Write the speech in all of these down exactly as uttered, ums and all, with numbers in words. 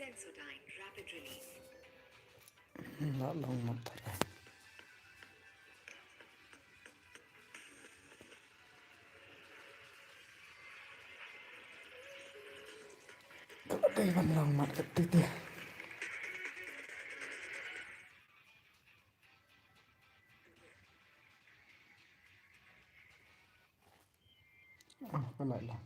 Sensodyne rapid release. Lah long mat tharai. Ka dei ban long mat ka titi. Oh, ka lah long.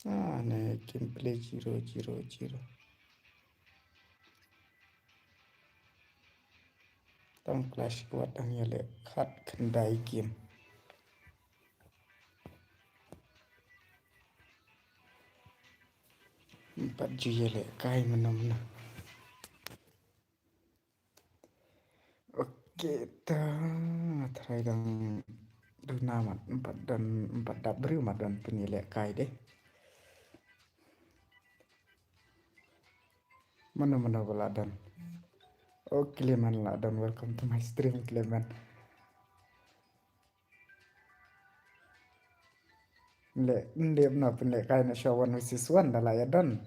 Ah, ne, kim play zero, zero, zero. Tang Clash Squad dang ïaleh khatkhyndai game. Ym pat ju ïalehkai mynno mynno. Okay, ta, tharai dang duna mat, ym pat don, ym pat dap briew mat ban pynïalehkai de. Mano mano ba la don. Oh, Clement la don. Welcome to my stream, Clement. Leh, ndep na pynlehkai na shuwa one versus one da la ïa don.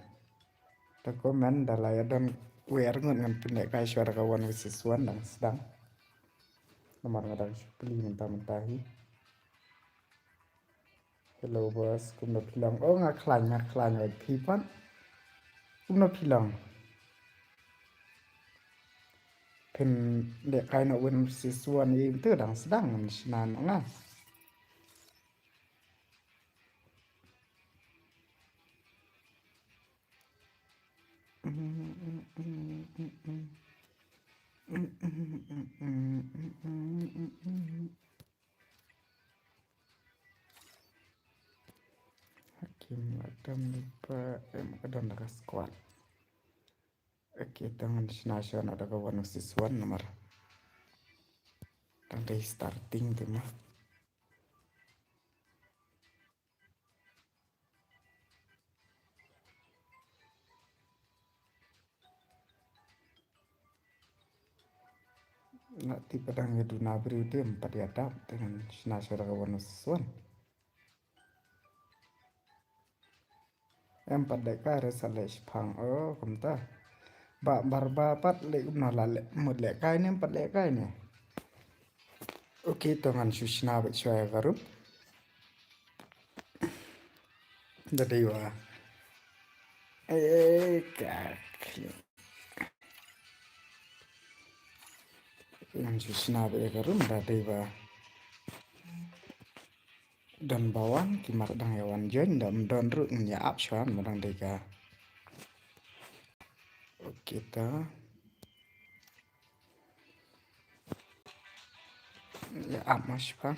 Ta comment da la ïa don. Wer ngut ngan pynlehkai shuwa da ka one versus one dang sdang. Namar nga dang shu plie mynta mynta hi. Hello boss, kumno phi long? Oh, nga khlaiñ, nga khlaiñ, oi phi pat. Kumno phi long? Pynlehkai noh one versus one ïa i mynta dang sdang, ngam shna noh nga. Hakim la don lypa, em, ka don da ka squad. Okay, tang ngan shna shuwa noh da ka one versus one namar dang dei starting te ma. Nga tip ba dang ïa duna briew te ym pat ïa dap, te ngan shna shuwa da ka one versus one. Em pat lehkai re sa leh shipang, oh, kumta. Ba Barba pat leh kumno la leh, mut lehkai ne em pat lehkai ne. Okay, to ngan shu shna beit shuwa ïa ka room. Da dei wa. Eh, ka khlieh. Ngan shu shna beit ïa ka room da dei wa. Don ba wan, ki mar dang ïa wan join, da ym don ruh ngin ïa ap shuwa, ma dang dei ka. Okay ta. Ïa ap ma shuwa.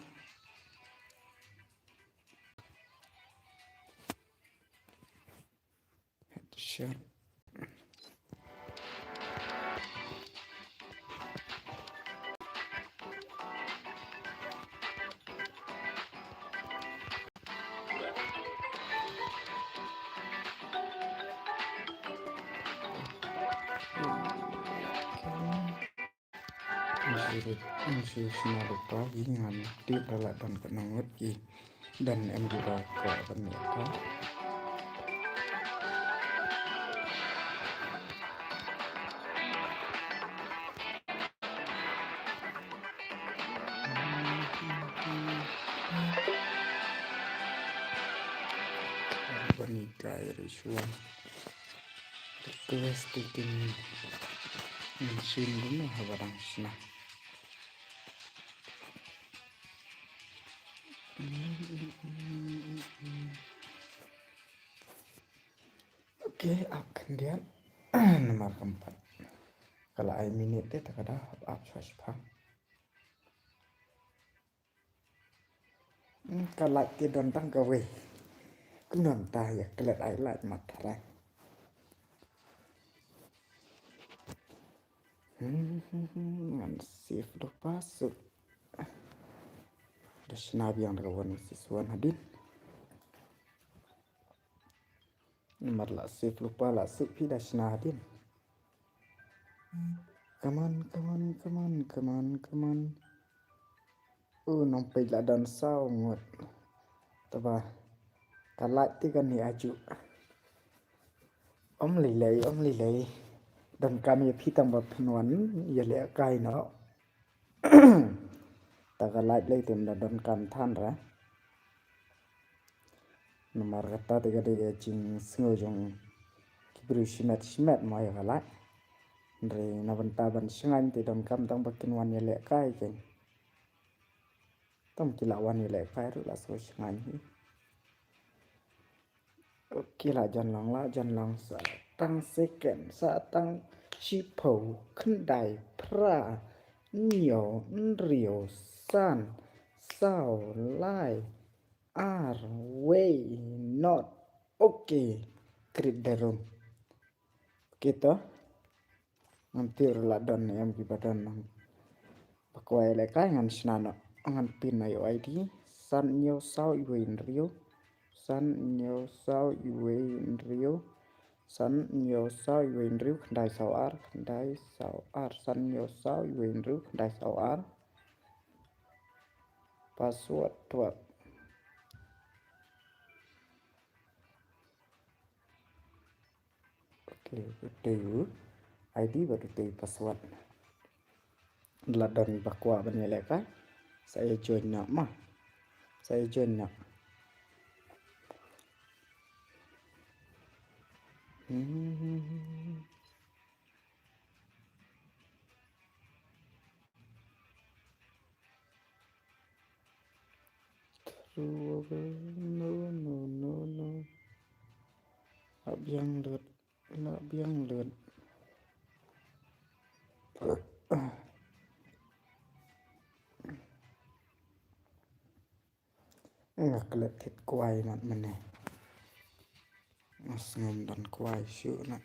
Headshot. Ngan shu, ngan shu shna lypa hi, ngan tip ba la don katno ngut ki don em ki ba kwah ban lehkai. Ban lehkai re shuwa. Request to team. Machine dum haba dang shna. Okay, ap khyndiat. Namar kam pat. Ka la ai minit te ta ka da ap ap shwa shwa. Hmm, ka light te don tang kawei. Kumno mynta ïa klet ai light mat tharai. Hmm, hmm, hmm, ngan save lypa suk. Da shna biang da ka one six one hadien. Namar la save lypa la suk phi da shna hadien. Come on, come on, come on, come on, come on. U nongpeit la don saw ngut. Taba ka light te kan hi aju. Ym lei lei, ym lei lei. Donkam ïa phi tang ba phin wan ïalehkai noh. Ta ka light lei te ym da donkam than ra. Namar kata te ka dei ka jingsngew jong ki briew shimet shimet mo ïa ka light. Hynrei na bynta ban shngaiñ te donkam tang ba kin wan ïalehkai keiñ. Tang ki la wan ïalehkai ruh la sngew shngaiñ hi. Okay, la jan long, la jan long, sa tang second, sa tang shiphew, khyndai, phra, hynñiew, hynriew, san, saw, lai, ar, wei, not. Okay, create the room. Okay to. Ngan tip ruh la don ne em kiba don nang ba kwah ïalehkai, ngan shna noh, ngan pin noh ïa u I D. San hynñiew saw iwei hynriew. San hynñiew saw iwei hynriew. San hynñiew saw iwei hynriew khyndai saw ar, khyndai saw ar. San hynñiew saw iwei hynriew khyndai saw ar. Password twelve. Okay, utai u I D bad utai u password. La don ba kwah ban ïalehkai. Sa ïa join noh ma. Sa ïa join noh. Hmm. Through, no, no, no, no. La biang lut, la biang lut. Nga klet thit kwai mat mane. Nga sngewdon kwai shuh na.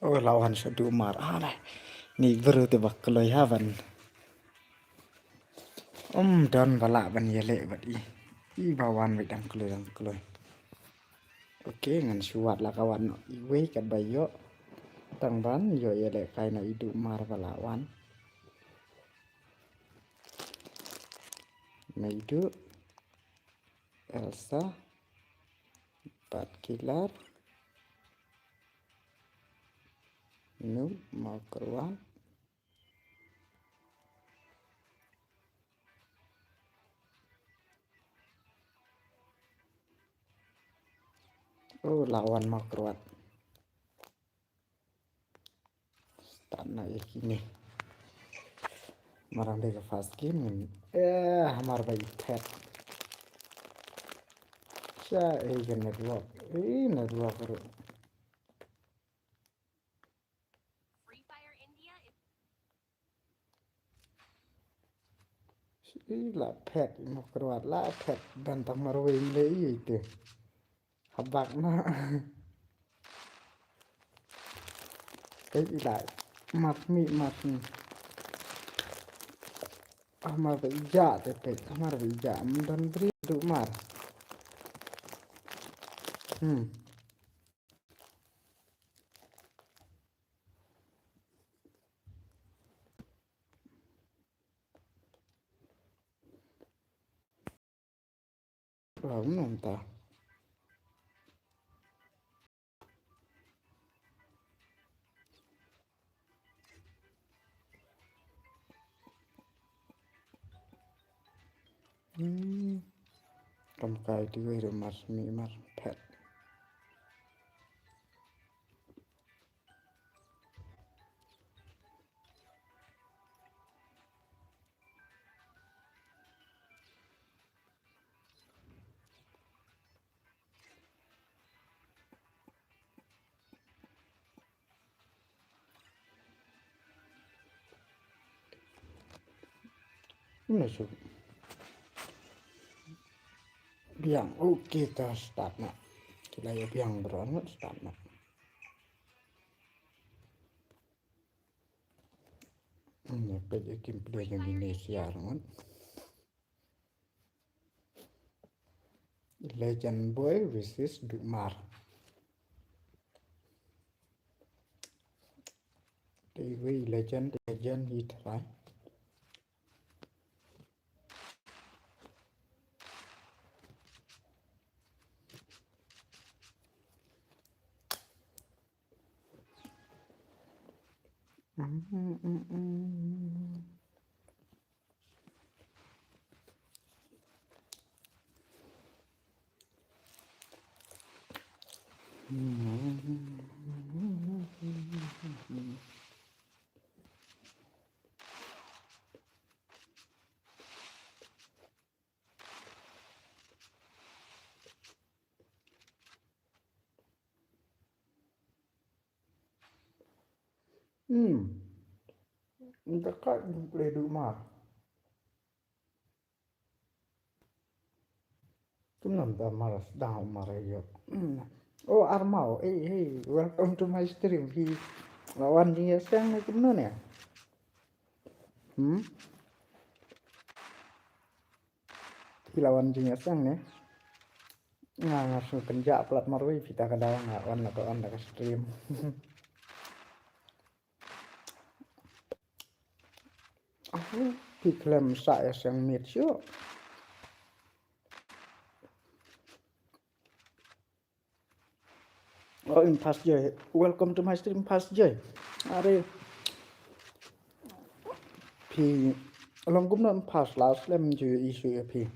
Oh, la wan sha Dumar. Ah, dai. Ni bru te ba kloi ha ban. Um, don ba lah ban ïaleh bad i. I ba wan bad dang kloi, dang kloi. Okay, ngan shu wad la ka wan noh iwei kat ba ïoh. Tang ban ïoh ïalehkai noh i Dumar ba la wan. Meidu. Elsa. Bad Kilar. Noob, Mawkyrwat. Oh, la wan Mawkyrwat. Start noh ïa kine. Marang dei ka first game. Eh, hamar ba i phet. Sha, eh, ka network. Eh, network ruh. Free Fire India is Shi la phet i Mawkyrwat, la phet ban tang marwei le i te. Habak na. Peit i la mat mi mat mi. Amar ba i ja te peit, amar ba i ja. Mdan bri du mar. Hmm. Ym nang ta. Hmm. Kam kai ti wei ru mar mi mar phet. Ym na shu biang. Okay, ta start na. Ki la ïa biang bro, ngut start na. Ym na peit ïa kim plie ïa Indonesia ngut. Legend Boy versus Dukmar. Te wei legend, legend hi trai. Hmm. Nda ka play du ma. Kumno da mar sdang mar yo. Hmm. Oh, Armau, hey, hey, welcome to my stream. Hi la wan jingïaseng ne kumno ne? Hmm? Phi la wan jingïaseng ne? Nga nga shu kynjah plat marwei phi ta ka daw nga wan la ka wan la ka stream. Phi khlem sa ïaseng miet shuh. Oh, Impas Joy. Welcome to my stream, Impas Joy. Are phi long kumno Impas, la slem ju issue ïa phi.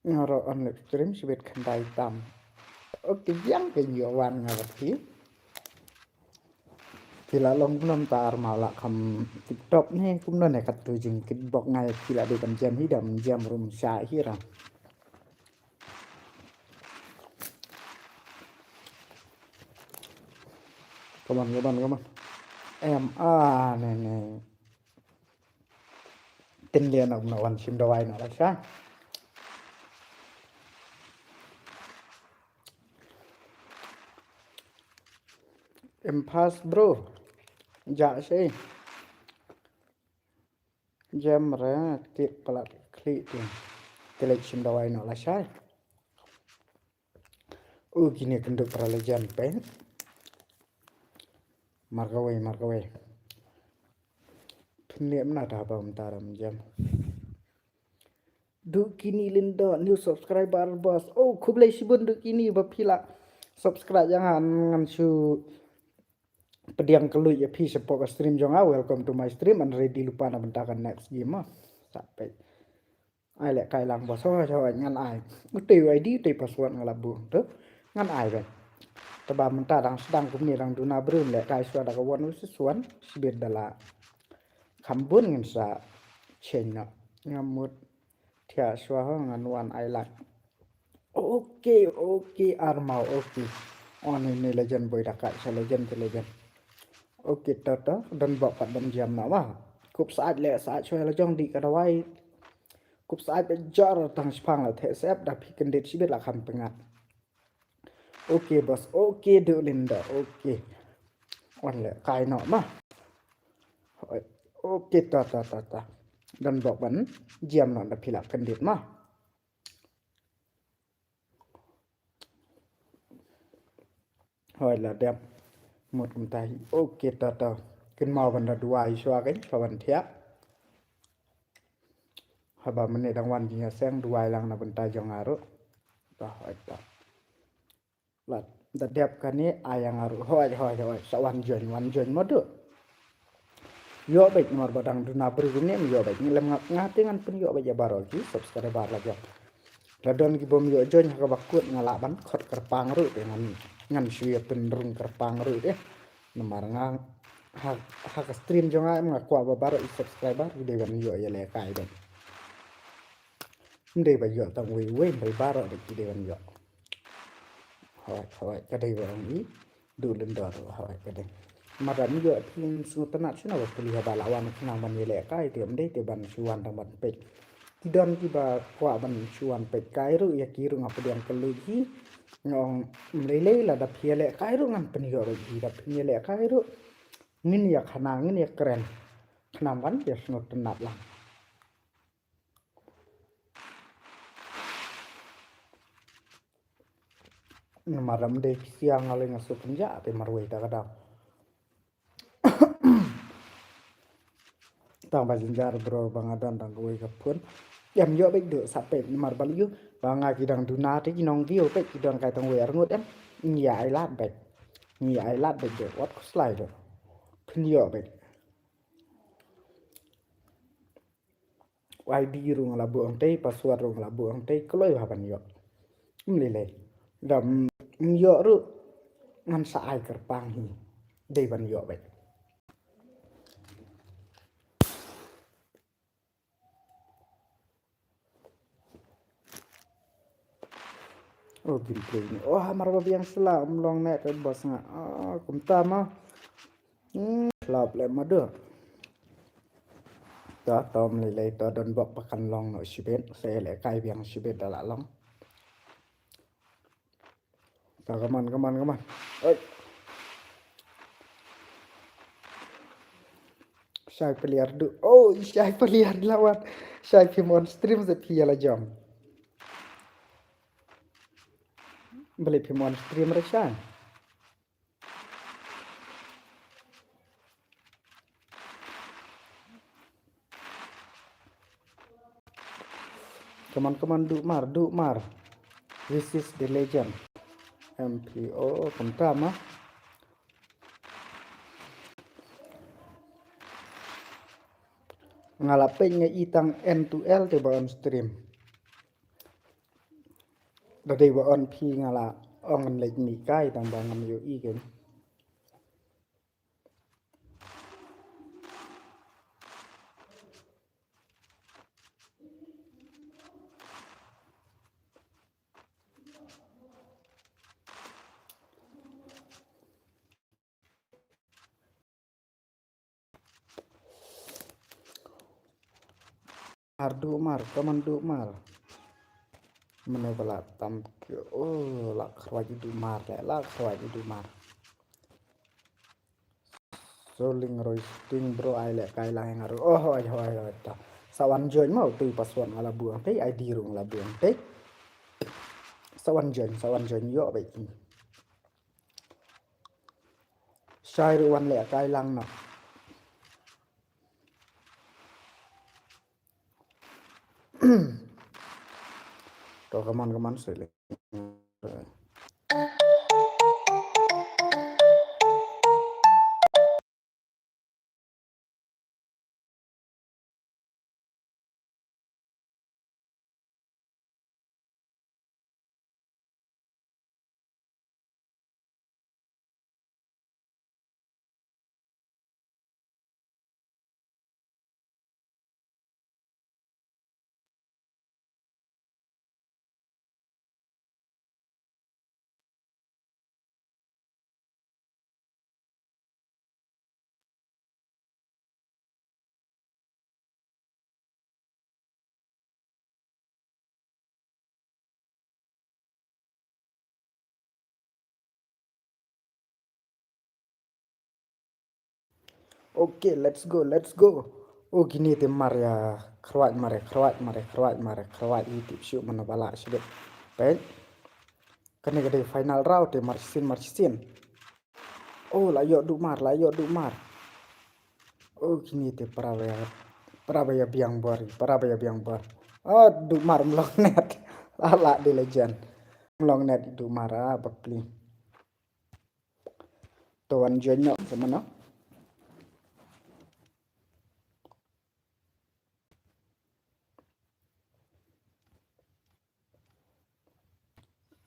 Nga ruh on live stream shibit khyndai tam. Okay, biang kein ïoh wan nga bad phi. Phi la long kumno mynta Armau, la kham tip top ne kumno ne, katto jingkitbok nga ïa phi la dei ban jem hi, dang jem rum sha hi ra. Come on, come on, come on. Em, ah, ne, ne. Tin lian ok na wan shim dawai na la sha. Impas bro. Ja shi. Jem re tit palat khli ti. Te leit shim dawai noh lashai. U kine kynduk para legend pen. Mar kawei, mar kawei. Pynleh mna ta ba mynta ram jem. Dukini Linda, new subscriber boss. Oh, khublei shibun Dukini ba phi la subscribe ïa nga, ngan shu pdiang kylluid ïa phi shapoh ka stream jong nga. Welcome to my stream, and ready lypa na bynta ka next game ma. Sa peit. Ai leh kai lang boss, hoi hoi ngan ai. Utei U I D, utei password nga la buh tu. Ngan ai ben. Te ba mynta dang sdang kumne dang duna briew, leh kai shuwa da ka one versus one, shibit da la kham bun ngin sa change noh. Nga mut thiah shuwa ho ngan wan ai lak. Okay, okay, Armau, okay. Oh, ne, ne legend boy da kat sha legend te legend. Okay, to, to, don bok pat don jam na wa. Kup sait leh sait shuwa la jong dih ka dawai. Kup sait ba jor tang shipang la theh sep da phi kyndit shibit la kham pyngat. Okay, boss. Okay, Duklinda. Okay. Wan leh kai noh ma. Okay, ta, ta, ta, ta. Don bok ban jam noh da phi la kyndit ma. Hoi la dep. Mut kumta hi. Okay, ta, ta. Kynmaw ban da duwai shuwa kein, shuwa ban thiah. Haba mynne dang wan jingïaseng, duwai lang na bynta jong nga ruh. Toh, hooid toh. Lada dep kane, ai ïa nga ruh. Hooid, hooid, hooid. Sa wan join, wan join mo duh. Ïoh beit namar ba dang duna briew ne em ïoh beit. Ngi lem nga, nga te ngan pynïoh beit ïa baroh ki subscriber la jong. La don ki bym ïoh join ha kaba kut nga lah ban khot kyrpang ruh te ngan, ngan shu ïa pynrung kyrpang ruh te. Namar nga ha, ha ka stream jong nga em nga kwah ba baroh i subscriber ki dei ban ïoh ïalehkai beit. Ym dei ba ïoh tang wei wei, hynrei baroh beit ki dei ban ïoh. Hooid, hooid, ka dei ba ong i Duh Lyndor, hooid, ka dei. Namar da ym ïoh phi sngewtynnat shano ba phi haba la wan khnang ban ïalehkai te ym dei te ban shu wan tang ban peit. Ki don kiba kwah ban shu wan peit kai ruh, ïa ki ruh nga pdiang kylluid hi. Nga ong ym lei lei, lada phi ïalehkai ruh ngan pynïoh beit hi, da phin ïalehkai ruh ngin ïa khana, ngin ïa kren. Khnang ban ïa sngewtynnat lang. Namar ym dei phi sia nga lei nga shu pynjah te marwei ta ka daw. Tang ba jynjar bro ba nga don tang kawei ka phone. Ym ïoh beit duh, sa peit namar balei ïoh ba nga ki dang duna te ki nong view peit ki don kai tang wei arngut em. Ngi ai lad beit. Ngi ai lad beit duh, wat khuslai duh. Phin ïoh beit. I D ruh nga la buh hangtei, password ruh nga la buh hangtei, kloi bha ban ïoh. Ym lei lei. Da ym ïoh ruh ngan sa ai kyrpang hi. Dei ban ïoh beit. Oh, gameplay ni. Oh, hamar ba biang sla, ym long ne, te boss nga. Oh, kumta ma. Hmm, lap le ma dur. To, to, ym lei lei, to, don bok ba kan long noh shibit, sa ïalehkai biang shibit da la long. To, come on, come on, come on. Oi. Shai player duh. Oh, shai player la wan. Shai phim on stream sa phi ïa la jong. Balei phim on stream re shai. Come on, come on, duh mar, duh mar. This is the legend. M P O, kumta ma. Nga la peit nga i tang N two L te ba on stream. Da dei ba on phi nga la ong ngan leit mih kai tang ba ngam ïohi kein. Ar duh mar, kaman duh mar. Mano ba la tam ki, oh, la khrwai duh mar le, la khrwai duh mar. Soling roi sting bro, ai le kai lang nga ru. Oh, ai, ai, ai, ta. Sa wan join mo, tu password nga la buang te, I D ruh nga la buang te. Sa wan join, sa wan join yo ba. Shai ruh wan leh kai lang noh. To, come on, come on, sile. Okay, let's go, let's go. Oh, kine te mar ïa, khrwai mar ïa, khrwai mar ïa, khrwai mar ïa, khrwai ïa, tip shuh mano ba lah shibit. Peit. Kane ka dei final round te, mar shisien, mar shisien. Oh, la ïoh duh mar, la ïoh duh mar. Oh, kine te para ïa. Para ba ïa biang bor, para ba ïa biang bor. Oh, duh mar mlong net. Ala di lejan. Mlong net duh mar ah, bapli. To wan join no, sama no.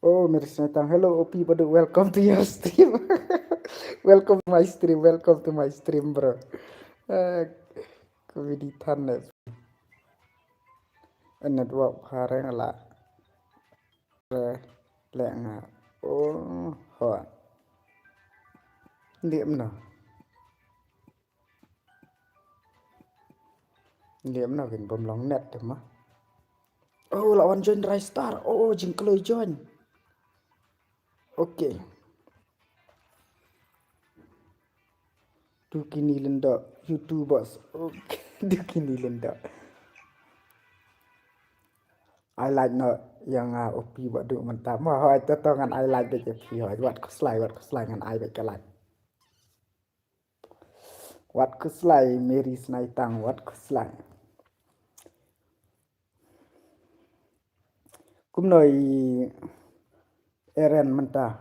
Oh, Mary Sinaitang. Hello, O P Badu. Welcome to your stream. Welcome to my stream. Welcome to my stream, bro. Eh, comedy than net. Eh, network hareng la. Eh, le nga. Oh, ho. Ndim no. Ndim no kin bom long net te ma. Oh, la wan join Rai Star. Oh, jingkloi join. Okay. Tu kini lendo YouTube boss. Okay. Tu kini lendo. Ai like no ïa nga O P Badu mynta. Mo hoi to to ngan ai like bad ïa phi hoi. Wat khuslai, wat khuslai ngan ai bad ka like. Wat khuslai Mary Sinaitang, wat khuslai. Kumno i Eren mynta?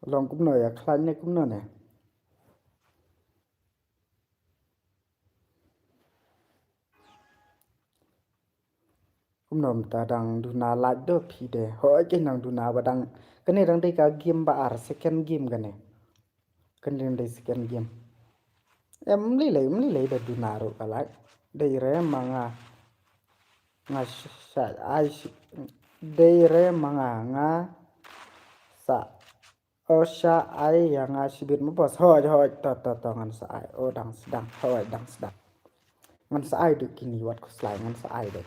Long kumno ïa khlaiñ ne kumno ne? Kumno mynta dang duna lait do phi de. Hoi, kane dang duna ba dang. Kane dang dei ka game ba ar, second game kane. Kane dang dei second game. Em lei lei, em lei lei da duna ruh ka lait. Dei re ma nga. Nga sa ai shi-, dei re ma nga, nga sa. O, sa ai ïa nga shibit mo boss. Hoi, hoi, to, to, to, ngan sa ai. O, dang sdang, hoi, dang sdang. Ngan sa ai dei kini wat khuslai, ngan sa ai dei.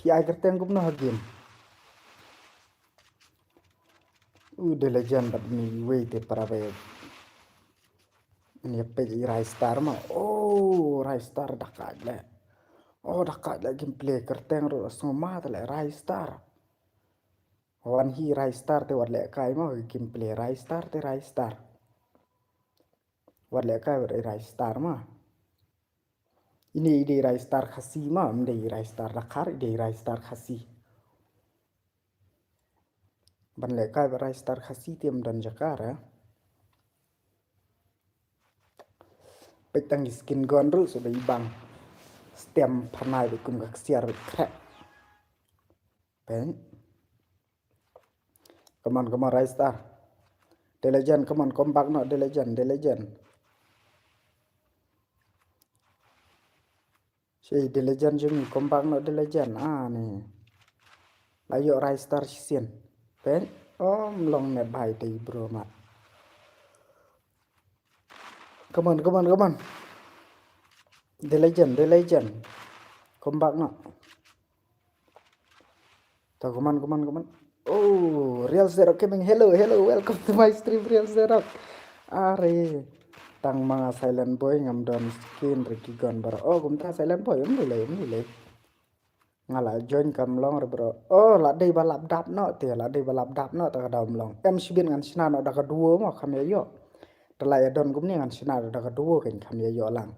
Phi ai kyrteng kumno ha game? U The Legend bad ni wei te para ba ïa. Ni peit i Rai Star ma. O, Rai Star da kait le. O, da kait le gameplay kyrteng ruh sngewma te le Rai Star. Wan hi Rai Star te wat lehkai ma, gameplay Rai Star te Rai Star. Wat lehkai wat Rai Star ma. Ine i dei Rai Star Khasi ma, ym dei Rai Star Dkhar, i dei Rai Star Khasi. Ban lehkai wat Rai Star Khasi te ym don jaka re. Peit tang i skin gun ruh sa ba i bang. Stem phanai ba kum ka ksiar ba krek. Peng. Come on, come on, Rai Star. The Legend, come on, come back no, The Legend, The Legend. Shi The Legend jong ngi, come back no, The Legend. Ah, ni. La ïoh Rai Star shisien. Peng. Oh, mlong net bhai te bro mat. Come on, come on, come on. The Legend, The Legend. Come back no. To, come on, come on, come on. Oh, Real Zero Gaming. Hello, hello. Welcome to my stream, Real Zero. Are. Tang ma nga Silent Boy ngam don skin Ricky Gun bro. Oh, kumta Silent Boy. Ym lei, ym lei. Nga la join kam long re bro. Oh, la dei ba lap dap no te, la dei ba lap dap no te ka dam long. Em shibit ngan shna no da ka duo mo kham ïa ïoh. Te la ïa don kumne ngan shna da ka duo kan kham ïa ïoh lang.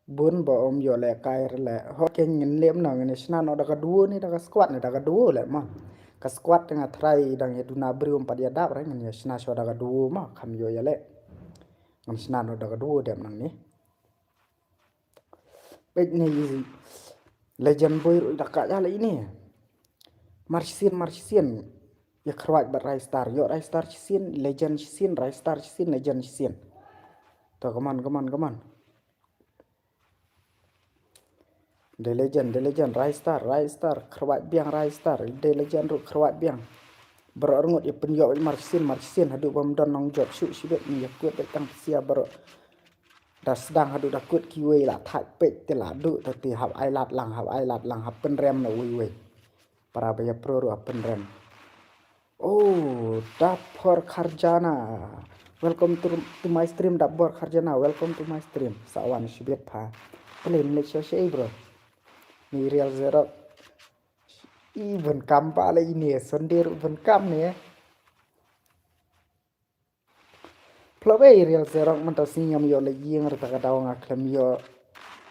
Bun ba ym ïoh lehkai re le. Ho ken ngin lem no ngin ïa shna no da ka duo ne da ka squad ne da ka duo le mo. Ka squad te nga trai dang ïa duna briew ym pat ïa dap re ngin ïa shna shuwa da ka duo mo kham ïoh ïa leh. Ngan shna no da ka duo dep nang ne. Peit ne i Legend Boy ruh i da kait ïa la ine. Mar shisien, mar shisien. Ïa kyrwat bad Rai Star. Ïoh Rai Star shisien, Legend shisien, Rai Star shisien, Legend shisien. To, come on, come on, come on. The Legend, The Legend, Rai Star, Rai Star, kyrwat biang Rai Star, The Legend ruh kyrwat biang. Baroh arngut ïa pynïoh mar shisien, mar shisien, haduh bym don nongjop shuh shibit, ngi ïa kut beit tang sia baroh. Da sdang haduh da kut kiwei la thait peit te la duh te te hap ai lad lang, hap ai lad lang, hap pynrem na uwei uwei. Para ba ïa pro ruh hap pynrem. Oh, Dapor Kharjana. Welcome to, to my stream, Dapor Kharjana. Welcome to my stream. Sa wan shibit pha. Play Malaysia shi, bro. Ni Real Zero. I bun kam ba la ine, Sunday ruh bun kam ne. Ploh bei Real Xerox mynta sngi ngam ïoh leit ïing, rta ka daw nga khlem ïoh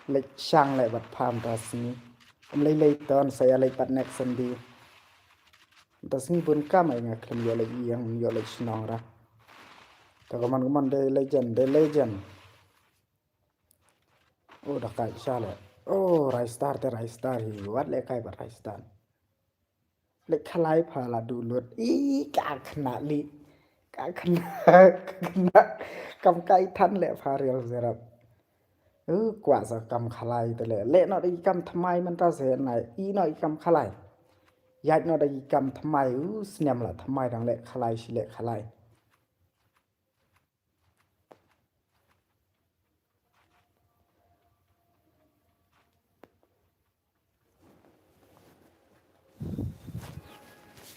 leit shang leh bad pha mynta sngi. Ym lei lei ton sa ïa leit bad next Sunday. Mynta sngi bun kam ai nga khlem ïoh leit ïing, ym ïoh leit shnong ra. Ta ka man ka man The Legend, The Legend. Oh, da ka sha leh. Oh, Rai Star te Rai Star hi. Wat leh kai bad Rai Star. Leh khalai pha la du lut. I ka khna li. Ka khna, ka khna. Kam kai than leh pha Real Xerox. Uh, kwah sa kam khalai te leh. Leh noh da i kam thymmai mynta se nai. I noh i kam khalai. Ïaid noh da i kam thymmai. Uh, snem la thymmai dang leh khalai shi leh khalai.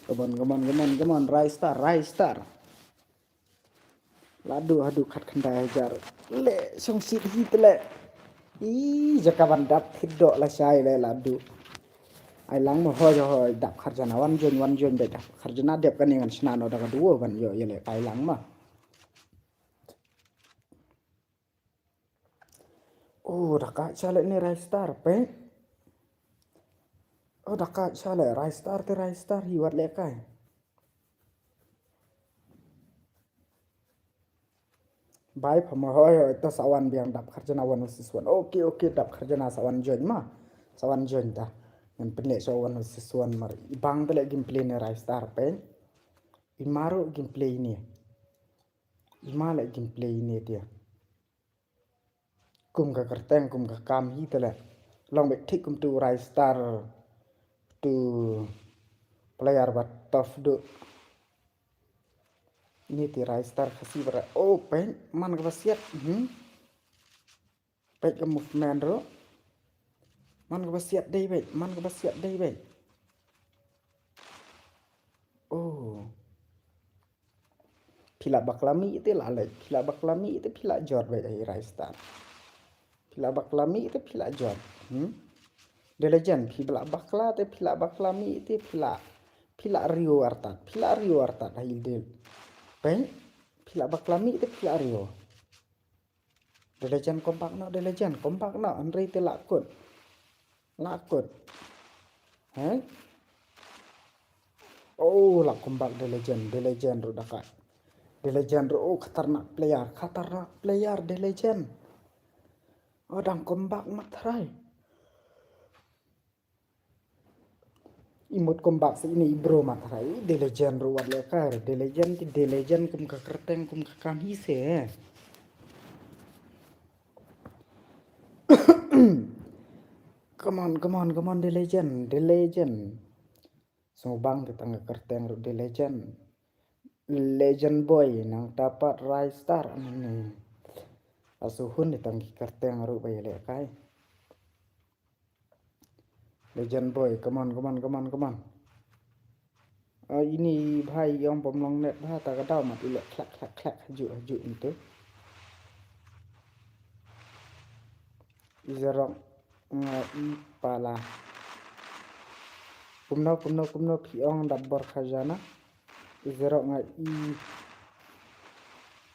Come on, come on, come on, come on, Rai Star, Rai Star. La du haduh khat khyndai hajar. Leh shong sit hi te leh. I jaka ban dap thit doh la shai leh la du. Ai lang ma hoi hoi dap kharjana wan join wan join dap kharjana dep kane ngan shna noh da ka duo ban ïoh ïa leh ai lang ma. Oh, da ka sha leh ne Rai Star, peng. Oh, da ka sha leh Rai Star te Rai Star hi wat leh kai. Bai pha ma hoi hoi ta sa wan biang dap kharjana one versus one. Okay, okay, dap kharjana sa wan join ma. Sa wan join ta. Ngan pynleh sa one versus one mar. I bang te leh gameplay ne Rai Star, peng. I ma ruh gameplay ne. I ma leh gameplay ne te. Kum ka kyrteng, kum ka kam hi te leh. Long beit thik kum tu Rai Star tu player ba tough du. Ni ti Rai Star Khasi ba Rai. Oh, peng, man ka ba siat. Hmm. Peit ka movement ruh. Man ka ba siat dei beit, man ka ba siat dei beit. Oh. Phi la bakla mih te la leh, phi la bakla mih te phi la jot beit ai Rai Star. Phi la bakla mih te phi la jot. Hmm? The Legend, phi la bakla te phi la bakla mih te phi la, phi la riu artat, phi la riu artat ai dei. Peng, phi la bakla mih te phi la riu. The Legend, come back noh, The Legend, come back noh, hynrei te la kut. La kut. Hei? Oh, la come back The Legend, The Legend ruh da ka. The Legend ruh, oh, khatarnak player, khatarnak player, The Legend. Oh, dang come back mat tharai. I mut come back sa ine i bro mat tharai, The Legend ruh wat leh kai, The Legend ti The Legend kum ka kyrteng kum ka kam hi se. Come on, come on, come on, The Legend, The Legend. Sngewbang te tang ka kyrteng ruh The Legend. Legend boy nangta pat Rai Star ani. Asu hun te tang ki kyrteng ruh ba ïaleh kai. Legend boy, come on, come on, come on, come on. Ah, ini bhai ïong pom long net bha ta ka daw mat ilek klak klak klak haju haju itu. Izerok nga i pala. Kumno, kumno, kumno phi ong dap bor khajana. Izerok nga i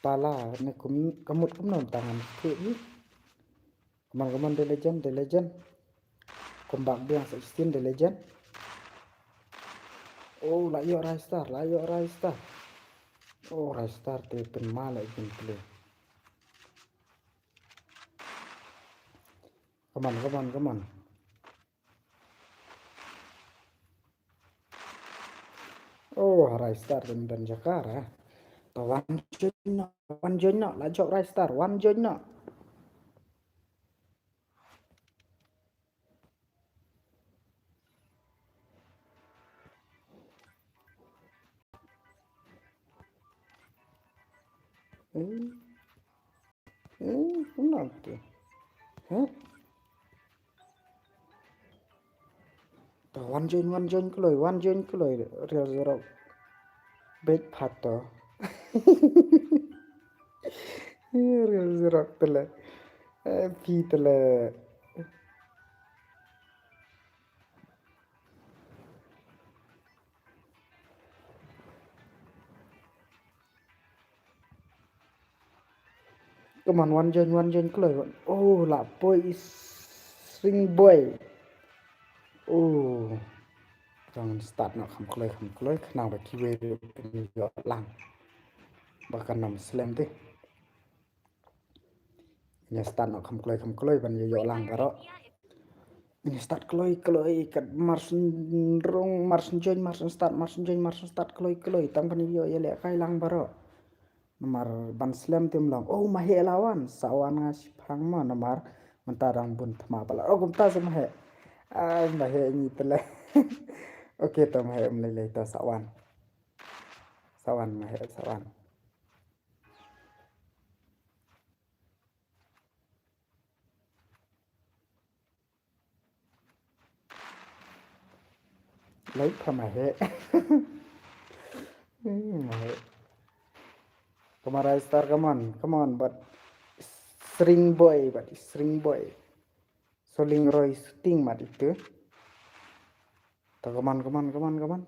pala ne kum kamut kumno tangan. Come on, come on, The Legend, The Legend. Come back biang sa stin, The Legend. Oh, la ïoh Rai Star, la ïoh Rai Star. Oh, Rai Star te pynma la gameplay. Come on, come on, come on. Oh, Rai Star dan dan jakar eh. To wan join no, wan join no, la jok Rai Star, wan join no. Hmm. Hmm, kumno te. Heh? To wan join, wan join kloi, wan join kloi. Real Xerox. Big phato. Real Xerox tele. Eh, pi tele. Come on, wan join, wan join kloi. Oh, la poi i Sring Boy. Oh. Tang start noh kham kloi, kham kloi, khnang ba kiwei ruh kin ïoh lang. Ba kan ym slem te. Ngi start noh kham kloi, kham kloi ban ïoh lang baroh. Ngi start kloi kloi, kat mar syn rung, mar syn join, mar syn start, mar syn join, mar syn start kloi kloi, tang ban ïoh ïalehkai lang baroh. Namar ban slem te ym long. Oh, ma heh la wan, sa wan nga shipang mo namar mynta dang bun thma palat. Oh, kumta sa ma heh. Ai, ma heh ngi te leh. Okay, to ma heh ym lei lei, to sa wan. Sa wan ma heh, sa wan. Lei pha ma heh. Hmm, ma heh. Come on, Rai Star, come on, come on, but Sring Boy, but Sring Boy. Soling Roy shooting mat itu. To, come on, come on, come on, come on.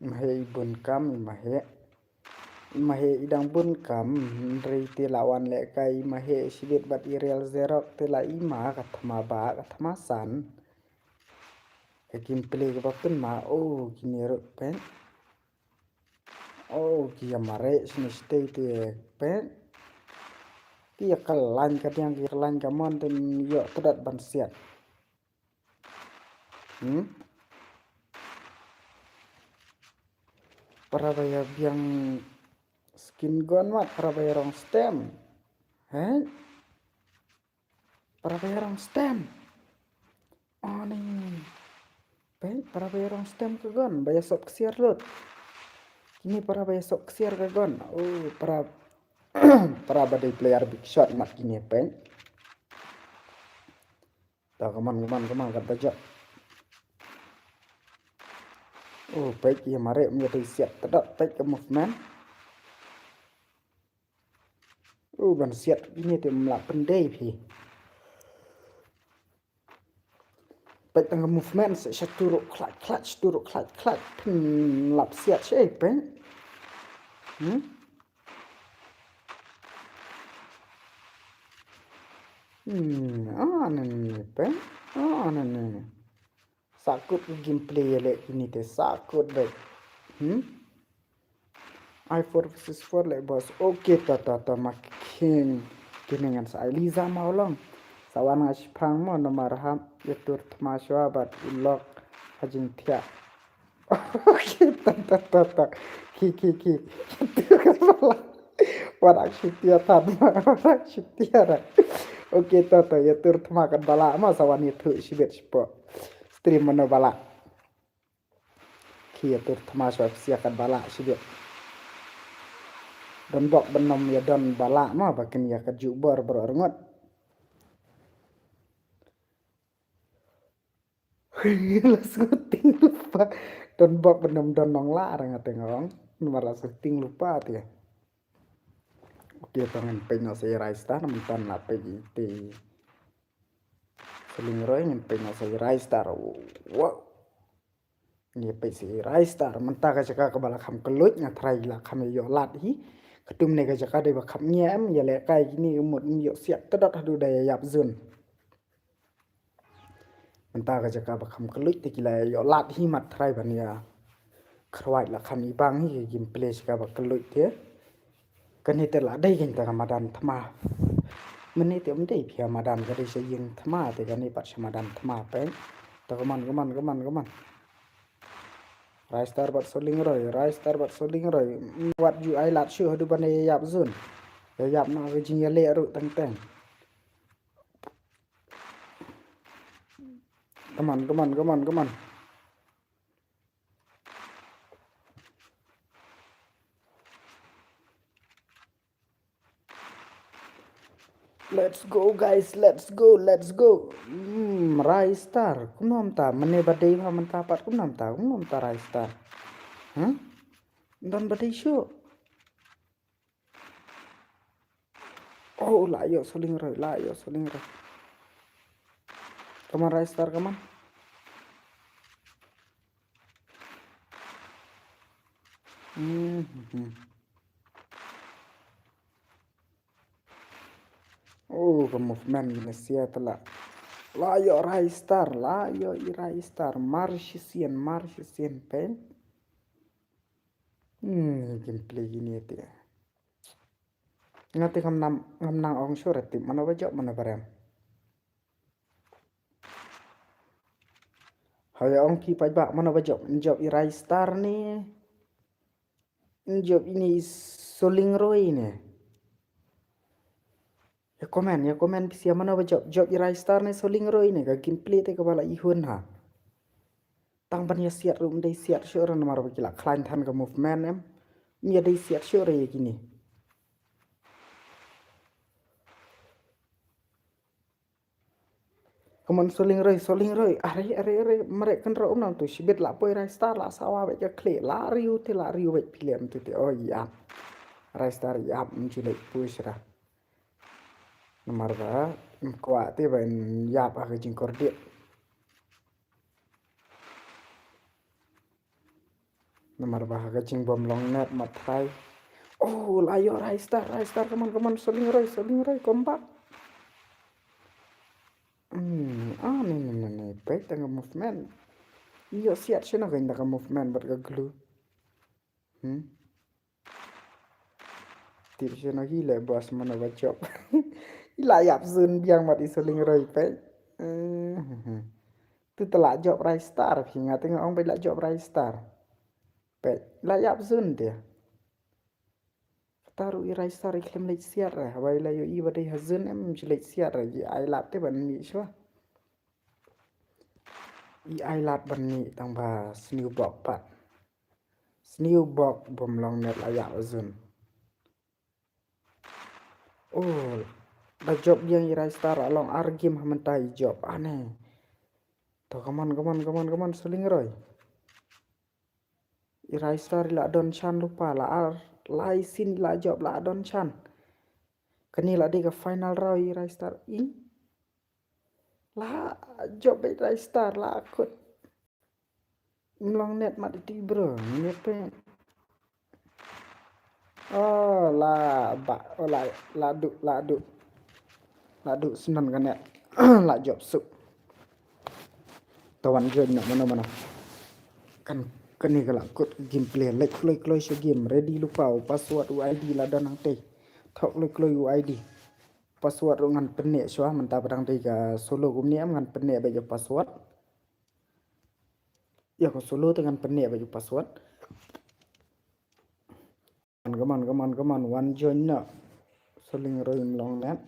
Ma heh i bun kam, i ma heh. I ma heh i dang bun kam, hynrei te la wan lehkai i ma heh shibit bad i Real Zerok te la i ma ka thma ba, ka thma san. Ka gameplay kaba pynma, oh, kine ruh peit. Oh, ki ïa mareh shane shatei te peit. Ki ïa kyllain ka diang, ki ïa kyllain ka mon te ym ïoh tdot ban siat. Hmm? Para ba ïa biang skin gun mat, para ba ïa rong stem. Hei? Para ba ïa rong stem. Oh, ni. Peit, para ba ïa rong stem ka gun, ba ïa sop ksiar lut. Kine para ba ïa sop ksiar ka gun. Oh, para, para ba dei player big shot mat kine, peit. To, come on, come on, come on, kat ba jop. Oh, peit, ïa mareh, ym ïa dei siat tdot, peit ka movement. Oh, ban siat kine te ym lah pyndei phi. Peit tang ka movement, sa, sa turuk khlait khlait, sa turuk khlait khlait. Pynlap siat sha ei, peit. Hmm? Hmm, ah, nane, peit. Ah, nane. Sa kut ka gameplay ïaleh kine te, sa kut beit. Hmm? Ai four versus four leh boss. Okay, to, to, to, ma king. Kine ngan sa ai Liza Mawlong. Sa wan nga shipang mo namar hap ïa tur thma shuwa bad u lok ha jingthiah. Okay, to, to, to, to. Ki, ki, ki. Ïa tur ka bala. Wat ak shutia tad ma, wat ak shutia da. Okay, to, to, ïa tur thma kat bala ma sa wan ïathuh shibit shapoh stream mano bala. Ki ïa tur thma shuwa ksiar kat bala shibit. Don bok ban ym ïa don bala ma ba kin ïa ka jubor baroh arngut. La shooting lypa. Don bok ban ym don nong la ra nga teng ong. Namar la shooting lypa te. Okay, to ngin peit noh sa i Rai Star, mynta la peit ite. Soling Roy, ngin peit noh sa i Rai Star. Wow. Ngi peit sa i Rai Star, mynta ka jaka kaba la kham kylluid, nga tharai la kham ïoh lad hi. Katkum ne ka jaka dei ba kham ngiam, ïalehkai kine ka mut ym ïoh siat tdot haduh da ïa ïap zone. Mynta ka jaka ba kham kylluid te ki la ïoh lad hi mat tharai ban ïa kyrwat la kham ibang hi ka gameplay jaka ba kylluid te. Kane te la dei kane te ka madan thma. Mynne te ym dei phi ïa madan ka dei sha ïing thma te kane pat sha madan thma peit. To come on, come on, come on, come on. Rai Star bad Soling Roy, Rai Star bad Soling Roy. Wat ju ai lad shuh haduh ban ïa ïap zone. Ïa ïap na ka jingïaleh ruh teng teng. Come on, come on, come on, come on. Let's go, guys, let's go, let's go. Hmm, Rai Star, kumno mynta, mynne ba dei ba mynta pat kumno mynta, kumno mynta Rai Star. Huh? Don ba dei shuh. Oh, la ïoh Soling Roy, la ïoh Soling Roy. Come on, Rai Star, come on. Hmm, hmm, hmm. Oh, ka movement ïa na sia tala. La ïoh Rai Star, la ïoh i Rai Star. Mar shisien, mar shisien pen. Hmm, gameplay ïa ni te. Nga te ngam nang, ngam nang ong shuh ra tip mano ba jop mano ba rem. Hawei ong phi paidbah mano ba jop, jop i Rai Star ne, jop ine i Soling Roy ne. Ïa comment, ïa comment phi sha mano ba jop, jop i Rai Star ne Soling Roy ne, ka gameplay te kaba la ihun ha. Tang ban ïa siat ruh ym dei siat shuh ruh namar ba ki la khlaiñ than ka movement em. Ym ïa dei siat shuh ruh ïa kine. Come on, Soling Roy, Soling Roy. Are, are, are. Mareh kynroh um nang tu. Shibit la poi Rai Star la sawa bad ka khlieh. La riu te, la riu bad phi lem tu te. Oh, ïap. Rai Star ïap, ym ju leit push ra. Namar ba, ym kwah te ban ïap ha ka jingkordit. Namar ba ha ka jingbym long net mat thai. Oh, la ïoh Rai Star, Rai Star, come on, come on, Soling Roy, Soling Roy, come back. Hmm, ah, ne, ne, ne, ne, peit tang ka movement. Ïoh siat shano ka, tang ka movement bad ka glue. Hmm. Tip shano hi leh boss mano ba jop. I la ïap zun biang mat i Soling Roy peit. Eh, tu te la jop Rai Star phi, nga te nga ong ba i la jop Rai Star. Peit, la ïap zun te. Kata ruh i Rai Star i khlem leit siat re, haba i la ïohi ba dei ha zun em, ym ju leit siat re, i ai lad te ban mih shuwa. I ai lad ban mih tang ba sniew bok pat. Sniew bok bym long net la ïap zun. Oh, da jop biang i Rai Star, la long ar game ha mynta i jop, ane. To, come on, come on, come on, come on, Soling Roy. I Rai Star i la don shan lypa, la ar, lai sien i la jop la don shan. Kane la dei ka final round i Rai Star i. La jop bad i Rai Star la kut. Ym long net mat iti bro, net pe. Oh, la ba, oh, la, la duh, la duh. La duh snan ka net. La jop suk. Tawan join noh mano mano. Kan kane ka la kut gameplay, leit kloi kloi sha game, ready lypa, u password u I D la don hangtei. Thoh kloi kloi u I D. Password ruh ngan pynneh shuwa, mynta ba dang dei ka solo kumne em ngan pynneh beit ka password. Ïa ka solo te ngan pynneh beit ka password. Come on, come on, come on, come on, wan join noh. Soling Roy ym long net.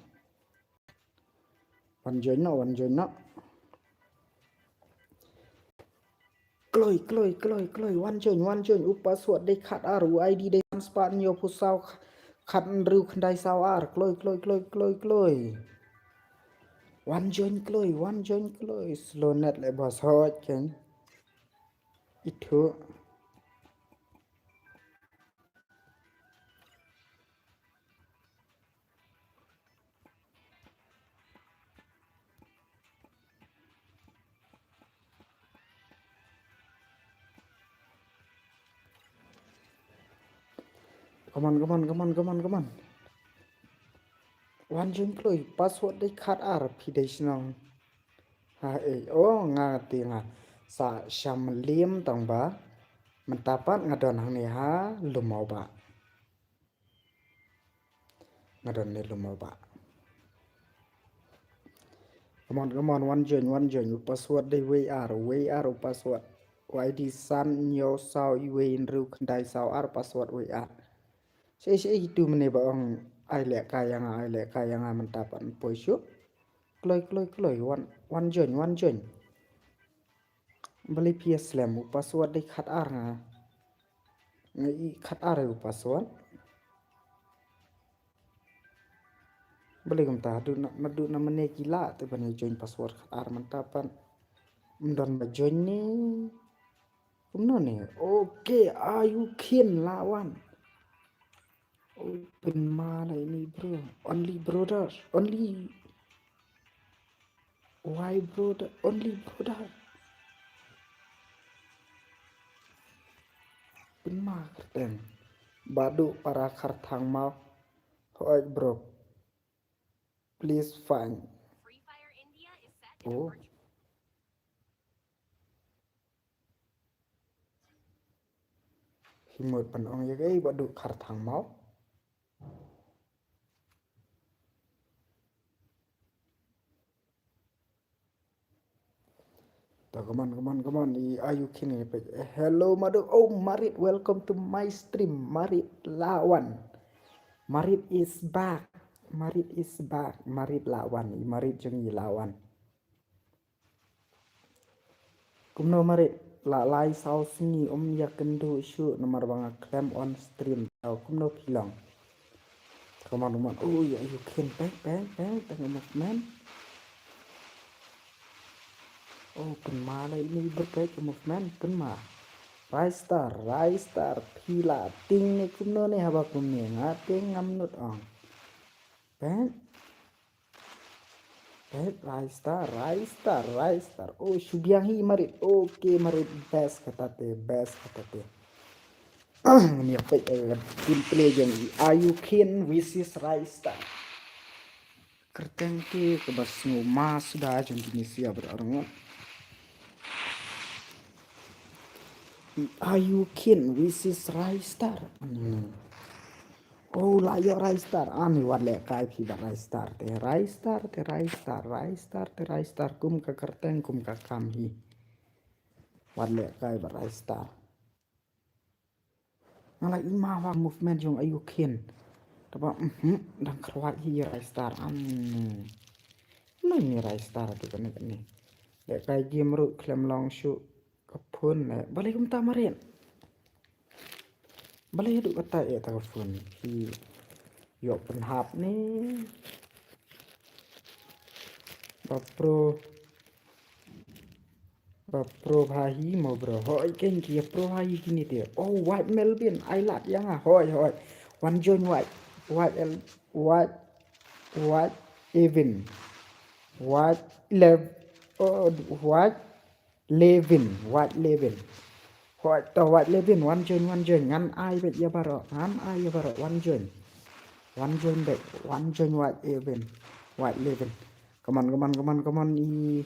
Wan join noh, wan join noh. Kloi, kloi, kloi, kloi, wan join, wan join, u password dei khat ar, u I D dei san spah hynñiew phew saw khat hynriew khyndai saw ar, kloi, kloi, kloi, kloi, kloi. Wan join kloi, wan join kloi, slow net leh boss hoi keiñ. Ithuh. Come on, come on, come on, come on, come on. Wan join kloi, password dei khat ar, phi dei shnong. Ha, eh, oh, nga te nga sa sham lim tang ba. Mynta pat nga don hangne ha lum Mawbah. Nga don ne lum Mawbah. Come on, come on, wan join, wan join. U password dei wei ar, wei ar u password. U I D san hynñiew saw iwei hynriew khyndai saw ar, password wei ar. Shisha itu mynne ba ong ai leh kai ïa nga, ai leh kai ïa nga mynta pat poi shuh. Kloi, kloi, kloi, wan, wan join, wan join. Balei phi ïa slem, u password dei khat ar nga. Nga i khat ar u password. Balei kumta, haduh na, naduh na mynne ki lah te ban ïa join password khat ar mynta pat. Ym don ba join ne. Kumno ne? Okay, are you keen la wan? Open ma la ini bro. Only brother. Only. Why brother? Only brother. Open ma kyrteng. Badu para kharthang mau. Hoi bro. Please find. Oh. Hi mut ban ong ïa kaei ba duk kharthang maw. To, come on, come on, come on. I, are you kidding me? Hello, Maduk. Oh, Marit, welcome to my stream. Marit Lawan. Marit is back. Marit is back. Marit Lawan. I Marit jong i Lawan. Kumno Marit, la lai saw sngi um ïa kynduh shuh namar ba nga khlem on stream. Taw kumno phi long. Come on, come on. Oh, ïa, you can pek, pek, pek, tang movement. Oh, kynmaw la ini berpek movement, kynmaw. Raistar, Raistar, phi la ting ne kumno ne haba kumne, nga ting ngam nud ong. Pek. Eh, Raistar, Raistar, Raistar. Oh, shu biang hi Marit. Okay, Marit, best kata te, best kata te. Ni pek, eh, gameplay jong i Ayukin versus Raistar. Kyrteng te kaba sngewma suda jong kine sia baroh arngut. I Ayukin versus Raistar. Hmm. Oh, la ïoh Raistar. Ani wat lehkai phi bad Raistar te. Raistar te, Raistar, Raistar te, Raistar. Kum ka kyrteng, kum ka kam hi. Wat lehkai bad Raistar. Nga la i ma wa movement jong Ayukin. Taba, mhm, dang kyrwat hi Raistar. Ani. Nai ni Raistar tu kane kane. Lehkai game ruh khlem long shuh. Ka phone ne. Balei kumta Marit. Balei haduh kata ïa ta ka phone. Hi. Ïoh pynhap ne. Ba pro. Ba pro bha hi mo bro. Hoi ken ki pro bha hi kine te. Oh, White Melvin. Ai lad ïa nga. Hoi, hoi. Wan join White. White El. White. White Even. White Lev. Oh, White. Levin, White Levin. Hoi, to White Levin, wan join, wan join. Ngan ai beit ïa baroh, ngan ai ïa baroh, wan join. Wan join beit, wan join White Levin. White Levin. Come on, come on, come on, come on. I,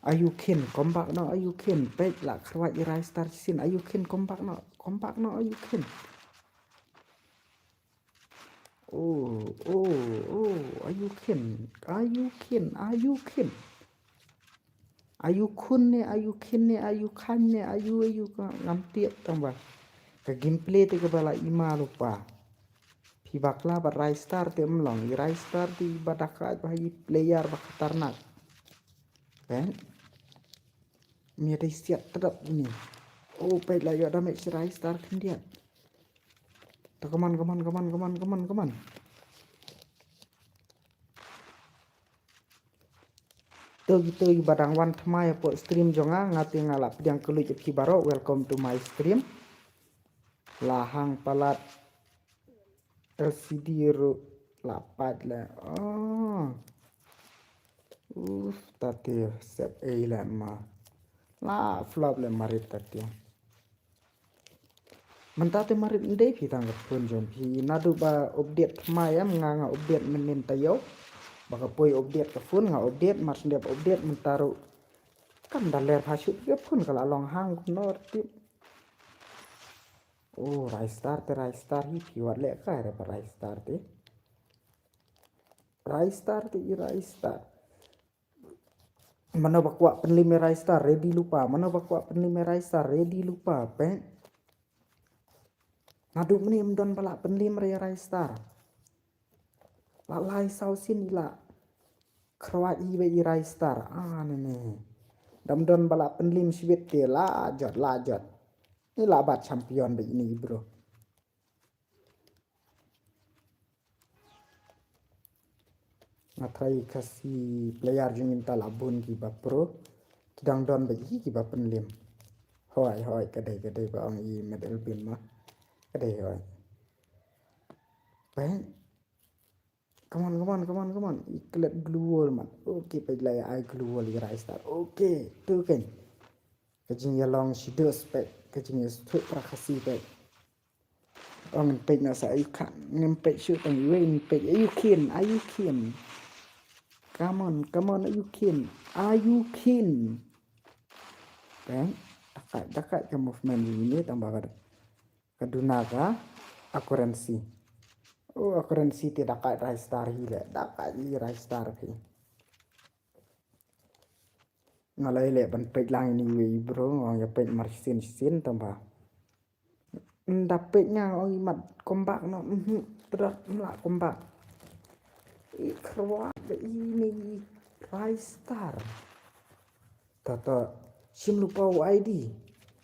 Ayukin, come back now, Ayukin. Peit la kyrwat i Raistar shisien. Ayukin, come back now, come back now, Ayukin. Oh, oh, oh, Ayukin, Ayukin, Ayukin. Ayukun ne, Ayukin ne, Ayukan ne, Ayu, Ayu ka ngam tiap tang ba. Ka gameplay te kaba la i ma lypa. Phi bakla bad Raistar te ym long, i Raistar te i ba dakaid ba i player ba khatarnak. Kan? Mia dei siat tedap ini. Oh, peit la ïoh damage Raistar khyndiat. To, come on, come on, come on, come on, come on, come on. To, to, ba dang wan thymmai hapoh stream jong nga, nga te nga la pdiang kylluid ïa phi baroh, welcome to my stream. La hang palat L C D ruh la pat le. Oh. Uf, ta te sep ei le ma. La flop le Marit ta te. Mynta te Marit ndei phi tang ka phone jong phi. Naduh ba update thymmai em nga nga update mynnin taïew. Ba ka poi update ka phone nga update, mar shu dep update mynta ruh. Kam da ler pha shuh ka phone ka la long hang kumno tip. Oh, Raistar te Raistar hi phi wat lehkai re ba Raistar te. Raistar te i Raistar. Mano ba kwah pynlim i Raistar, ready lypa. Mano ba kwah pynlim i Raistar, ready lypa. Peit. Naduh mynne ym don ba lah pynlim re i Raistar. La lai saw sien i la kyrwat hi beit i Raistar. Ah, ne ne. Da ym don ba lah pynlim shibit te la jot, la jot. Ni la bat champion beit ini bro. Nga trai Khasi player jong ngi mynta la bun kiba pro. Ki dang don beit hi kiba pynlim. Hoi, hoi, ka dei, ka dei ba ong i Med Elvin ma. Ka dei, hoi. Peit. Come on, come on, come on, come on. I klet glue wall, man. Okay, peit la ai glue wall i Raistar. Okay, tu kan. Ka jingïalong shi dos peit. Ka jingïastuh pra Khasi peit. Ong peit na sa Ayukan. Ngam peit shuh tang iwei, ngam peit Ayukin, Ayukin. Come on, come on, are you keen? Are you keen? Peng, dakai, dakai ka movement ïa ine tang ba ka, ka duna ka Occurrency. Oh, Occurrency te dakai Rise Star hi leh, dakai hi Rise Star phi. Nga la ïaleh ban peit lang ine iwei i bro, nga ong ïa peit mar shisien shisien tang ba. Nda peit nga ong i mat comeback noh, mhm, tyrot mla comeback. I khrwat da ine i Rise Star. Ta ta, shim lypa u I D.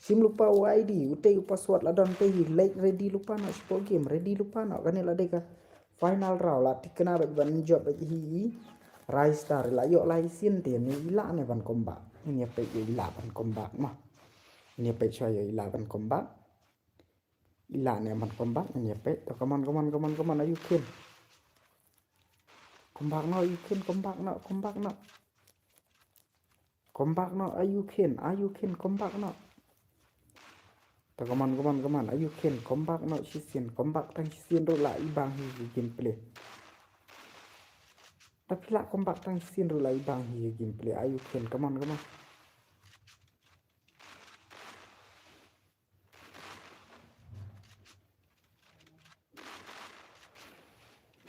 Shim lypa u I D. Utei u password la don tei hi, leit ready lypa noh shapoh game, ready lypa noh, kane la dei ka final round, la thikna bad ban jop bad hi i Rise Star, la ïoh lai sien te ne i lah ne ban comeback. Ngin ïa peit ïa i lah ban comeback ma. Ngin ïa peit shuwa ïa i lah ban comeback. I lah ne ban comeback, ngin ïa peit. To, come on, come on, come on, come on, are you keen? Comeback noh, are you keen? Comeback noh, comeback noh. Comeback noh, are you keen? Are you keen? Comeback noh. To, come on, come on, come on, are you keen? Comeback noh shisien, comeback tang shisien ruh la i bang hi ki gameplay. Ta phi lah comeback tang shisien ruh la i bang hi ki gameplay. Are you keen? Come on, come on.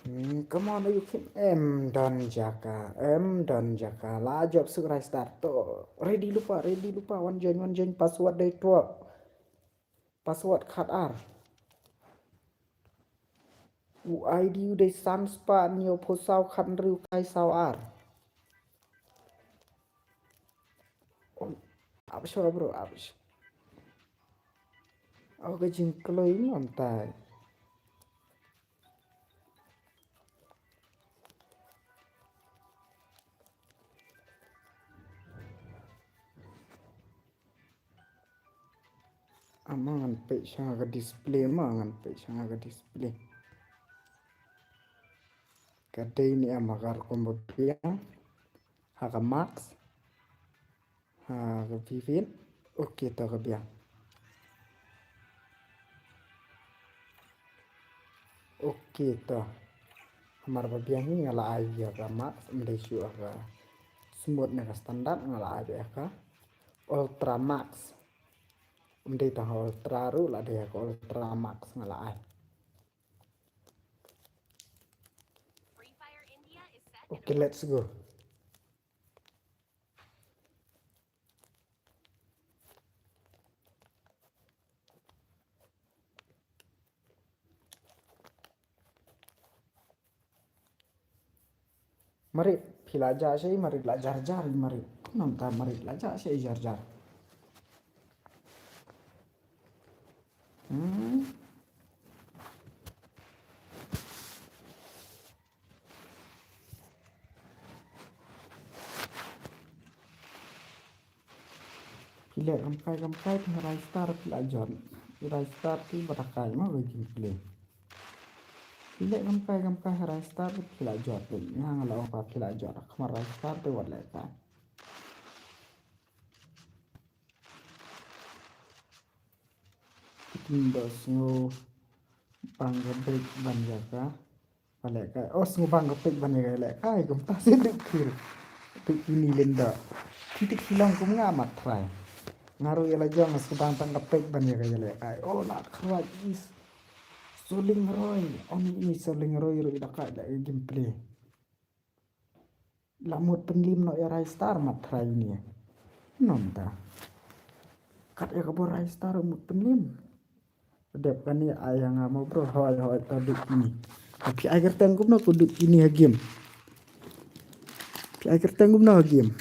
Hmm, come on, are you keen? Em don jaka, em don jaka. La jop suk Rise Star to. Ready lypa, ready lypa. Wan join, wan join. Password dei twelve. Password khat ar. U I D u dei san spah hynñiew phew saw khat hynriew kai saw ar. Ap shuwa bro, ap shuwa. Au ka jingkloi mynta. Ama ngan peit sha ka display, ma ngan peit sha ka display. Ka dei ne em ha ka rukom ba biang. Ha ka max. Ha ka vivid. Ok, to ka biang. Ok, to. Hamar ba biang hi nga la ai ïa ka max, ym dei shuh ha ka smooth ne ka standard, nga la ai ïa ka ultra max. Ym dei tang ha ultra ruh, la dei ha ka ultra max nga la ai. Ok, let's go. Marit, phi la jah shai, marit la jar jar, marit. Kumno mynta marit la jah shai jar jar. Hmm. Phi leh kam kai kam kai te Rise Star phi la jot. Rise Star phi ba ta kai ma ka gameplay. Phi leh kam kai kam kai Rise Star phi la jot. Nga nga la ong ba phi la jot. Khmat Rise Star te wat leh kai. Kin da sngewbang ka peit ban ïa ka lehkai. Oh, sngewbang ka peit ban ïa ka lehkai, kumta seh duk khir. Peit kine lynda. Phi te phi long kum nga mat trai. Nga ruh ïa la jong nga sngewbang tang ka peit ban ïa ka lehkai. Oh, la khrwai is. Soling Roy. Oh, ni, ni Soling Roy ruh i da kai da gameplay. La mut pynlim noh ïa Rise Star mat trai ni. Nonta. Kat ïa ka bor Rise Star mut pynlim. Dep kane ai ïa nga mo bro, hoi hoi ta duk kine. Phi ai kyrteng kumno ko duk kine ha game. Phi ai kyrteng kumno ha game.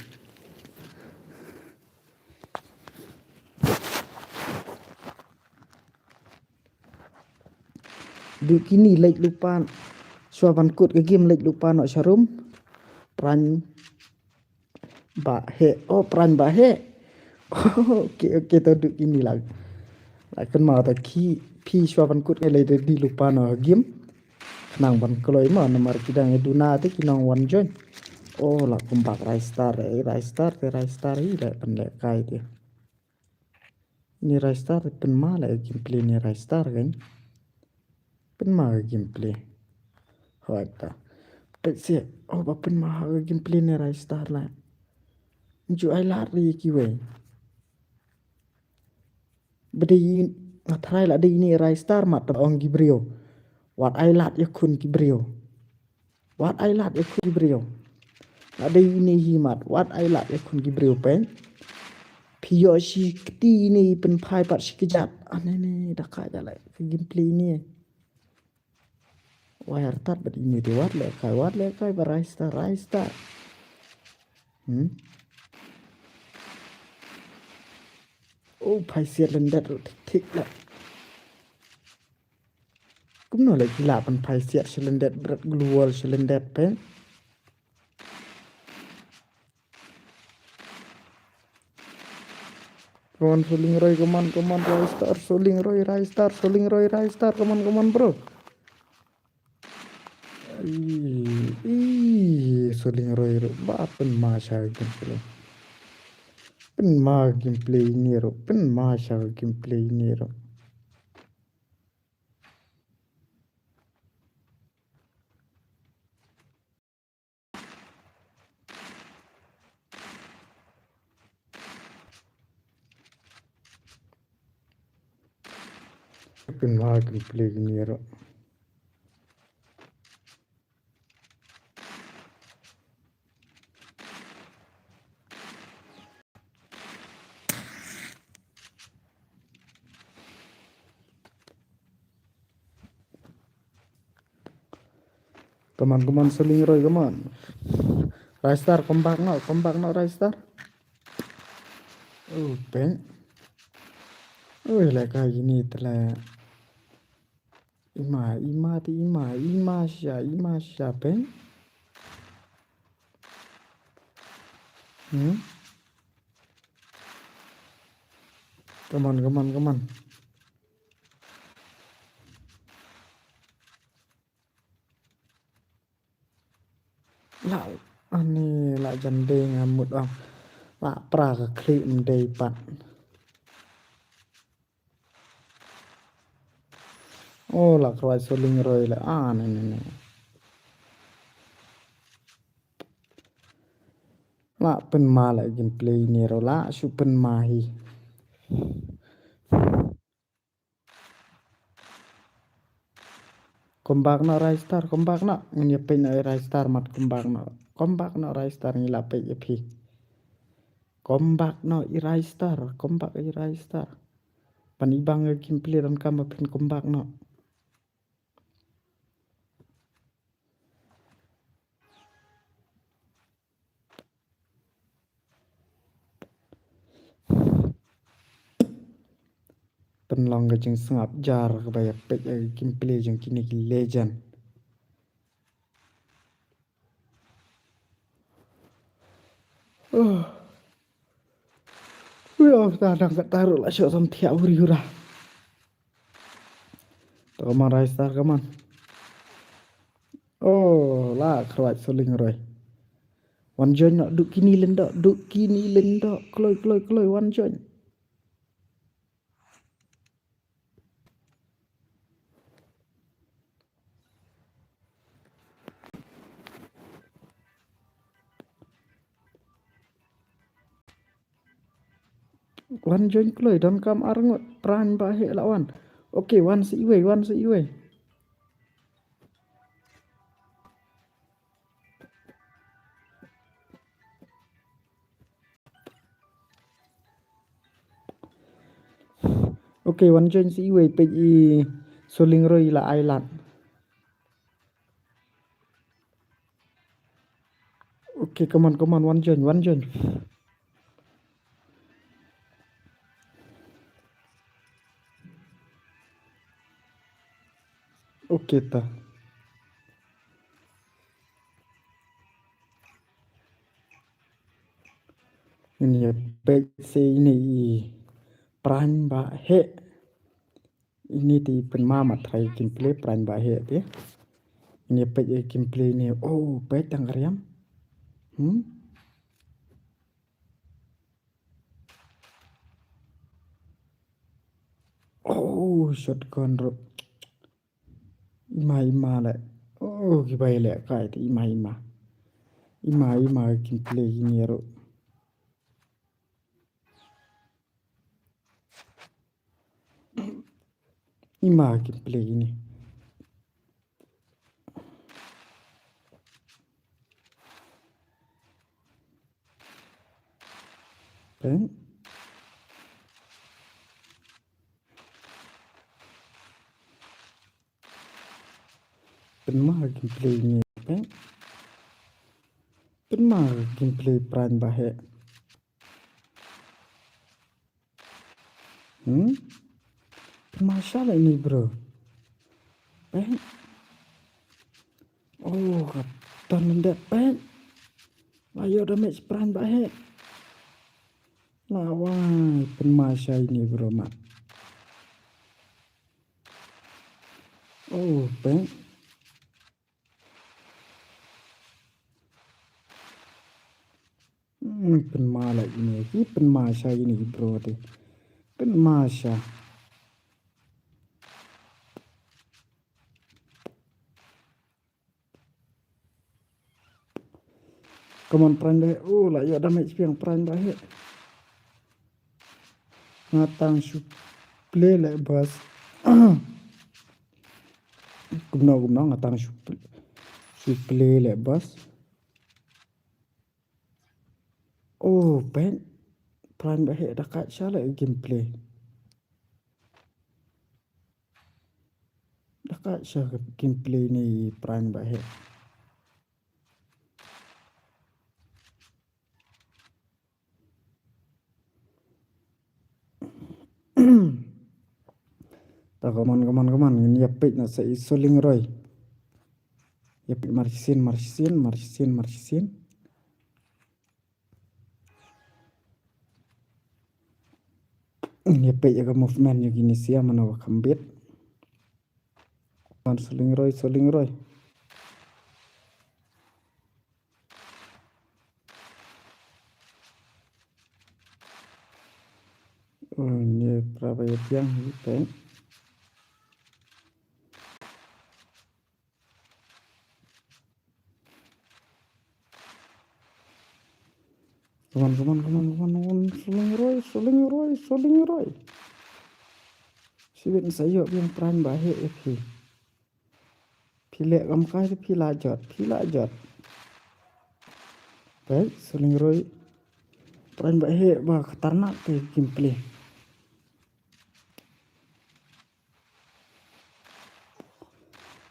Duk kine leit lypa. Shuwa ban kut ka game leit lypa noh sharum. Pran ba he. Oh, pran ba he. Okay, okay, to duk kine la. La kynmaw ta ki phi shuwa ban kut ngi leit ready lypa noh game. Khnang ban kloi mo namar ki dang ïa duna te ki nang wan join. Oh, la kum bak Rise Star, eh, Rise Star te Rise Star hi la pynlehkai te. Ni Rise Star pynma la gameplay ni Rise Star kan. Pynma gameplay. Hoi ta. Peit se, oh, ba pynma ha ka gameplay ne Ristar la. Ju ai lad ri kiwei. Ba dei nga tharai la dei ine Ristar mat, ta ong ki briew. Wat ai lad ïa khun ki briew. Wat ai lad ïa khun ki briew. La dei ine hi mat, wat ai lad ïa khun ki briew peng. Phi ïoh shi kti ine i pynphai pat shi kjat. Ane ne da kai da la ka gameplay ine. Wai artat bad ine te wat leh kai, wat leh kai ba Ristar, Ristar. Hmm? Oh, phai siat lyndet ruh thik thik leh. Kumno leh ki lah pynphai siat shi lyndet bret global shi lyndet peng. Come on, Soling Roy, come on, come on, Ristar, Soling Roy, Ristar, Soling Roy, Ristar, come on, come on, bro. Ih, ih, Soling Roy ruh, ba pynma sha gameplay. Pynma gameplay ine ruh, pynma sha gameplay ine ruh. Pynma gameplay ine ruh. Come on, come on, Soling Roy, come on. Ristar, come back noh, come back noh, Ristar. Oh, peng. Oh, leh kai ine te leh. Ima, ima te ima, ima sha, ima sha peng. Hmm? Come on, come on, come on. La, ani la jan dei nga mut ong. La pra ka khlieh ym dei pat. Oh, la khrwai Soling Roy la. Ah, ne, ne, ne. La pynma la gameplay ine ruh la shu pynma hi. Come back noh Ristar, come back noh. Ngin ïa peit noh Ristar mat, come back noh. Come back noh Ristar, ngi la peit ïa phi. Come back noh i Ristar, come back i Ristar. Ban i bang ïa gameplay donkam ba phin come back noh. Pynlong ka jingsngap jar kaba ïa peit ïa ka gameplay jong kine ki legend. Oh. Ui, oh, ta dang kata ruh la shoh sam thiah uri ura. To, come on, Ristar, come on. Oh, la khrwat Soling Roy. Wan join noh, duk kini lyndoh, duk kini lyndoh. Kloi, kloi, kloi, wan join. Wan join kloi, donkam arngut, pran ba heh la wan. Okay, wan sa iwei, wan sa iwei. Okay, wan join sa iwei, peit i Soling Roy la ai lad. Okay, come on, come on, wan join, wan join. Okay ta. Ngin ïa peit se ine i pran ba heh. Ine te i pynma mat trai gameplay pran ba heh te. Ngin ïa peit ïa gameplay ine. Oh, peit tang ka riam. Hmm? Oh, shotgun ruh. Ima, ima leh. Oh, ki bai leh kai te ima ima. Ima ima kin play ini ro. Ima kin play ini. Pyn. Pynma gameplay ni, pyn. Pynma gameplay pran ba heh. Hmm? Pynma sha la ini, bro. Pyn. Oh, ka ton lyndet, pyn. Ba ïoh damage pran ba heh. La wai, pynma sha ini, bro, ma. Oh, pyn. Hmm, pynma la ini, ki pynma sha ini, bro, te. Pynma sha. Come on, pran ba heh. Oh, la ïoh damage biang pran ba heh. Nga tang shu play leh bas. Kumno, kumno, nga tang shu pl-, shu play leh bas. Oh, pyn. Pran ba heh, da kat sha leh gameplay. Da kat sha gameplay ni pran ba heh. Ta, come on, come on, come on. Ngin ïa peit na sa i Soling Roy. Ïa peit mar shisien, mar shisien, mar shisien, mar shisien. Ïa peit ïa ka movement ïa kine sia mano ka kham bit. Man Soling Roy, Soling Roy. Oh, ni pra ba ïa piang hi peit. Come on, come on, come on, come on, come on. Soling Roy, Soling Roy, Soling Roy. Shibit sa ïoh biang pran ba heh ïa phi. Phi leh kam kai te phi la jot, phi la jot. Peit, Soling Roy. Pran ba heh ba khatarnak te gameplay.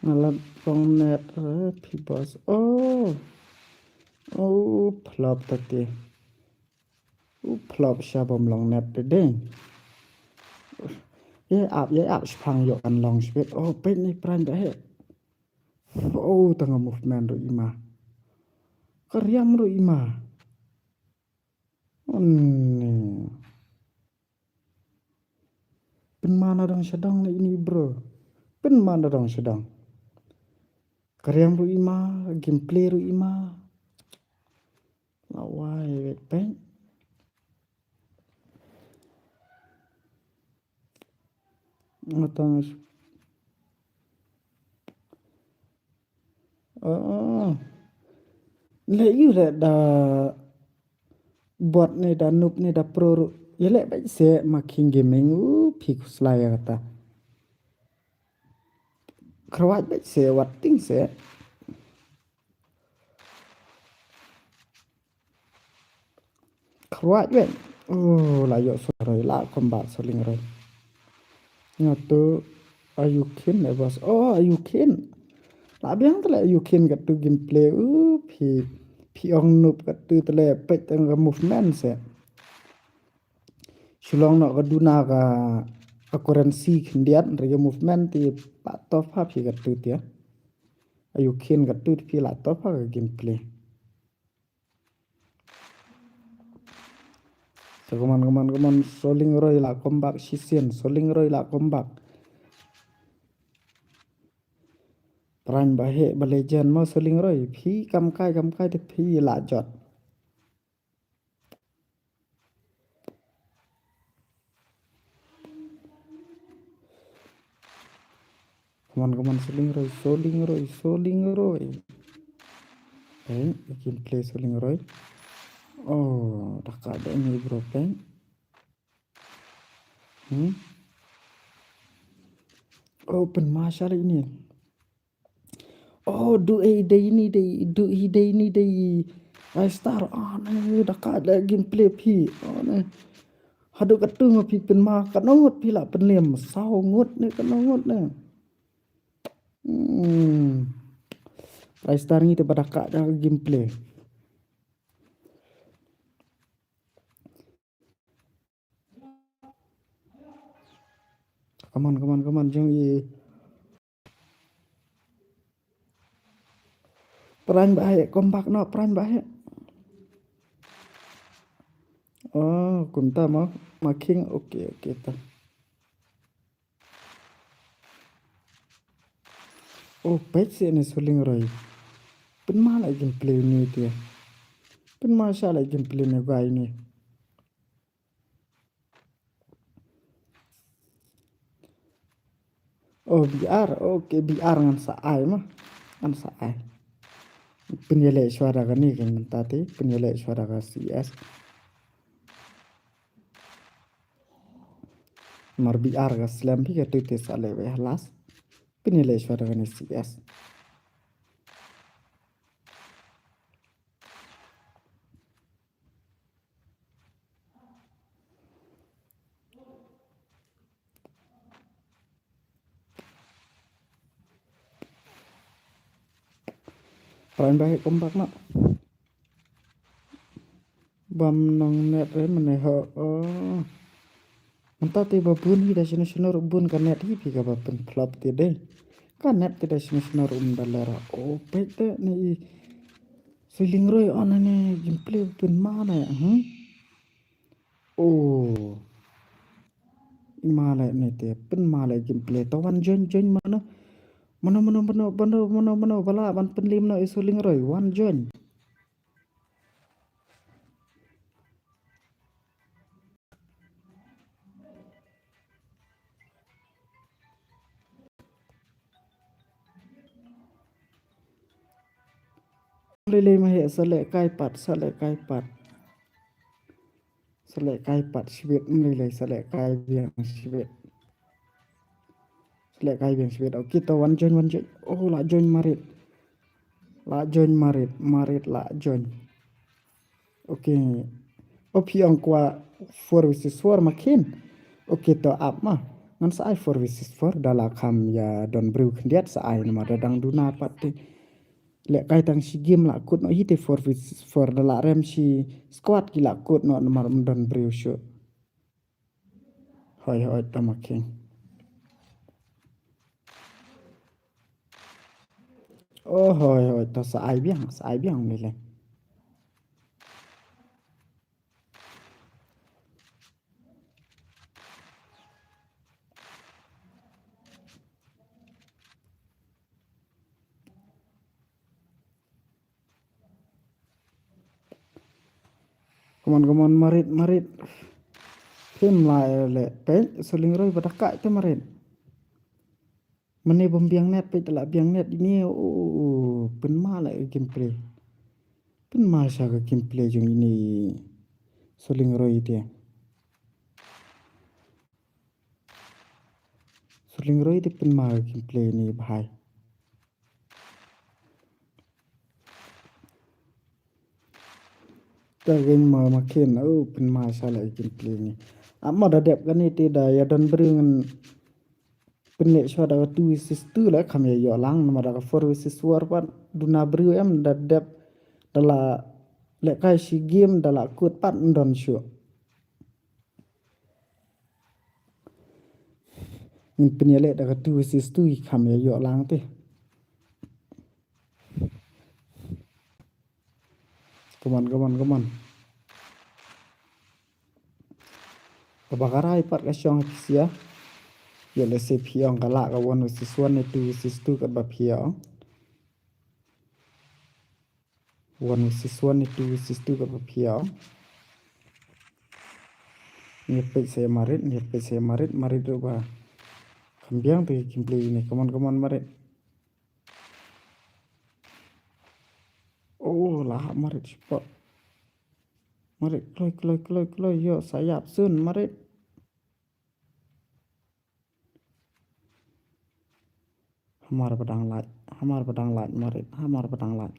Nga la long net, eh, phi boss. Oh. Oh, flop ta te. U flop sha bym long net te dei. Ïa ap, ïa ap shipang ïoh kan long shibit. Oh, peit ni pran ba heh. Oh, tang ka movement ruh ima. Ka riam ruh ima. Oh, ni. Pynman na dang sha dang na ini, bro. Pynman na dang sha dang. Ka riam ruh ima, gameplay ruh ima. La wai, wait, peit. Nga tang s-, oh. Leh ïu leh da bot ne da noob ne da pro ruh. Ïa leh beit se ma King Gaming, u phi khuslai ïa kata. Kyrwat beit se wat ting se. Kyrwat beit. Oh, la ïoh Soling Roy, la comeback Soling Roy. Nga tu Ayukin eh, boss. Oh, Ayukin. La biang tele Ayukin katu gameplay. Uh, phi, phi ong noob katu tele peit tang ka movement se. Shu long noh ka duna ka, ka currency khyndiat, re ka movement te pat top ha phi katu te. Ayukin katu te phi la top ha ka gameplay. So, come on, come on, come on. Soling Roy la comeback shisien. Soling Roy la comeback. Pran ba heh ba legend mo Soling Roy. Phi kam kai, kam kai te phi la jot. Come on, come on, Solingroi, Solingroi, Solingroi. Peng, i kin play Solingroi. Oh, da ka da ini bro peng. Hmm? Oh, pynma sha lei ini. Oh, du ei dei ini dei, du ei dei ini dei. Ai star, ah, ne, da ka da gameplay phi. Oh, ne. Haduh katu ma phi pynma, katno ngut phi la pynlem, saw ngut ne, katno ngut ne. Hmm. Ai star ngi te ba da ka da gameplay. Come on, come on, come on, jong i. Pran ba he, come back noh, pran ba he. Oh, kumta ma, ma king, okay, okay, ta. Oh, peit seh ne Solingroi. Pynma lei gameplay ne te. Pynma sha lei gameplay ne guy ne. Oh, B R. Okay, B R ngan sa ai ma. Ngan sa ai. Pynïaleh shuwa da kane kan mynta te. Pynïaleh shuwa da ka C S. Mar B R ka slem phi katu te sa leh wei ha last. Pynïaleh shuwa da kane C S. Pran ba he, come back noh. Bam nong net re mane ho, oh. Mynta te ba bun hi da shano shano ruh bun ka net hi phi kaba pynflop te dei. Ka net te da shano shano ruh ym da leh ra. Oh, peit te ne i Solingroi, oh, ne ne gameplay pynma ne, hmm? Oh. Ma lei ne te pynma lei gameplay. To wan join, join mano. Mano, mano, mano, mano, mano, mano, ba lah ban pynlem noh i Solingroi, wan join. Lei lei ma he, sa leh kai pat, sa leh kai pat. Sa leh kai pat shibit, ym lei lei, sa leh kai biang shibit. Sa leh kai biang shibit. Okay, to wan join, wan join. Oh, la join Marit. La join Marit, Marit la join. Okay. Oh, phi ong kwah four versus four ma khin. Okay, to ap ma. Ngan sa ai four versus four da la kham ïa don briew khyndiat sa ai namar da dang duna pat te. Leh kai tang shi game la kut noh hi te four versus four da la rem shi squad ki la kut noh namar ym don briew shuh. Hoi hoi, to ma king. Oh, hoi hoi, to sa ai biang, sa ai biang lele. Come on, come on, Marit, Marit. Phim la leh, peit, Solingroi ba da kah te Marit. Mane bym biang net, peit la biang net ini, oh, pynma la gameplay. Pynma sha ka gameplay jong ini Solingroi te. Solingroi te pynma ka gameplay ini bhai. Ta gen ma ma khin, oh, pynma sha la gameplay ini. Ap ma da dep kane te da ïa don briew ngan pynleh shuwa da ka two versus two la kham ïa ïoh lang, namar da ka four versus four pat duna briew em da dep da la leh kai shi game da la kut pat ym don shuh. Ngin pynïaleh da ka two versus two i kham ïa ïoh lang te. Come on, come on, come on. Kaba ka rai pat ka shong ha phi sia. Ïa lehse phi ong ka lah ka one versus one ne two versus two kaba phi ong. One versus one ne two versus two kaba phi ong. Ngi peit sa ïa Marit, ngi peit sa ïa Marit, Marit ruh ba. Kham biang te ki gameplay ne. Come on, come on, Marit. Oh, la hap Marit spot. Marit, kloi, kloi, kloi, kloi. Ïoh, sa ïap soon, Marit. Hamar ba dang lait, hamar ba dang lait, Marit, hamar ba dang lait.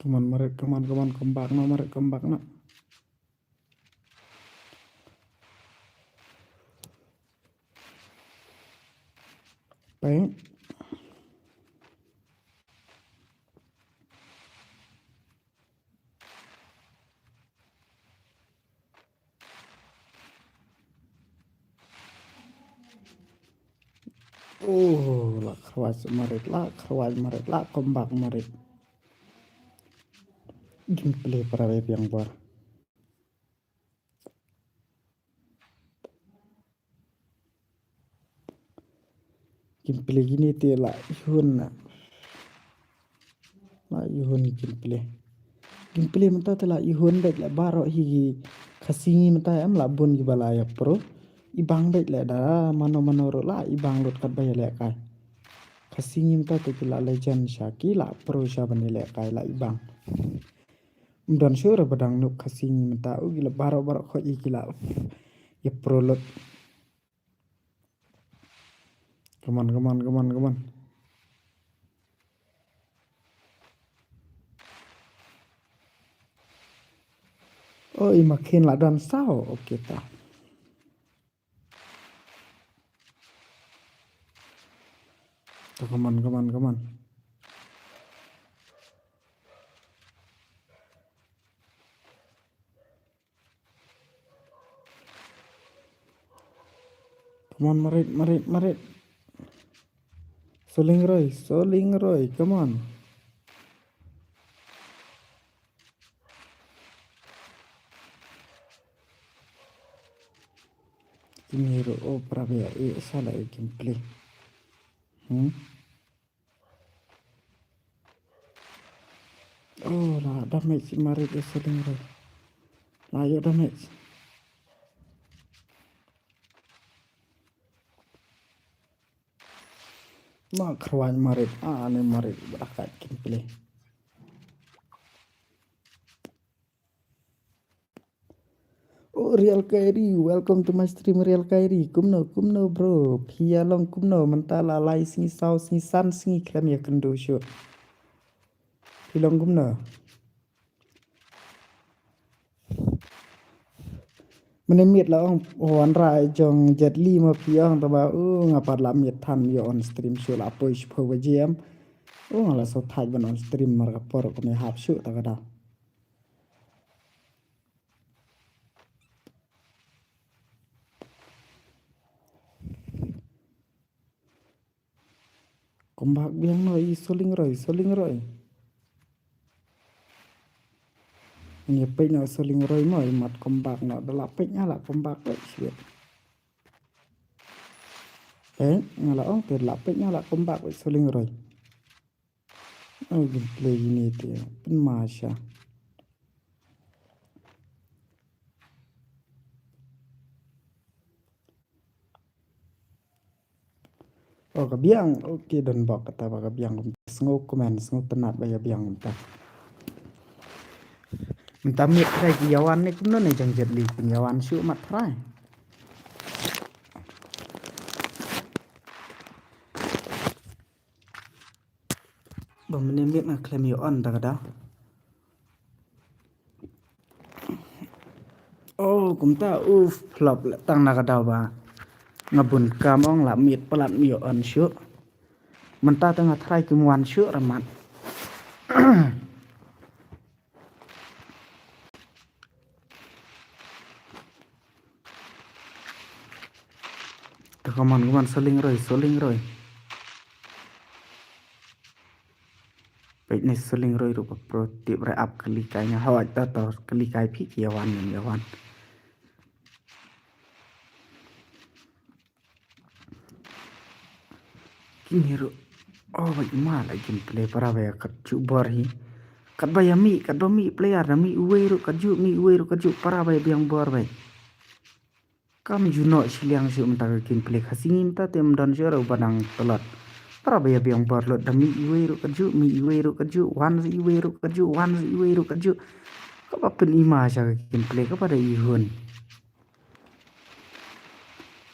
Come on, Marit, come on, come on, come back noh, Marit, come back noh. Peng. Oh, la khrwaj Marit, la khrwaj Marit, la come back Marit. Gameplay para biang bor. Gameplay kine te la ihun na. La ihun gameplay. Gameplay mynta te la ihun beit la baroh hi ki Khasi ngi mynta em la bun kiba la ïa pro. I bang beit la da mano mano ruh la i bang lut katba ïalehkai. Khasi ngi mynta te ki la legend sha ki la pro sha ban ïalehkai la i bang. Ym don shuh ruh ba dang noob Khasi ngi mynta u ki la baroh baroh khoit i ki la ïa pro lut. Come on, come on, come on, come on. Oh, i ma khin la don saw. Okay ta. Ta, come on, come on, come on. Come on, Marit, Marit, Marit. Solingroi, Solingroi, come on. Kine ruh, oh, para biang, eh, sa la, eh, gameplay. Hmm? Oh, la damage i Marit i Solingroi. La ïoh damage. Ma khrwaj Marit, ah, ne Marit ba da kat gameplay. Oh, Real Kairi, welcome to my stream, Real Kairi. Kumno, kumno, bro? Phi ïa long kumno? Mynta la lai sngi, saw sngi, san sngi khlem ïa kynduh shuh. Phi long kumno? Mynne miet la ong, oh, wanrah jong Jet Li ma phi ong, taba, uh, nga pat la miet than ïa on stream shuh la poi shiphew baje em. Uh, nga la shu thait ban on stream mar ka por kane hap shuh ta ka daw. Kombak biang noh i Solingroi, Solingroi. Ngi peit noh Solingroi mo, i mat kombak noh, da la peit nga la kombak peit shuh. Peit nga la ong te la peit nga la kombak peit Solingroi. Oh, gameplay ini te pynmasha. Oh, ka biang. Okay, don bok kata ba ka biang kumta. Sngew comment, sngew tnat ba ka biang kumta. Mynta miet trai ki ïawan ne kumno ne jong Jet Li kin ïawan shuh mat trai. Ba mynne miet nga khlem ïoh on da ka daw. Oh, kumta, uf, flop la tang na ka daw ba nga bun kam ong la miet palat ym ïoh on shuh. Mynta te nga try kim wan shuh ra mat. Te ka mon ka mon Solingroi, Solingroi. Peit ne Solingroi ruh ba pro tip re ap kylli kai nga hawai ta to kylli kai phi ki ïawan ngan ïawan. Kine ruh. Oh, bad ma la gameplay para ba ïa kat chu bor hi. Katba ïa mih, katba mih player, da mih uwei ruh katjuh, mih uwei ruh katjuh, para ba ïa biang bor beit. Kam ju noh shiliang shuh mynta ka gameplay. Ka sngi mynta te ym don shuh ruh ba dang tlot. Para ba ïa biang bor lut, da mih iwei ruh katjuh, mih iwei ruh katjuh, wan sa iwei ruh katjuh, wan sa iwei ruh katjuh. Kaba pyn-i ma sha ka gameplay, kaba da ihun.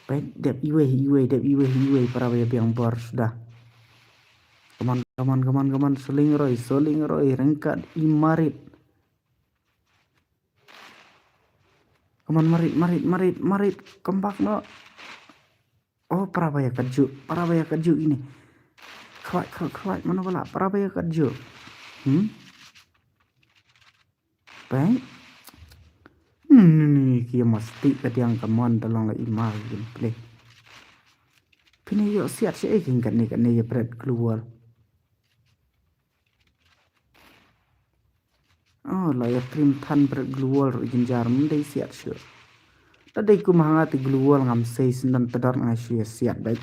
Peit, dep iwei, iwei, dep iwei, iwei, para ba ïa biang bor suda. Come on, come on, come on, come on, Soling Roy, Soling Roy, ryngkat i Marit. Come on, Marit, Marit, Marit, Marit. Come back noh. Oh, para ba ïa katjuh, para ba ïa katjuh ine. Khwai, khwai, khwai, mano ba lah, para ba ïa katjuh. Hmm? Peit. Hmm, ni, ni, ni, ki masti ka diang ka mon da long la i ma gameplay. Phin ïoh siat shaei ki katne, katne ïa bret gloo wall. Oh, la ïa trim than bret gloo wall ruh i jynjar, ym dei siat shuh. Da dei kum ha nga te gloo wall ngam sei shen don tdor nga shu ïa siat beit.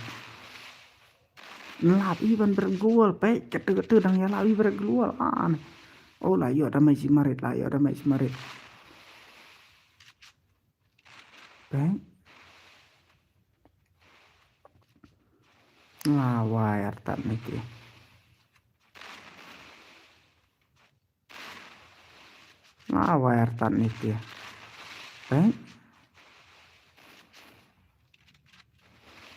Nlap i ban bret gloo wall, peit, katu katu dang ïa lap i bret gloo wall. Ah, ne. Oh, la ïoh damage i Marit, la ïoh damage i Marit. Peit. Nga wai artat ni te. Nga wai artat ni te. Peit.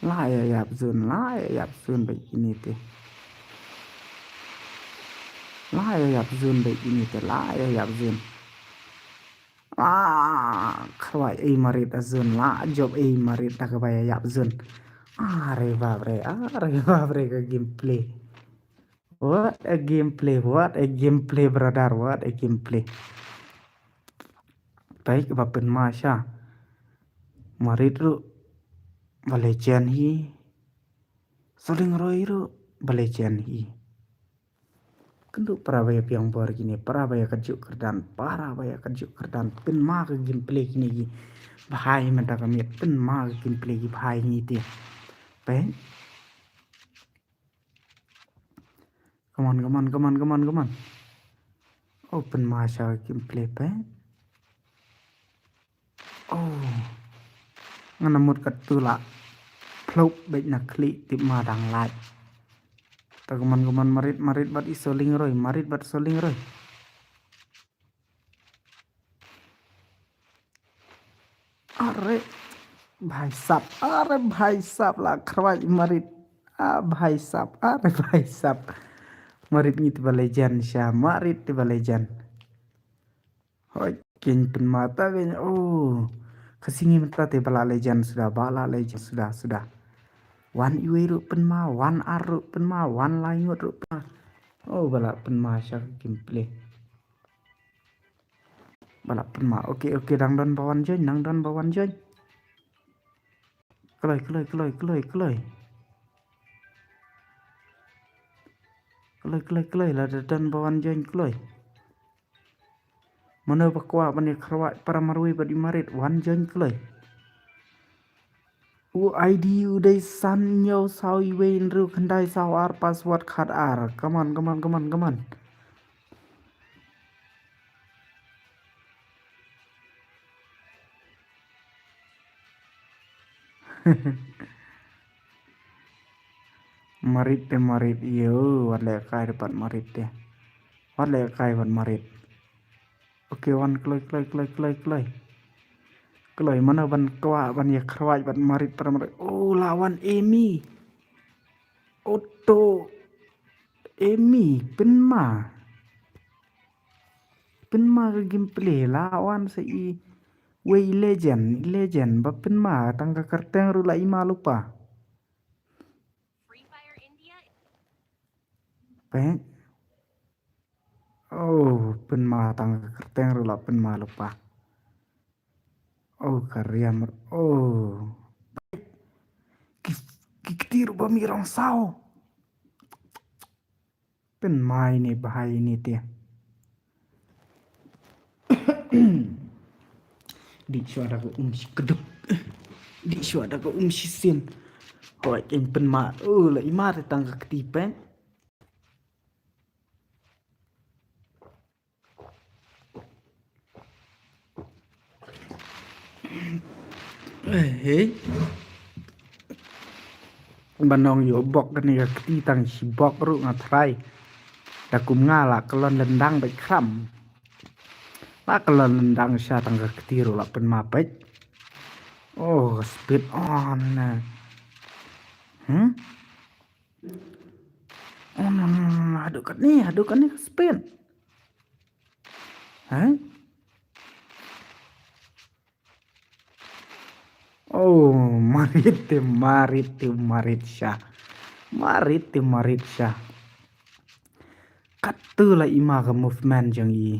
La ïa ïap zone, la ïa ïap zone beit kine te. La ïa ïap zone beit kine te, la ïa ïap zone. Ah, khwai ei Marit a zone, la jop ei Marit da kaba ïa ïap zone. Are bapre, are bapre ka gameplay. What a gameplay, what a gameplay, brother, what a gameplay. Peit kaba pynma sha. Marit ruh ba legend hi. Soling Roy ruh ba legend hi. Kynduh para ba ïa biang bor kine, para ba ïa katjuh kyrdan, para ba ïa katjuh kyrdan, pynma ka gameplay kine ki. Bha hi mynta ka miet, pynma ka gameplay ki bha hi ngi te. Peit. Come on, come on, come on, come on, come on. Oh, pynma sha ka gameplay peit. Oh. Ngan mut katu la. Plop beit na khlieh tip ma dang lait. Ta come on, come on, Marit, Marit bad i Soling Roy, Marit bad Soling Roy. Are bhai sab, are bhai sab la khwai Marit. Ah, bhai sab, are bhai sab. Marit ngi te ba legend sha, Marit te ba legend. Hoi, kin pynma ta kin, oh. Ka sngi mynta te ba la legend suda, ba la legend suda, suda. Wan iwei ruh pynma, wan ar ruh pynma, wan lai ngut ruh pynma. Oh, ba la pynma sha ka gameplay. Ba la pynma. Okay, okay, dang don ba wan join, dang don ba wan join. Kloi, kloi, kloi, kloi, kloi. Kloi, kloi, kloi, lada don ba wan join kloi. Mano ba kwah ban ïa kyrwat para marwei bad i Marit wan join kloi. U I D u dei san hynñiew saw iwei hynriew khyndai saw ar password khat ar. Come on, come on, come on, come on. Marit te Marit ïa, wat leh kai bad Marit te. Wat leh kai bad Marit. Okay, wan kloi, kloi, kloi, kloi, kloi. Kloi, mano ban kwah ban ïa kyrwat bad Marit para Marit. Oh, la wan Amy. Oto. Amy, pynma. Pynma ka gameplay, la wan sa iwei i legend, i legend, ba pynma, tang ka kyrteng ruh la i ma lypa. Peit. Oh, pynma tang ka kyrteng ruh la pynma lypa. Oh, ka riam ruh. Oh. Ki, ki kti ruh ba mih rong saw. Pynma ine bha ine te. Dih shuwa da ka um shi kduk. Dih shuwa da ka um shisien. Hoi, kin pynma. Oh, la i ma te tang ka kti peit. Hei. Ba nong ïoh bok kane ka kti tang shi bok ruh nga trai. Da kum nga la kyllon lyndang bad khram. La kyllon lyndang sha tang ka kti ruh la pynmapet. Oh, speed on na. Hmm? Oh, no, no, no, no. Haduh kat ni, haduh kat ni ka speed. Hei? Oh, marit te marit te marit sha. Marit te marit sha. Katto la i ma ka movement jong i.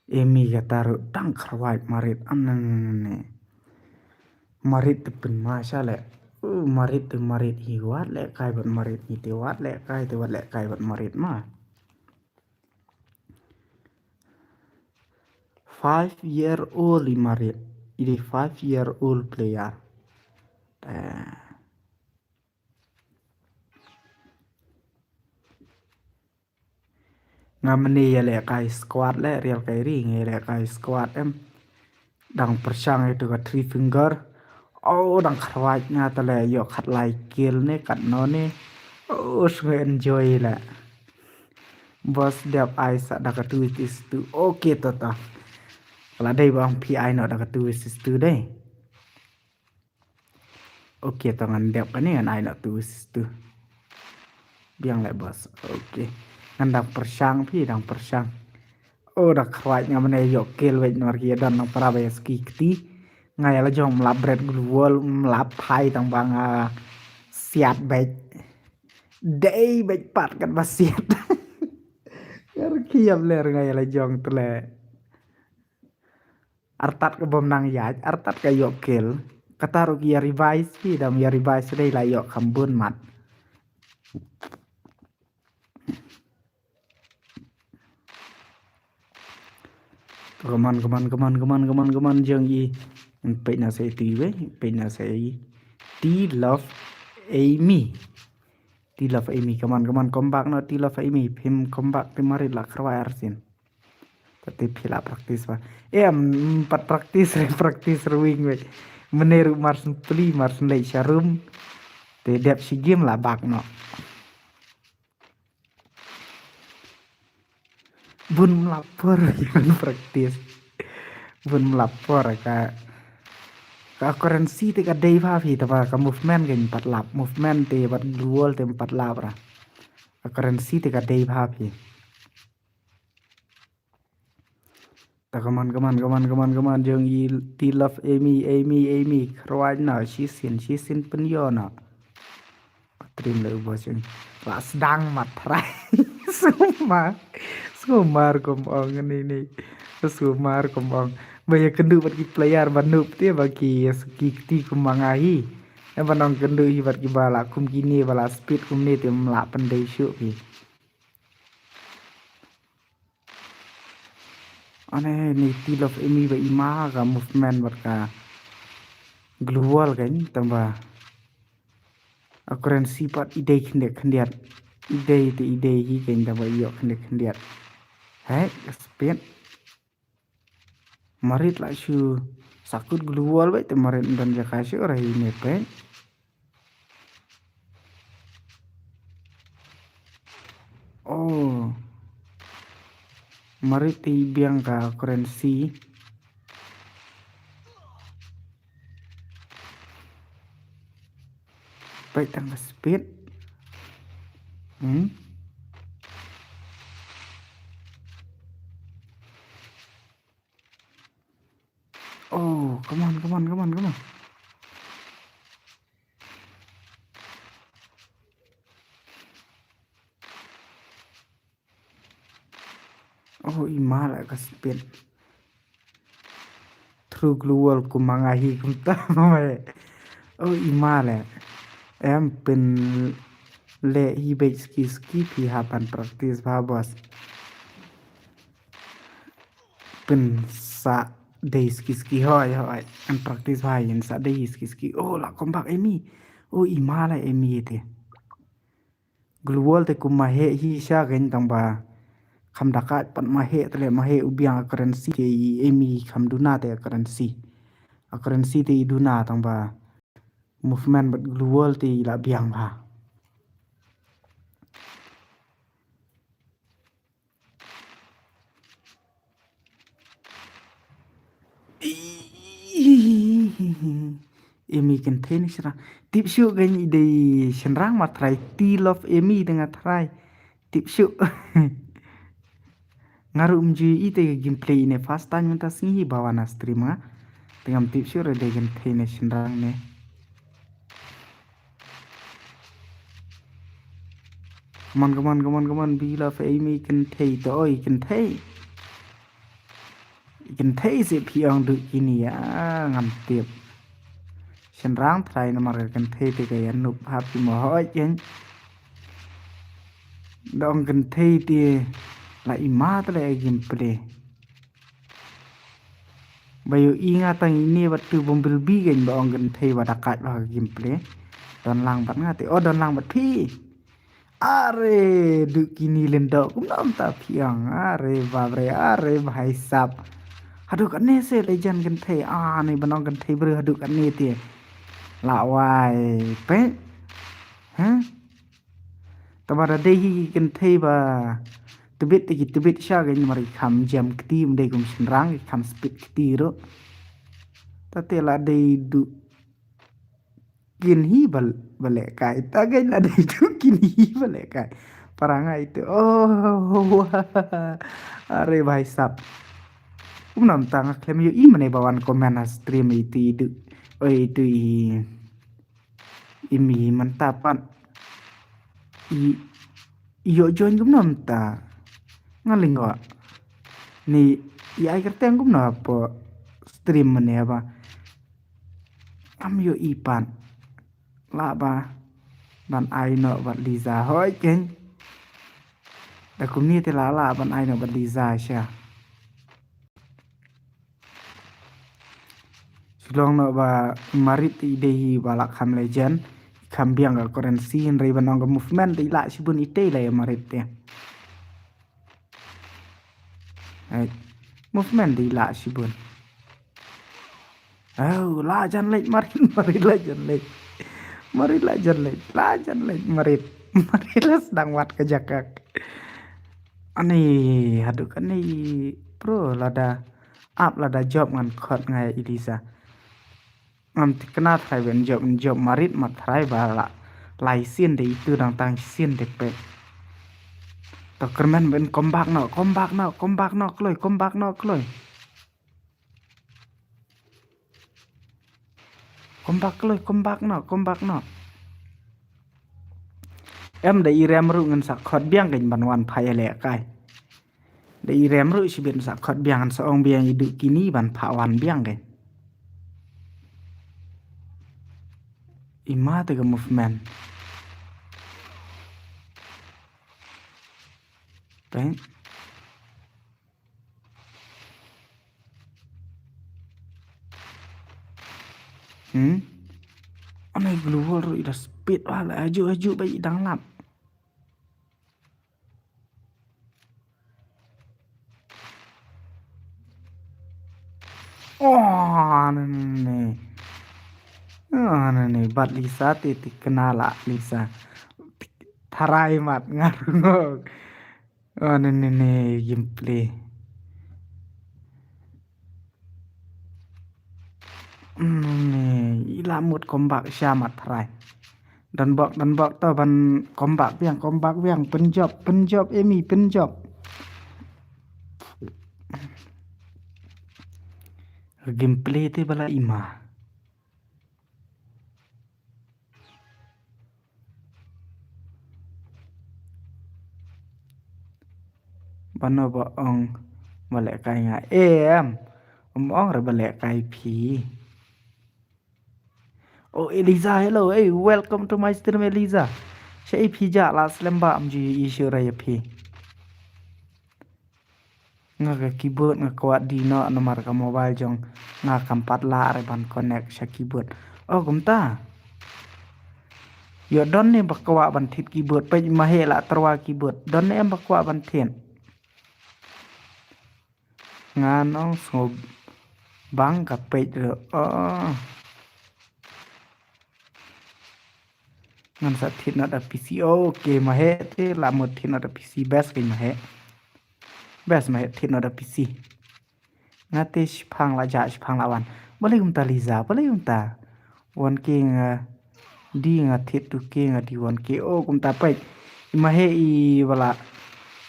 Emi kata ruh dang kharwai marit anane. Marit te pynma sha le. Uh, marit te marit hi wat le kai bad marit hi te wat le kai te wat le kai bad marit ma. Five year old i marit. I dei five year old player. Eh. Nga mane ïa leh kai squad le, real kai ri, nga ïa leh kai squad em. Dang pyrshang ïa tu ka three finger. Oh, dang kharwai nga ta le ïoh khat lai kill ne, kat no ne. Oh, sngew enjoy le. Boss dep ai sa da ka two versus two. Okay, to to. Kala dei ba ong phi ai no da ka two versus two dei. Okay, to ngan dep kane ngan ai no two versus two. Biang le boss. Okay. Ngan dang pyrshang phi, dang pyrshang. Oh, da khrwai nga mane ïoh kill wei namar ki don nang para ba ïa ski kti. Nga ïa la jong mlap bret glue wall, mlap phai tang ba nga siat beit. Dei beit pat kat ba siat. Ngar kiam ler nga ïa la jong tle. Artat ka bom nang ïaid, artat ka ïoh kill. Kata ruh ki ïa revise phi, dam ïa revise dei la ïoh kham bun mat. Come on, come on, come on, come on, come on, come on, jong i. Peit na sa i ti wei, peit na sa i. T Love Amy. T Love Amy, come on, come on, come back no, T Love Amy. Phim come back te marit la khrwai arsien. Te phi la practice ba. Em, pat practice re, practice re wing wei. Mane ruh mar syn pli, mar syn leit sha room. Te dep shi game la bak no. Bun mlap por bun practice. Bun mlap por ka, ka currency te ka dei ba phi te ba ka movement ka pat lap. Movement te pat glue wall te pat lap ra. Ka currency te ka dei ba phi. Ta, come on, come on, come on, come on, come on, jong i T Love Amy, Amy, Amy, khrwai na, shi sin, shi sin pynïoh na. Trim le u boss jong. La sdang mat trai. Sumar. Sumar kum ong ni ni. Sumar kum ong. Ba ïa kynduh bad ki player ba noob te ba ki ïa suki kti kum ma nga hi. Ïa ba nong kynduh hi bad ki ba la kum kine ba la speed kum ne te mla pyndei shuh ki. Ane ni T Love Amy ba i ma ka movement bad ka glue wall kan tang ba a currency pat i dei khyndiat khyndiat. I dei te i dei hi kan tang ba i ïoh khyndiat khyndiat. Hei, ka speed. Marit la shu sakut glue wall beit te marit don jaka shu ra hi ne peit. Oh. Marit te i biang ka currency. Peit tang ka speed. Hmm. Oh, come on, come on, come on, come on. Oh, i ma la ka speed. Through glue wall kum ma nga hi kumta ma me. Oh, i ma le. Em pynleh hi beit ski ski phi hap ban practice ba boss. Pynsa dei ski ski hoi hoi. Em practice ba yin sa dei ski ski. Oh, la come back Amy. Oh, i ma le Amy te. Glue wall te kum ma heh hi sha kein tang ba kham da ka pat ma heh te le ma heh u biang a currency te i Amy kham duna te a currency. A currency te i duna tang ba movement bad global te i la biang bha. Emi kynthei ne shynrang. Tip shuh kein i dei shynrang ma trai, ti love Emi dei nga trai. Tip shuh. Nga ruh ym ju ïohi te ka gameplay ne first time mynta sngi hi ba wan ha stream nga. Te ngam tip shuh re dei kynthei ne shynrang ne. Come on, come on, come on, come on, be love Emi kynthei to oi kynthei. Kynthei seh phi ong duh kini ah ngam tip. Shynrang trai namar ka kynthei te ka ïa nup ha phi mo hoi kein. Da ong kynthei te la i ma te la ïa gameplay. Ba ïohi nga tang ine bad tu bumblebee kein ba ong kynthei ba da kat ba ka gameplay. Don lang bad nga te, oh don lang bad phi. Are duh kini lyndok kumno mynta phi ong. Are babre, are bhai sab. Haduh katne se legend kynthei, ah ne ban ong kynthei briew haduh katne te. La wai peit. Huh? Taba da dei hi ki kynthei ba tbit te ki tbit sha kein namar ki kham jam kti, ym dei kum shynrang ki kham speed kti ruh. Ta te la dei duh kin hi ba, ba lehkai. Ta kein la dei duh kin hi ba lehkai. Para nga itu. Oh, are bhai sab. Kumno mynta nga khlem ïohi mane ba wan comment ha stream itu i duh. Oi itu i Emi mynta pat i, i ïoh join kumno mynta. Nga lyngngoh. Ni i ai kyrteng kumno hapoh stream mane ba kam ïohi pat. Lah ba ban ai noh bad Liza hoi kein. Da kumne te lah lah ban ai noh bad Liza sha. Shu long noh ba marit i dei hi ba la kham legend, kham biang ka currency, hynrei ban ong ka movement te i lah shibun, i tei la ïa marit te. Ai, movement te i lah shibun. Oh, la jan leit marit, marit la jan leit. Marit la jan leit, la jan leit marit. Marit la sdang wat ka jaka. Ani, haduh kane pro lada ap lada jop ngan khot ngai Eliza. Ngam thikna trai ban jop, jop marit ma trai ba la lai sien de itu dang tang sien de pek. To kyrmen ban comeback noh, comeback noh, comeback noh kloi, comeback noh kloi. Comeback kloi, comeback noh, comeback noh. Em da i rem ruh ngan sa khot biang kein ban wan phai lehkai. Da i rem ruh shibit sa khot biang, sa ong biang i duh kini ban phah wan biang kein. I ma te ka movement. Peng. Hmm? Anai global ruh i da speed wala aju aju ba i dang lap. Oh, ne ne ne. Oh, ne ne bad Lisa te te kena la Lisa. Tharai mat ngarung. Oh, ne ne ne gameplay. Hmm, i la mut comeback sha mat tharai. Don bok, don bok to ban comeback biang, comeback biang, pynjop, pynjop, Emi, pynjop. Gameplay te bala ima. Bano ba ong ba lehkai nga em. Um ong re ba lehkai phi. Oh, Eliza, hello. Hey, welcome to my stream, Eliza. Sha i phi ja la slem ba am ju i shu ra ya phi. Nga ka keyboard nga kwah di noh namar ka mobile jong nga kam pat lah re ban connect sha keyboard. Oh, kumta. Yo don ne ba kwah ban thied keyboard, peit ma he la tyrwa keyboard. Don ne em ba kwah ban thied. Nga nong sngewb Bang ka peit ruh. Oh. Ngan sa thied noh da P C. Okay, ma heh te la mut thied noh da P C best kein ma heh. Best ma heh thied noh da P C. Nga te shiphang la jah, shiphang la wan. Balei kumta Liza, balei kumta? Wan ki nga di nga thied tu ki nga di wan ki. Oh, kumta peit. I ma heh i ba la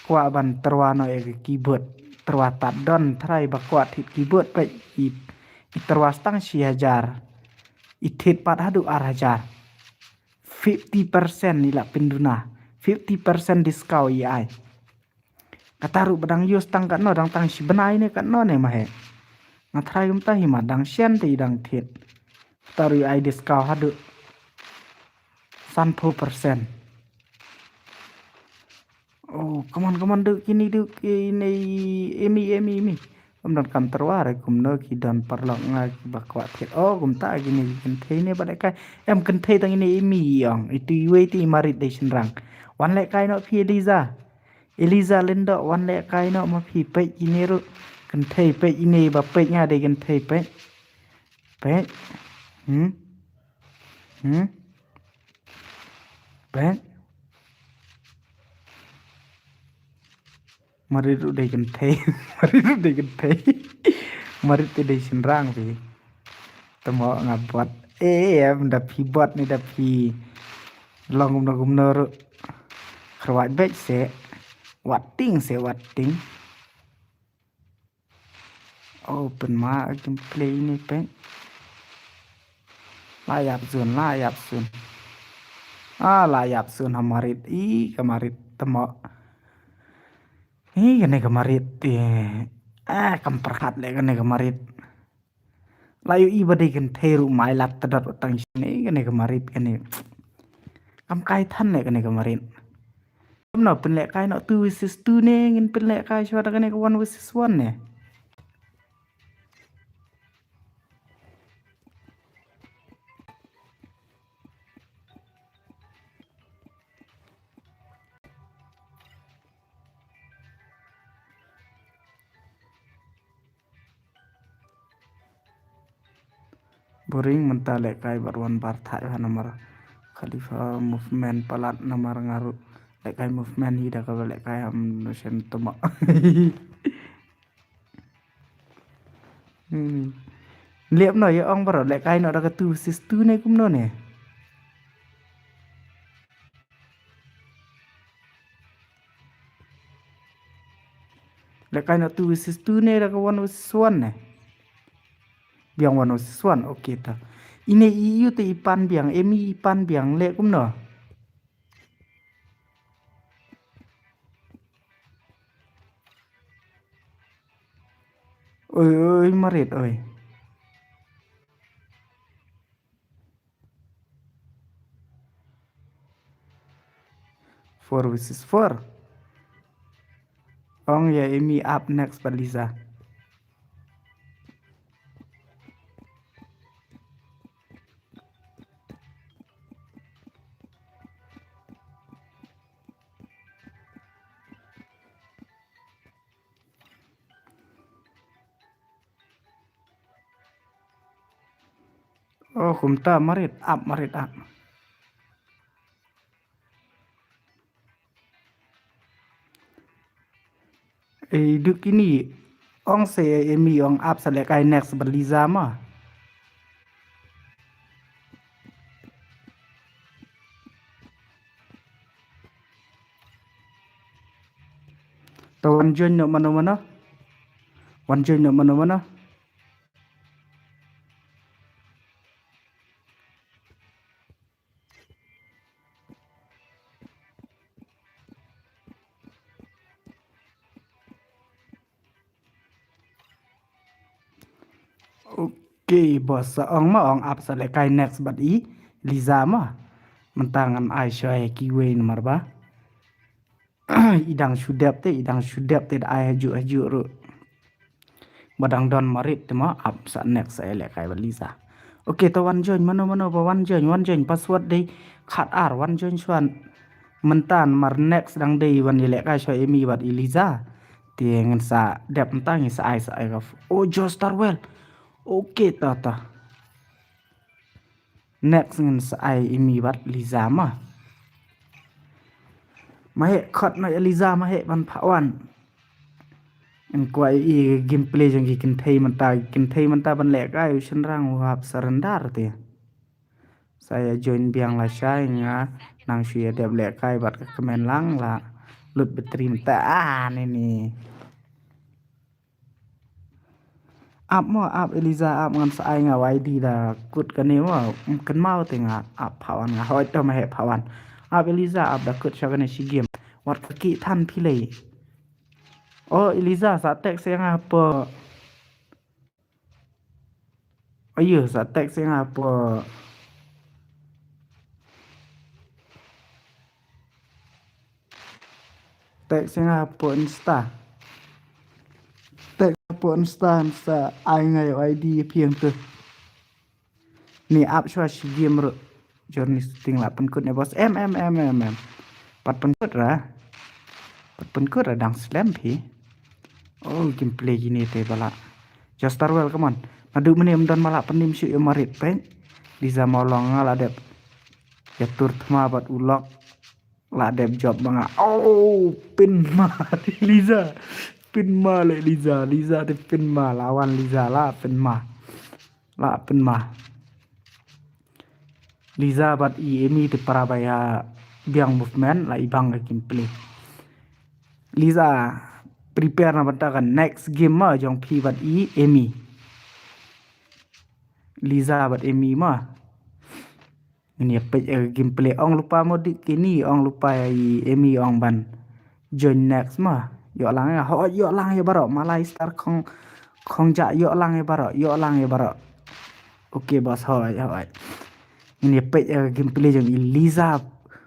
kwah ban tyrwa noh ïa ka keyboard. Tyrwa tad don trai ba kwah thied keyboard peit. I, i tyrwa stang shi hajar. I thied pat haduh ar hajar. Fifty percent i la pynduna. Fifty percent discount i ai. Kata ruh ba dang use tang katno, dang tang shi bnai ne katno ne ma heh. Nga try kumta hi ma dang shen te i dang thied. Kata ruh i ai discount haduh sanphew percent. Oh, come on, come on, duh kine, duh kine, Emi, Emi, Emi. Kam don kam tyrwa re kumno ki don paralok nga ki ba kwah thied. Oh, kumta kine ki kynthei ne ba lehkai. Em kynthei tang ine Emi ong. Itu iwei te i marit dei shynrang. Wan lehkai noh phi Eliza. Eliza Lyndok wan lehkai noh ma phi peit ine ruh. Kynthei peit ine ba peit nga dei kynthei peit. Peit. Hmm? Hmm? Peit. Marit ruh dei kynthei. Marit ruh dei kynthei. Marit te dei shynrang phi. Te mo nga bot. Eh, em da phi bot ne da phi long kumno kumno ruh. Kyrwat beit se. Wat ting se, wat ting. Oh, pynma gameplay ne peit. La ïap zun, la ïap zun. Ah, la ïap zun ha marit. I ka marit te mo. I kane ka marit. Eh. Ah, kam pyrkhat leh kane ka marit. La ïohi ba dei kynthei ruh mai lat tdot tang shane kane ka marit kane. Kam kai than leh kane ka marit. Kumno pynlehkai noh two versus two ne ngin pynlehkai shuwa da kane ka one versus one ne. Boring mynta lehkai bad wan bar thah ha namar Khalifa movement palat namar nga ruh lehkai movement hi da kaba lehkai ham no shen tama. Hmm. Leh no ïa ong baroh lehkai noh da ka two versus two ne kumno ne. Lehkai noh two versus two ne da ka one versus one ne. Biang one versus one, okay ta. Ine i ïu te i pan biang, Emi i pan biang leh kumno. Oi, oi, marit, oi. Four versus four. Ong ïa Emi up next bad Liza. Oh, kumta marit up, marit up. Eh, duk ini ong se Emi ong up sa lehkai next bad Liza ma. To wan join noh mano mano. Wan join noh mano mano. Okay, boss, sa ong ma ong up sa lehkai next bad i Liza ma. Mynta ngan ai shuwa ïa kiwei namar ba i dang shu dep te, i dang shu dep te da ai hajuh hajuh ruh. Ba dang don marit te ma up sa next sa ïa lehkai bad Liza. Okay, to wan join mano mano ba wan join, wan join password dei khat ar wan join shuwa. Mynta namar next dang dei wan ïa lehkai shuwa Emi bad i Liza. Te ngan sa dep mynta ngi sa ai sa ai ka f-, oh, Joe Starwell. Okay, ta ta. Next ngin sa ai Emi bad Liza ma. Ma heh khot noh ïa Liza, ma heh ban phah wan. Ngin kwah ïa i gameplay jong ki kynthei mynta, kynthei mynta ban lehkai u shynrang u hap surrender te. Sa ïa join biang lashai, nga nang shu ïa dep lehkai bad ka kmen lang la lut battery mynta. Ah, ne ne. Ap mo, ap Eliza, ap, ngan sa ai nga Y D da kut kane mo. Kynmaw te nga ap phah wan, nga hoi to ma heh phah wan. Ap Eliza, ap da kut sha kane shi game. Wat ka ki than phi lei. O Eliza, sa text ïa nga hapoh. Ayo, sa text ïa nga hapoh. Text ïa nga hapoh Insta. Text hapoh Insta, Insta, ai nga ïa u I D ïa phi hangto. Ni ap shuwa shi game ruh. Journey shooting lah pynkut ne boss. Em, em, em, em, em. Pat pynkut ra. Pat pynkut ra dang slem phi. Oh, gameplay kine te ba lah. Jostar well, come on. Naduh mynne ym don ba lah pynim shuh ïa u marit peit. Liza Mawlong nga lah dep. Ïa tur thma bad u lok. Lah dep jop ma nga. Oh, pynma Liza. Pynma leh Liza. Liza te pynma, la wan Liza la pynma. La pynma. Liza bad i Emi te para ba ïa biang movement, la i bang ka gameplay. Liza, prepare na bynta ka next game ma jong phi bad i Emi. Liza bad Emi ma. Ngin ïa peit ïa ka gameplay. Ong lypa mo dih kini, ong lypa ïa i Emi, ong ban join next ma. Ïoh lang ïa, hoi, ïoh lang ïa baroh. Malai Star Khong, Khong Jah, ïoh lang ïa baroh, ïoh lang ïa baroh. Okay boss, hoi, hoi. Ngin ïa peit ïa ka gameplay jong i Liza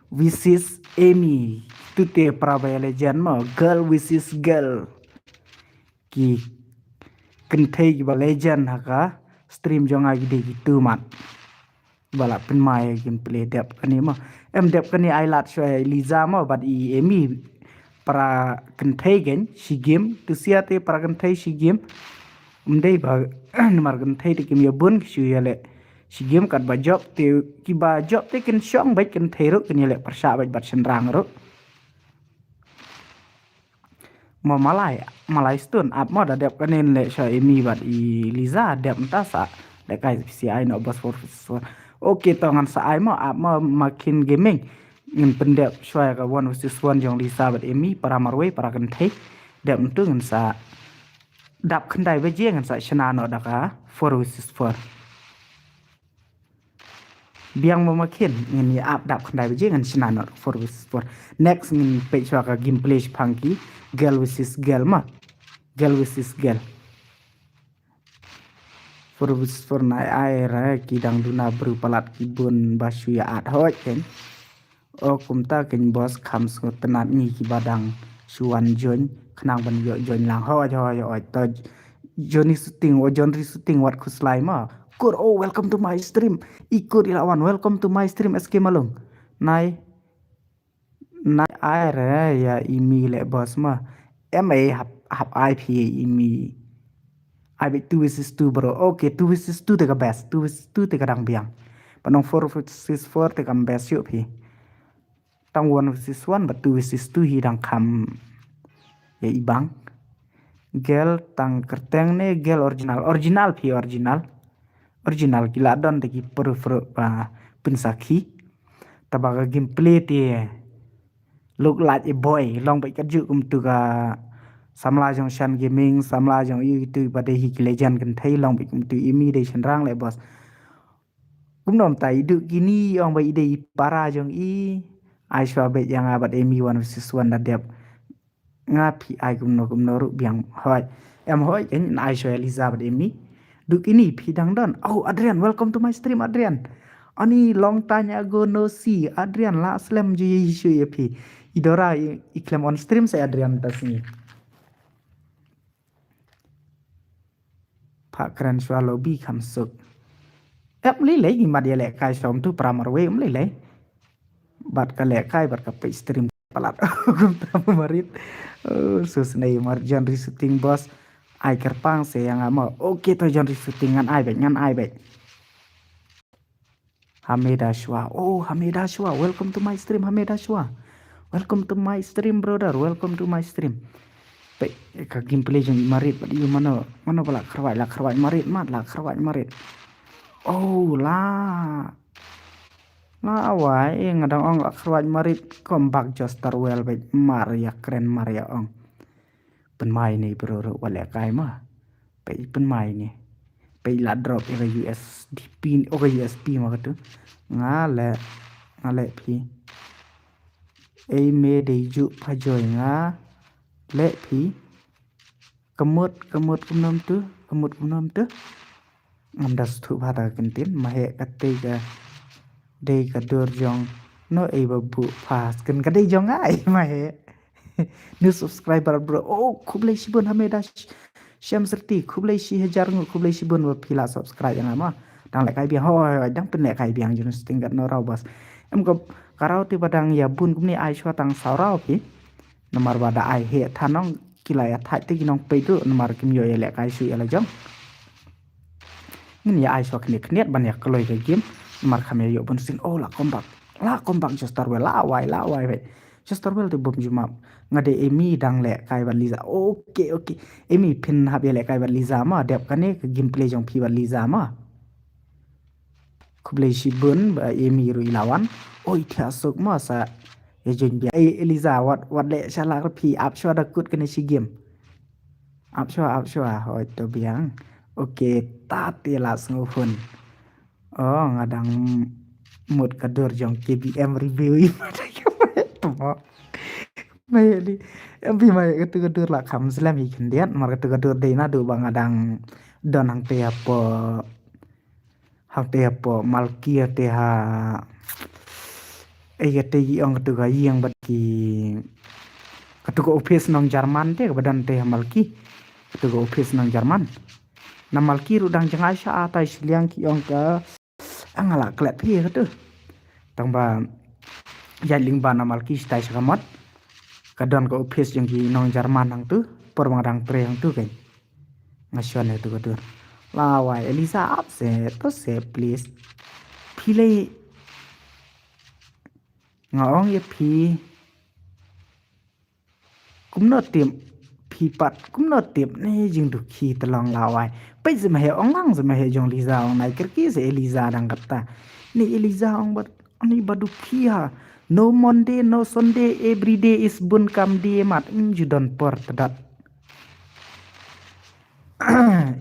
versus Emi. Tu te para ba ïa legend ma, girl versus girl. Ki kynthei kiba legend ha ka stream jong nga ki dei kitu mat. Ba lah pynma ïa gameplay dep kane ma. Em dep kane ai lad shuwa ïa i Liza ma bad i Emi. Para kynthei kein shi game, tu sia te para kynthei shi game. Ym dei ba namar kynthei te kim ïa bun ki shu ïa leh shi game, katba jop te, kiba jop te kin shong bad kynthei ruh kin ïa leh pyrshah bad bad shynrang ruh. Mo malai, malai stun, ap mo da dep kane leh sha Emi bad i Liza, dep mynta sa lehkai P C I noh boss four versus four. Okay, to ngan sa ai mo, ap mo Makin Gaming. Ngin pyndep shuwa ïa ka one versus one jong Liza bad Emi, para marwei, para kynthei. Dep mynta ngin sa dap khyndai baje ngin sa shna noh da ka four versus four. Biang mo Makin, ngin ïa ap dap khyndai baje ngin shna noh four versus four. Next ngin peit shuwa ka gameplay shaphang ki girl versus girl ma. Girl versus girl. Four versus four nai ai ra ki dang duna bru palat ki bun ba shu ïa at hoi kein. O kumta kein boss, kham sngewtynnat ngi kiba dang shu wan join, khnang ban ïoh join lang. Hoi, hoi, hoi, to Johnny Shooting, o Johnny Shooting, wat khuslai ma. Kur, oh, welcome to my stream. I kur i la wan, welcome to my stream, S K Malung. Nai, nai ai re ïa i Mi leh boss ma. Em ai hap, hap ai phi i Mi. Ai beit two versus two bro. Okay, two versus two te ka best. Two versus two te ka dang biang. Ba nong four versus four te kam best shuh phi. Tang one versus one, ba two versus two hi dang kham ïa i bang. Gel tang kyrteng ne gel original. Original phi original. Original ki la don te ki pyrkhat ba pynsakhi. Taba ka gameplay te look like a boy. Long bad ka juk kumtu ka samla jong Shan Gaming, samla jong i tu ba dei hi ki legend kynthei, long bad kumtu i Mi dei shynrang leh boss. Kumno mynta i duk kini ong ba i dei i para jong i. Ai shuwa beit ïa nga bad Emi one versus one da dep. Nga phi ai kumno kumno ruh biang hoi. Em hoi kein ai shuwa ïa Liza bad Emi. Duk kini phi dang don. Oh Adrian, welcome to my stream Adrian. Ani long time ago no see. Adrian la slem ju ïa shu ïa phi. I Dora i, i khlem on stream sa Adrian ta sngi. Phah kren shuwa lobby kham suk. Ep lei lei ngi mat ïa lehkai shuwa um tu para marwei um lei lei. Bad ka lehkai bad ka peit stream palat. Kumta marit. Oh, sus nei mar Johnny Shooting boss. Ai kyrpang se ïa nga mo. Okay, to jan ri shooting, ngan ai beit, ngan ai beit. Hameda Shwa. Oh, Hameda Shwa. Welcome to my stream, Hameda Shwa. Welcome to my stream, brother. Welcome to my stream. Peit ka gameplay jong i Marit bad ïa u mano, mano ba la kharwai, la kharwai Marit, mat la kharwai Marit. Oh, la. La wai, eh, nga dang ong la kharwai Marit, comeback Joster Well beit, mar ïa kren mar ïa ong. Pynmai ne bro, ro wa leh kai ma. Peit pynmai ne. Peit la drop ïa ka U S D P, o ka U S P ma katu. Nga leh, nga leh phi. Ei me dei ju pha joi nga leh phi. Kamut, kamut kumnom tu, kamut kumnom tu. Ngam da sngewthuh bha ta ka kyntien, ma heh ka dei ka, dei ka dur jong no ei ba buh pha, kan ka dei jong nga ei ma heh. New subscriber bro. Oh, khublei shibun Hameda Sh-, Shem Srti, khublei shi hajar nguh, khublei shibun ba phi la subscribe ïa nga ma. Dang leh kai biang, hoi, hoi, dang pynleh kai biang jong sting gat no raw bas. Em ka, ka raw te ba dang ïa bun kumne ai shwa tang saw raw phi. Namar ba da ai heh than nong ki la ïa thait te ki nong peit ruh namar kim ïoh ïa leh kai shu ïa la jong. Ngin ïa ai shuwa khyndiat khyndiat ban ïa kloi ka game. Namar kham ïa ïoh bun sien. Oh, la comeback. La comeback Joster Well, la wai, la wai beit. Joster Well te bym ju map. Nga dei Amy dang leh kai bad Liza. Okay, okay. Amy phin hap ïa leh kai bad Liza ma. Dep kane ka gameplay jong phi bad Liza ma. Khublei shibun ba Amy ruh i la wan. Oi, thiah suk ma sa ïa join biang. Ei, Eliza, wat, wat leh shalak phi, ap shuwa da kut kane shi game. Ap shuwa, ap shuwa. Hoi, to biang. Okay, ta te la sngew hun. Oh, nga dang mut ka dur jong K B M review i ma da ka ma to mo. Mai li. Em bi mai katu ka dur la kham slem i khyndiat, mar katu ka dur dei naduh ba nga dang don hangte hapoh, hangte hapoh Malki hangte ha. Ei, katu ki ong katu ka ïing bad ki, katu ka office nong German te ka ba don te ha Malki. Katu ka office nong German. Na Malki ruh dang jngai sha atai shiliang ki ong ka, ah, nga la klet phi katu. Tang ba ïaid lyngba na Malki shatai sha ka mot. Ka don ka office jong ki nong German hangtu, por ba nga dang trei hangtu kein. Nga shon ïa tu ka dur. La wai, Eliza, ap se, to se, please. Phi lei, nga ong ïa phi. Kumno tip, phi pat kumno tip ne jingdukhi te long la wai. Peit, sa ma heh ong lang, sa ma heh jong Liza ong nai kyrkieh, sa Eliza dang kata. Ni Eliza ong bad, ani ba dukhi ha. No Monday, no Sunday, every day is bun kam day mat. Ym ju don por te dat.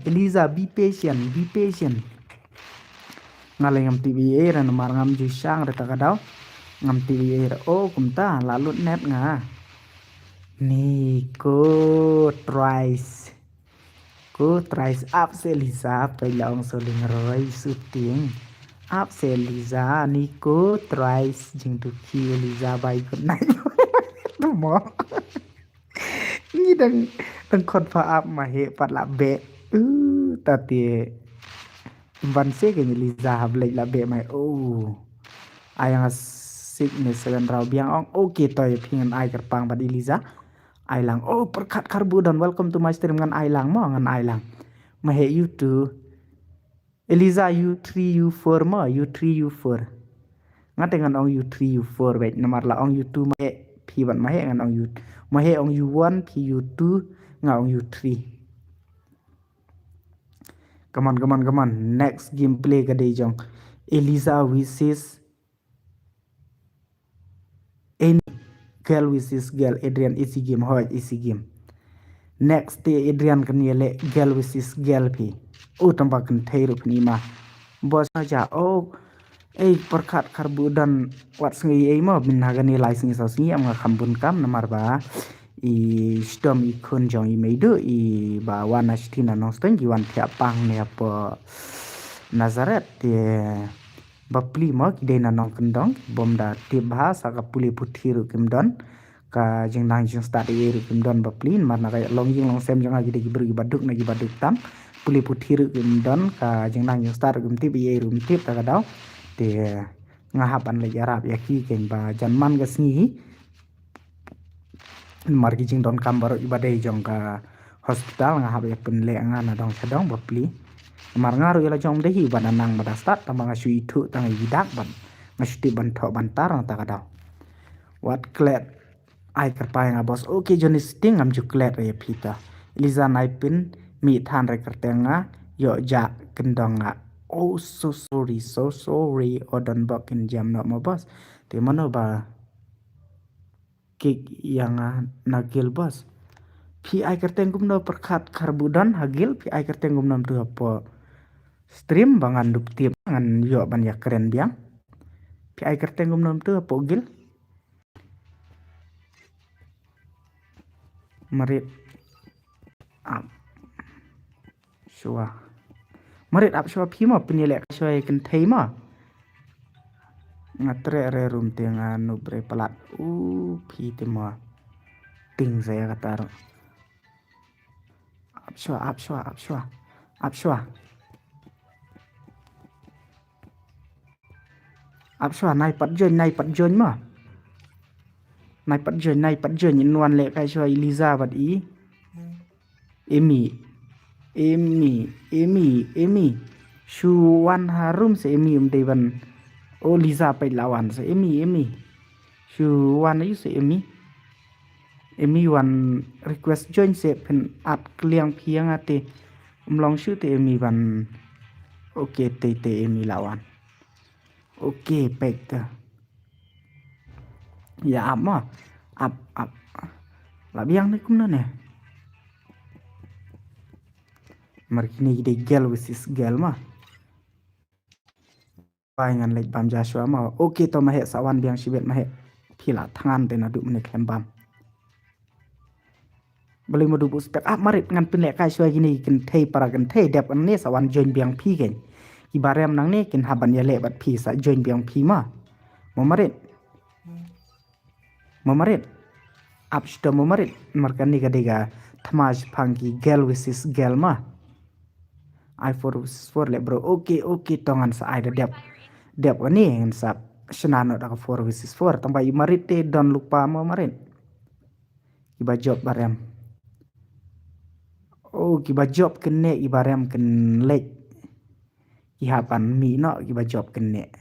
Eliza, be patient, be patient. Nga lei ngam tip ei ei re namar ngam ju shang re ta ka daw. Ngam tip ei ei re. Oh, kumta la lut net nga. Ni ko tries. Ko tries, ap se Eliza, peit la ong Soling Roy shooting. Ap se Eliza, ni ko tries, jingdukhi Eliza, bye good night. Tu mo. Ngi dang, dang khot pha ap ma heh pat la beh. Uh, ta te. Ban se kein Eliza hap leit la beh mai. Oh. Ai nga sik ne seven raw biang ong. Okay, to ïa phi ngan ai kyrpang bad Eliza. Ai lang. Oh, Pyrkhat Kharbudon, welcome to my stream, ngan ai lang mo, ngan ai lang. Ma heh U two. Eliza U three U four mo, U three U four. Nga te ngan ong U three U four beit, namar la ong U two ma heh, phi bad ma heh ngan ong U, ma heh ong U one, phi U two, nga ong U three. Come on, come on, come on. Next gameplay ka dei jong Eliza versus Any girl versus girl, Adrian, easy game, hoi, easy game. Next te Adrian kan ïaleh girl versus girl phi. Oh, tang ba kynthei ruh phi ma. Boss na ja, oh, ei, Pyrkhat Kharbudon wat sngi ei mo, min ha kane lai sngi saw sngi, am nga kham bun kam, namar ba i shitom i khun jong i Meidu, i ba wan na Shithin na Nongstoiñ, ki wan thiah pang ne hapoh Nazareth, te bapli mo, ki dei na nongkyndong, ki bym da tip bha, sa ka pule puthi ruh kim don, ka jingnang jingstad ei ei ruh kim don bapli, namar na ka long ïing long sem jong nga ki dei ki briew ki baduk na ki baduk tam, pule puthi ruh kim don, ka jingnang jingstad ruh kim tip, ei ei ruh kim tip, ta ka daw, te nga hap ban leit ïarap ïa ki kein ba jan man ka sngi, namar ki jingdonkam baroh ki ba dei jong ka hospital, nga hap ïa pynleh nga na dong sha dong ba pli. Namar nga ruh ïa la jong ym dei hi ba na nang ba da start, tang ba nga shu ithuh tang i dak ban, nga shu tip ban thoh ban tar na ta ka daw. Wat klet ai kyrpad nga boss. Okay, Johnny Sting, ngam ju klet re ïa phi ta. Eliza Naipin, mih than re kyrteng nga, ïoh ja kyndong nga. Oh, so sorry, so sorry. Oh, don bok in jam no mo boss. Te mano ba kick ïa nga na guild boss. Phi ai kyrteng kumno pyrkhat khar budon ha guild, phi ai kyrteng kumno tu hapoh stream ba ngan dup tip ngan ïoh ban ïa kren biang. Phi ai kyrteng kumno tu hapoh guild. Marit ap shwa. Marit ap shwa phi mo, pynïaleh ka shwa ïa kynthei mo. Nga treh re rum te nga nup re palat. U phi te mo. Ting sa ïa kata ruh. Ap shwa, ap shwa, ap shwa. Ap shwa. Ap shwa, nai pat join, nai pat join mo. Nai pat join, nai pat join, in wan leh kai shwa i Liza bad i Emi. Emi, Emi, Emi. Shu wan harum se Emi um dei ban. O Liza peit la wan se Emi, Emi. Shu wan ayu se Emi. Emi wan request join se phin at kliang phi ïa nga te. Um long shu te Emi ban. Okay, te te Emi la wan. Okay, peit te. Ïa ap mo. Ap, ap. La biang ne kumno ne. Mar kine ki dei girl versus girl mo. Bai ngan leit bam Joshua mo. Okay to ma heh, sa wan biang shibit ma heh. Phi la thngan te naduh mynne khlem bam. Balei mo duh buh spek? Ap Marit, ngan pynleh kai shwa kine ki kynthei para kynthei dep nangne sa wan join biang phi keiñ. Kiba rem nangne kin hap ban ïaleh bad phi, sa join biang phi mo. Mo Marit. Mo Marit. Ap shuh to mo Marit. Mar kane ka dei ka thma shaphang ki girl versus girl mo. Ai four versus four leh bro. Okay, okay, to ngan sa ai da dep. Dep kane ngan sa shna noh da ka four versus four. Tang ba i Marit te don lypa mo Marit. Kiba jop ba rem. Oh, kiba jop kane, kiba rem kane. Ki hap ban mih noh kiba jop kane.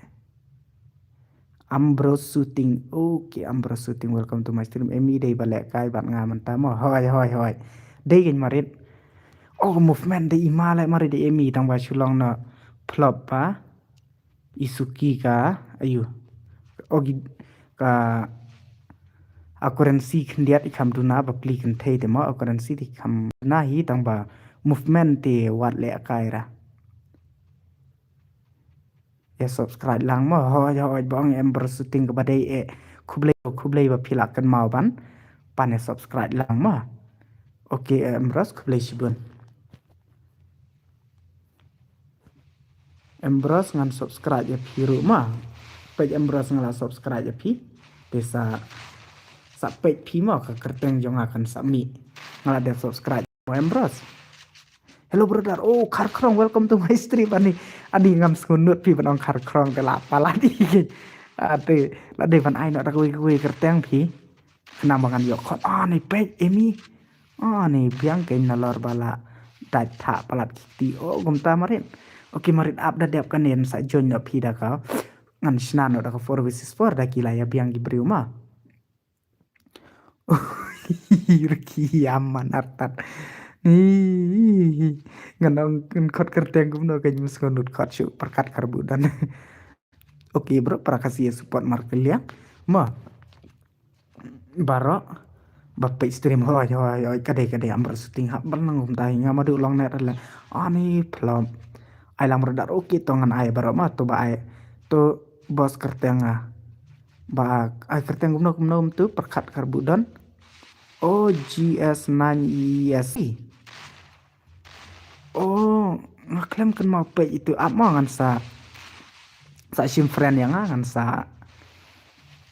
Ambrose Shooting. Okay, Ambrose Shooting, welcome to my stream. Emi dei ba leh kai bad nga mynta mo. Hoi, hoi, hoi. Dei keiñ Marit. Oh, movement dei i ma leh Marit, dei Emi, tang ba shu long na flop ba. I Suki ka, ayu. Oh, ki, ka, a currency khyndiat i kham duna ba pli kynthei te mo, a currency te i kham duna hi, tang ba movement te wat leh kai ra. Ïa subscribe lang mo, hoi, hoi, ba ong Ambrose Shooting kaba dei eh, khublei, khublei ba phi la kynmaw ban pan ïa subscribe lang mo. Okay, eh, Ambrose, khublei shibun. Ambrose, ngan subscribe ïa phi ruh mo. Peit Ambrose, nga la subscribe ïa phi. Te sa, sa peit phi mo, ka kyrteng jong nga kan sa mih. Nga la dep subscribe mo Ambrose. Hello brother. Oh, Kharkrong, welcome to my stream. Ani, ani ngam sngewnud phi ban ong Kharkrong te la palat i. Ate, la dei ban ai noh da kawei kawei kyrteng phi. Khnang ba ngan ïoh khot. Ah, ni peit Emi. Ah, ni biang keiñ nalor ba la dait thah palat kiti. Oh, kumta Marit. Okay Marit, ap da dep kane, sa join noh phi da ka. Ngan shna noh da ka four versus four da ki la ïa biang ki briew mo. Riki aman artat. Ngan ong khot kyrteng kumno, keiñ ym sngewnud khot shuh, pyrkhat khar budon. Okay bro, para Khasi ïa support markylliang mo. Baroh ba peit stream, hoi hoi hoi, ka dei ka dei Ambrose Shooting, hap ban nang kumta hi, nga ma duh long net la. Ani flop. Ai lang brother. Okay to ngan ai baroh mo, to ba ai. To boss kyrteng nga. Ba ai kyrteng kumno kumno kumtu, pyrkhat khar budon. O G S nine E S C. Oh, nga khlem kynmaw peit itu. Ap mo, ngan sa, sa shim friend ïa nga, ngan sa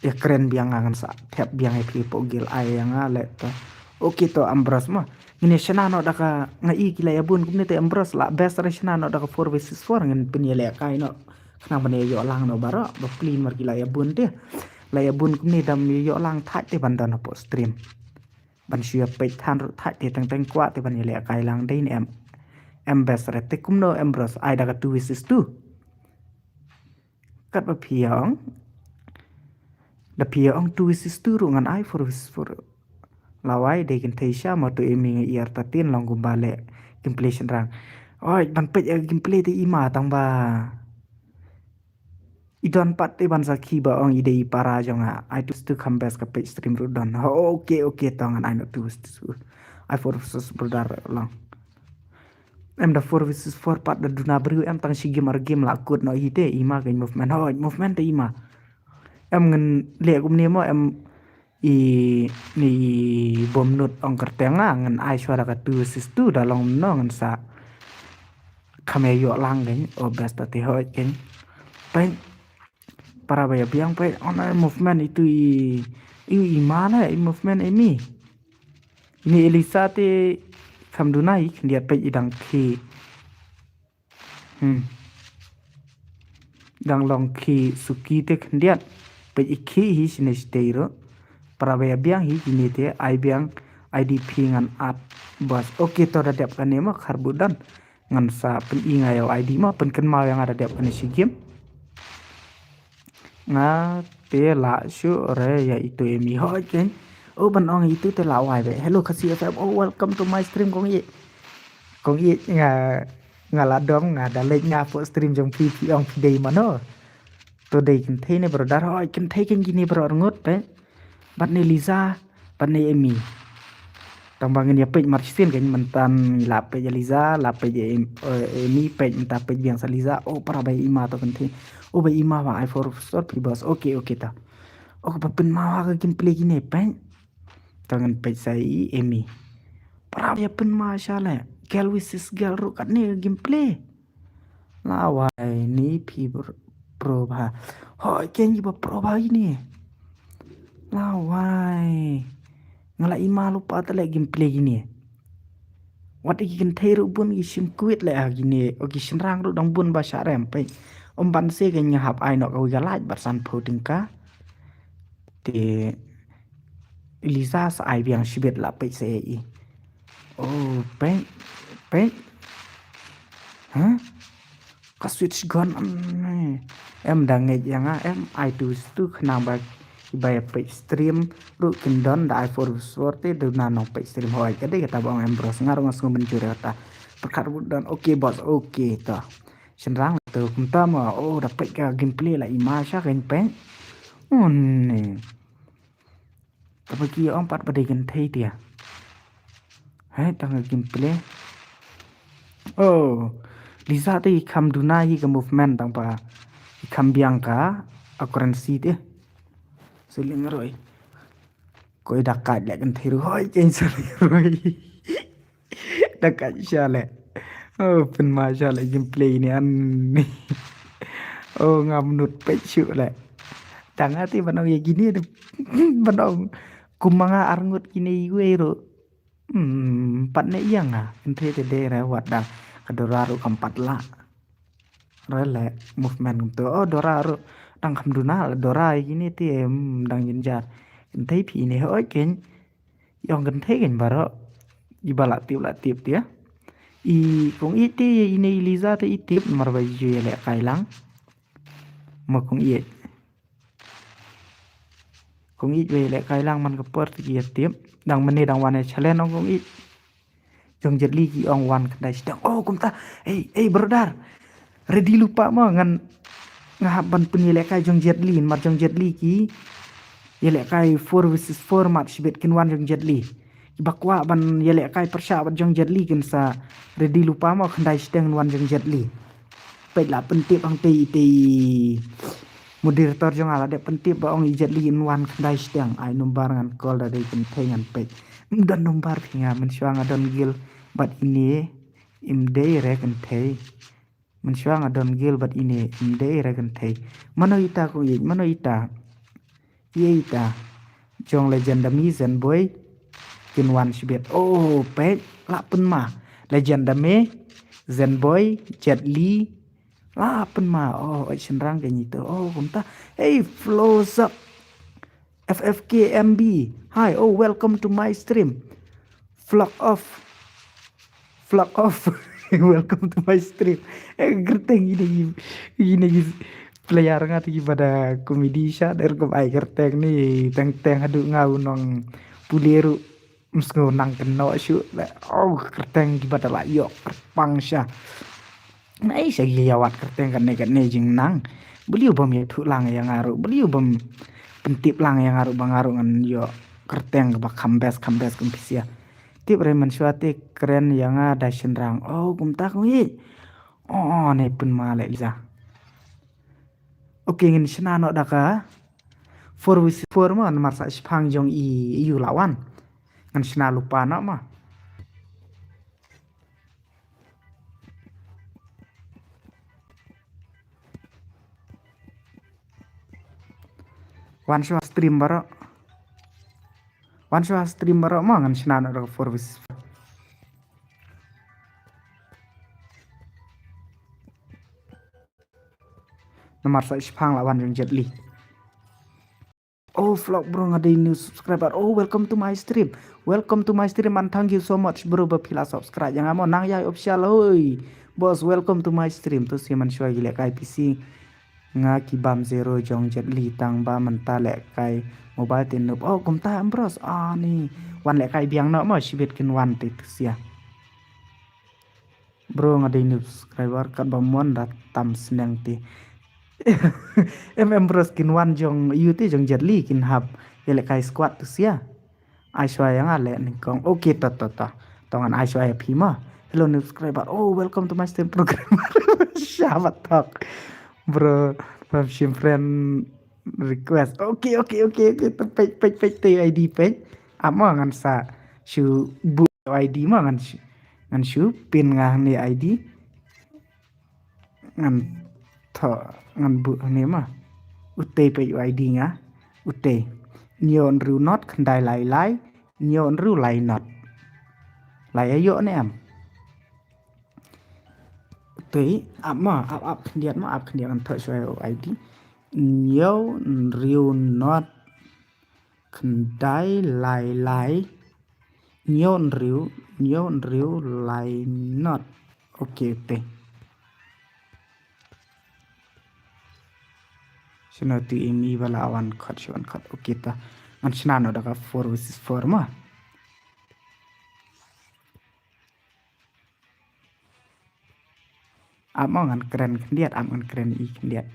ïa kren biang nga, ngan sa thep biang ïa phi hapoh guild, ai ïa nga leh to. Okay to Ambrose mo. Ngin ïa shna noh da ka, nga i ki la ïa bun kumne te Ambrose, la best re shna noh da ka four versus four, ngin pynïaleh kai noh. Khnang ban ïa ïoh lang noh baroh, ba pli mar ki la ïa bun te. La ïa bun kumne dam ïa ïoh lang thait te ban don hapoh stream. Ban shu ïa peit than ruh thait te teng teng kwah te ban ïalehkai lang dei ne em. Em best re te kumno em bros, ai da ka two versus two. Katba phi ïa ong, da phi ïa ong two versus two ruh ngan ai four versus four. Lawai dei kynthei sha ma tu emi nga iar tatin long kumba leh gameplay shynrang. Oi ban peit ïa gameplay te ima tang ba i don pat te ban sakhi ba ong i dei i para jong nga. Ai tu stu kham best ka peit stream ruh don. Ho, okay, okay, to ngan ai no tu stu. Ai four versus brother long. Em da four versus four pat da duna briew em tang shi game ar game la kut no hi te ima ka movement. Ho, movement te ima. Em ngan leh kumne mo em i ni bom nut ong kyrteng nga ngan ai shwa da ka two versus two da long no ngan sa kham ïa ïoh lang kein, o best ta te hoi kein. Peit para ba ïa biang peit on ai movement itu i i i ma le i movement emi. Ini Elisa te kham duna i khyndiat peit i dang khi. Hmm. Dang long khi suki te khyndiat. Peit i khi hi shine shtei ruh. Para ba ïa biang hi kine te ai biang I D P ngan at bos. Okay to da dep kane ma khar budan. Ngan sa pyn i nga ïa I D ma pynkynmaw ïa nga da dep kane shi game. Nga te la shu re ïa itu emi hoi kein. O ban ong itu te la wai be. Hello Khasi F M. Oh, welcome to my stream kong i. Kong i nga nga la dom nga da leit nga pok stream jong phi phi ong phi dei mano. To dei kynthei ne brother hoi kynthei kein kine bro arngut pe. Bat ne Liza bat ne Emi. Tang ba ngin ïa peit mar shisien kein myntan la peit ïa Liza la peit ïa Emi peit mynta peit biang sa Liza. Oh para ba ïa Ima to kynthei. Oh ba ïa Ima ba ai for sor phi bos. Okay okay ta. Oh ba pynmaw ha ka gameplay kine peit. Tang ngan peit sa ïa Emi. Para ba ïa pynmaw sha le. Girl versus girl ruh katne ka gameplay. Lawai ni phi pro bha. Hoi kein ki ba pro bha kine. Lawai. Nga la Ima lypa te le gameplay kine. Wat ki kynthei ruh bun ki shim kwit le ha kine. O ki shynrang ruh dang bun ba sha rem peit. Ym ban se kein nga hap ai noh kawei ka lait bad sanphew tyngka. Te Eliza sa ai biang shibit la peit sa ïa i. Oh peit peit. Hah? Ka switch gun em da ngeit ïa nga em ai tu stu khnang ba ba ïa peit stream ruh kin don da ai for sor te duna nong peit stream hoi ka dei kata ba ong em bros nga ruh nga sngew mynjur ïa kata. Pyrkhat ruh don okay bos okay to. Shynrang to kumta ma oh da peit ka gameplay la Ima sha kein peit. Oh ne. Taba ki ong pat ba dei kynthei tia. Hai tang ka gameplay. Oh. Liza te i kham duna hi ka movement tang ba i kham biang ka a currency te. Suling roi. Koi da kat le kynthei ruh hoi kein suling roi. Da kat sha le. Oh pynma sha le gameplay ni an. Oh ngam nut peit shu le. Tang ati ban ong ïa kine ban ong kum ma nga arngut kine iwei ruh. Hmm pat ne ïa nga kynthei te dei re wat dang ka Dora ruh kam pat la. Re le movement kumto oh Dora ruh dang kham duna la Dora ïa kine te hmm dang jynjar. Kynthei phi ne hoi kein. Ïong kynthei kein baroh. Iba la tip la tip tia. I kong ïeit te ïa ine i Liza te i tip namar ba ju ïalehkai lang. Ma kong ïeit. Kong ïeit ba ïalehkai lang man ka por te ki ïa tip. Dang mane dang wan ïa challenge ong kong ïeit. Jong Jet Li ki ong wan khyndai shiteng. Oh kumta. Ei ei brother. Ready lypa mo ngan nga hap ban pynïalehkai jong Jet Li namar jong Jet Li ki ïalehkai four versus four mat shibit kin wan jong Jet Li. Kiba kwah ban ïalehkai pyrshah bad jong Jet Li kin sa ready lypa mo khyndai shiteng kin wan jong Jet Li. Peit la pyntip hangtei itei moderator jong nga la dep pyntip ba ong i Jet Li in wan khyndai shiteng ai number ngan call da dei kynthei ngan peit. Ym don number phi nga mynshuwa nga don gil bad ine im dei re kynthei. Mynshuwa nga don gil bad ine im dei re kynthei. Mano ita kong ïeit mano ita. Ïeit ita. Jong Legend da mi Zen Boy. Kin wan shibit. Oh peit la pynma. Legend da me Zen Boy Jet Li. La pynma. Oh oi shynrang kein ito. Oh kumta. Hey flows up. F F K M B. Hi, oh, welcome to my stream. Flock off. Flock off. Welcome to my stream. Eh, kyrteng ine ki, ine ki player nga te ki bada comedy sha, der kum ai kyrteng ni, teng teng haduh nga u nongpule ruh. Msngew nang kynnoh shuh leh. Oh, kyrteng ki bada la ïoh kyrpang sha. Ai sha ki ïa wad kyrteng kane kane jingnang. Balei u bym ïathuh lang ïa nga ruh. Balei u bym pyntip lang ïa nga ruh ba nga ruh ngan ïoh kyrteng kaba kham best kham best kum phi sha. Tip re mynshuwa te kren ïa nga da shynrang. Oh, kumta kum hi. Oh, ne pynma leh Liza. Okay, ngin shna noh da ka four versus four ma, namar sa shipang jong i, i u la wan. Ngan shna lypa noh ma. Wan shuwa stream baroh. Wan shuwa stream baroh ma, ngan shna noh da ka four versus four. Namar sa shipang la wan jong Jet Li. Oh, vlog bro, nga dei new subscriber. Oh, welcome to my stream. Welcome to my stream and thank you so much bro ba phi la subscribe ïa nga mo. Nang Ïai Official, hoi. Boss, welcome to my stream. To si mynshuwa ki lehkai P C nga ki bam zero jong Jet Li, tang ba mynta lehkai mobile te noob. Oh, kumta em bros. Ah, ni wan lehkai biang noh mo, shibit kin wan te, to sia. Bro, nga dei new subscriber, katba mon da tam sneng te. Em, em bros, kin wan jong ïu te, jong Jet Li kin hap ïa lehkai squad, to sia. Ai shuwa ïa nga leh nyngkong. Okay, to to to. To ngan ai shuwa ïa phi ma. Hello new subscriber. Oh, welcome to my stream program. Shabatok. Bro, from shim friend request. Okay, okay, okay, okay. To peit, peit, peit te I D peit. Ap ma, ngan sa shu buh I D ma, ngan shu, ngan shu pin nga hangne I D. Ngan thoh, ngan buh hangne ma. Utei peit u I D nga. Utei. Hynñiew hynriew not khyndai lai lai. Hynñiew hynriew lai not. Lai ïa ïoh ne em. Utei, ap ma, ap, ap khyndiat ma, ap khyndiat, ngan thoh shuwa u I D. Hynñiew hynriew not khyndai lai lai. Hynñiew hynriew, hynñiew hynriew lai not. Okay, utei. Shano tu imi ba la wan khot, shu wan khot. Okay ta. Ngan shna noh da ka four versus four ma. Ap ma, ngan kren khyndiat, ap ngan kren i khyndiat.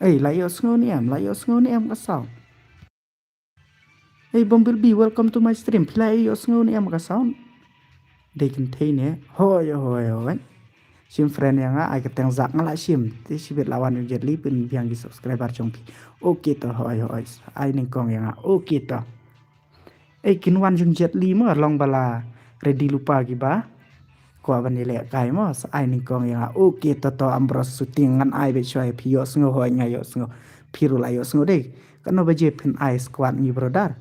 Ei, la ïohsngew ne em, la ïohsngew ne em ka sound? Ei, Bumblebee, welcome to my stream. Phi la ïohsngew ne em ka sound? Dei kynthei ne? Hoi, hoi, hoi. Shim friend ïa nga, ai ka teng zak nga la shim. Te shibit la wan u Jet Li pynbiang ki subscriber jong phi. Okay to, hoi, hoi. Ai nyngkong ïa nga. Okay to. Ei, kin wan jong Jet Li mo, long ba la ready lypa kiba kwah ban ïalehkai mo, sa ai nyngkong ïa nga. Okay to, to Ambros Shooting, ngan ai beit shuwa ïa phi, ïohsngew, hooid nga ïohsngew. Phi ruh la ïohsngew dei. Katno baje phin ai squad ngi brother?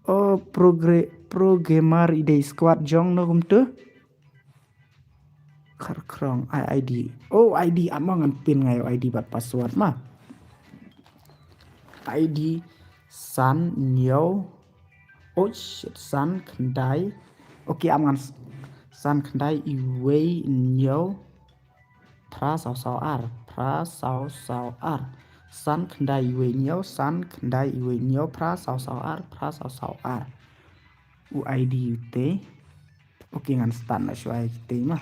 Oh, Pro Gre-, Pro Gamer i dei squad jong no kumto? Kharkhrong, ai I D. Oh, I D, ap mo, ngan pin nga ïa u I D bad password mo. I D san hynñiew. Oh shit, san khyndai. Okay, ap ngan s-, san khyndai iwei hynñiew phra saw saw ar, phra saw saw ar. San khyndai iwei hynñiew, san khyndai iwei hynñiew phra saw saw ar, phra saw saw ar. U I D ute. Okay, ngan start noh shuwa ïa kite mo.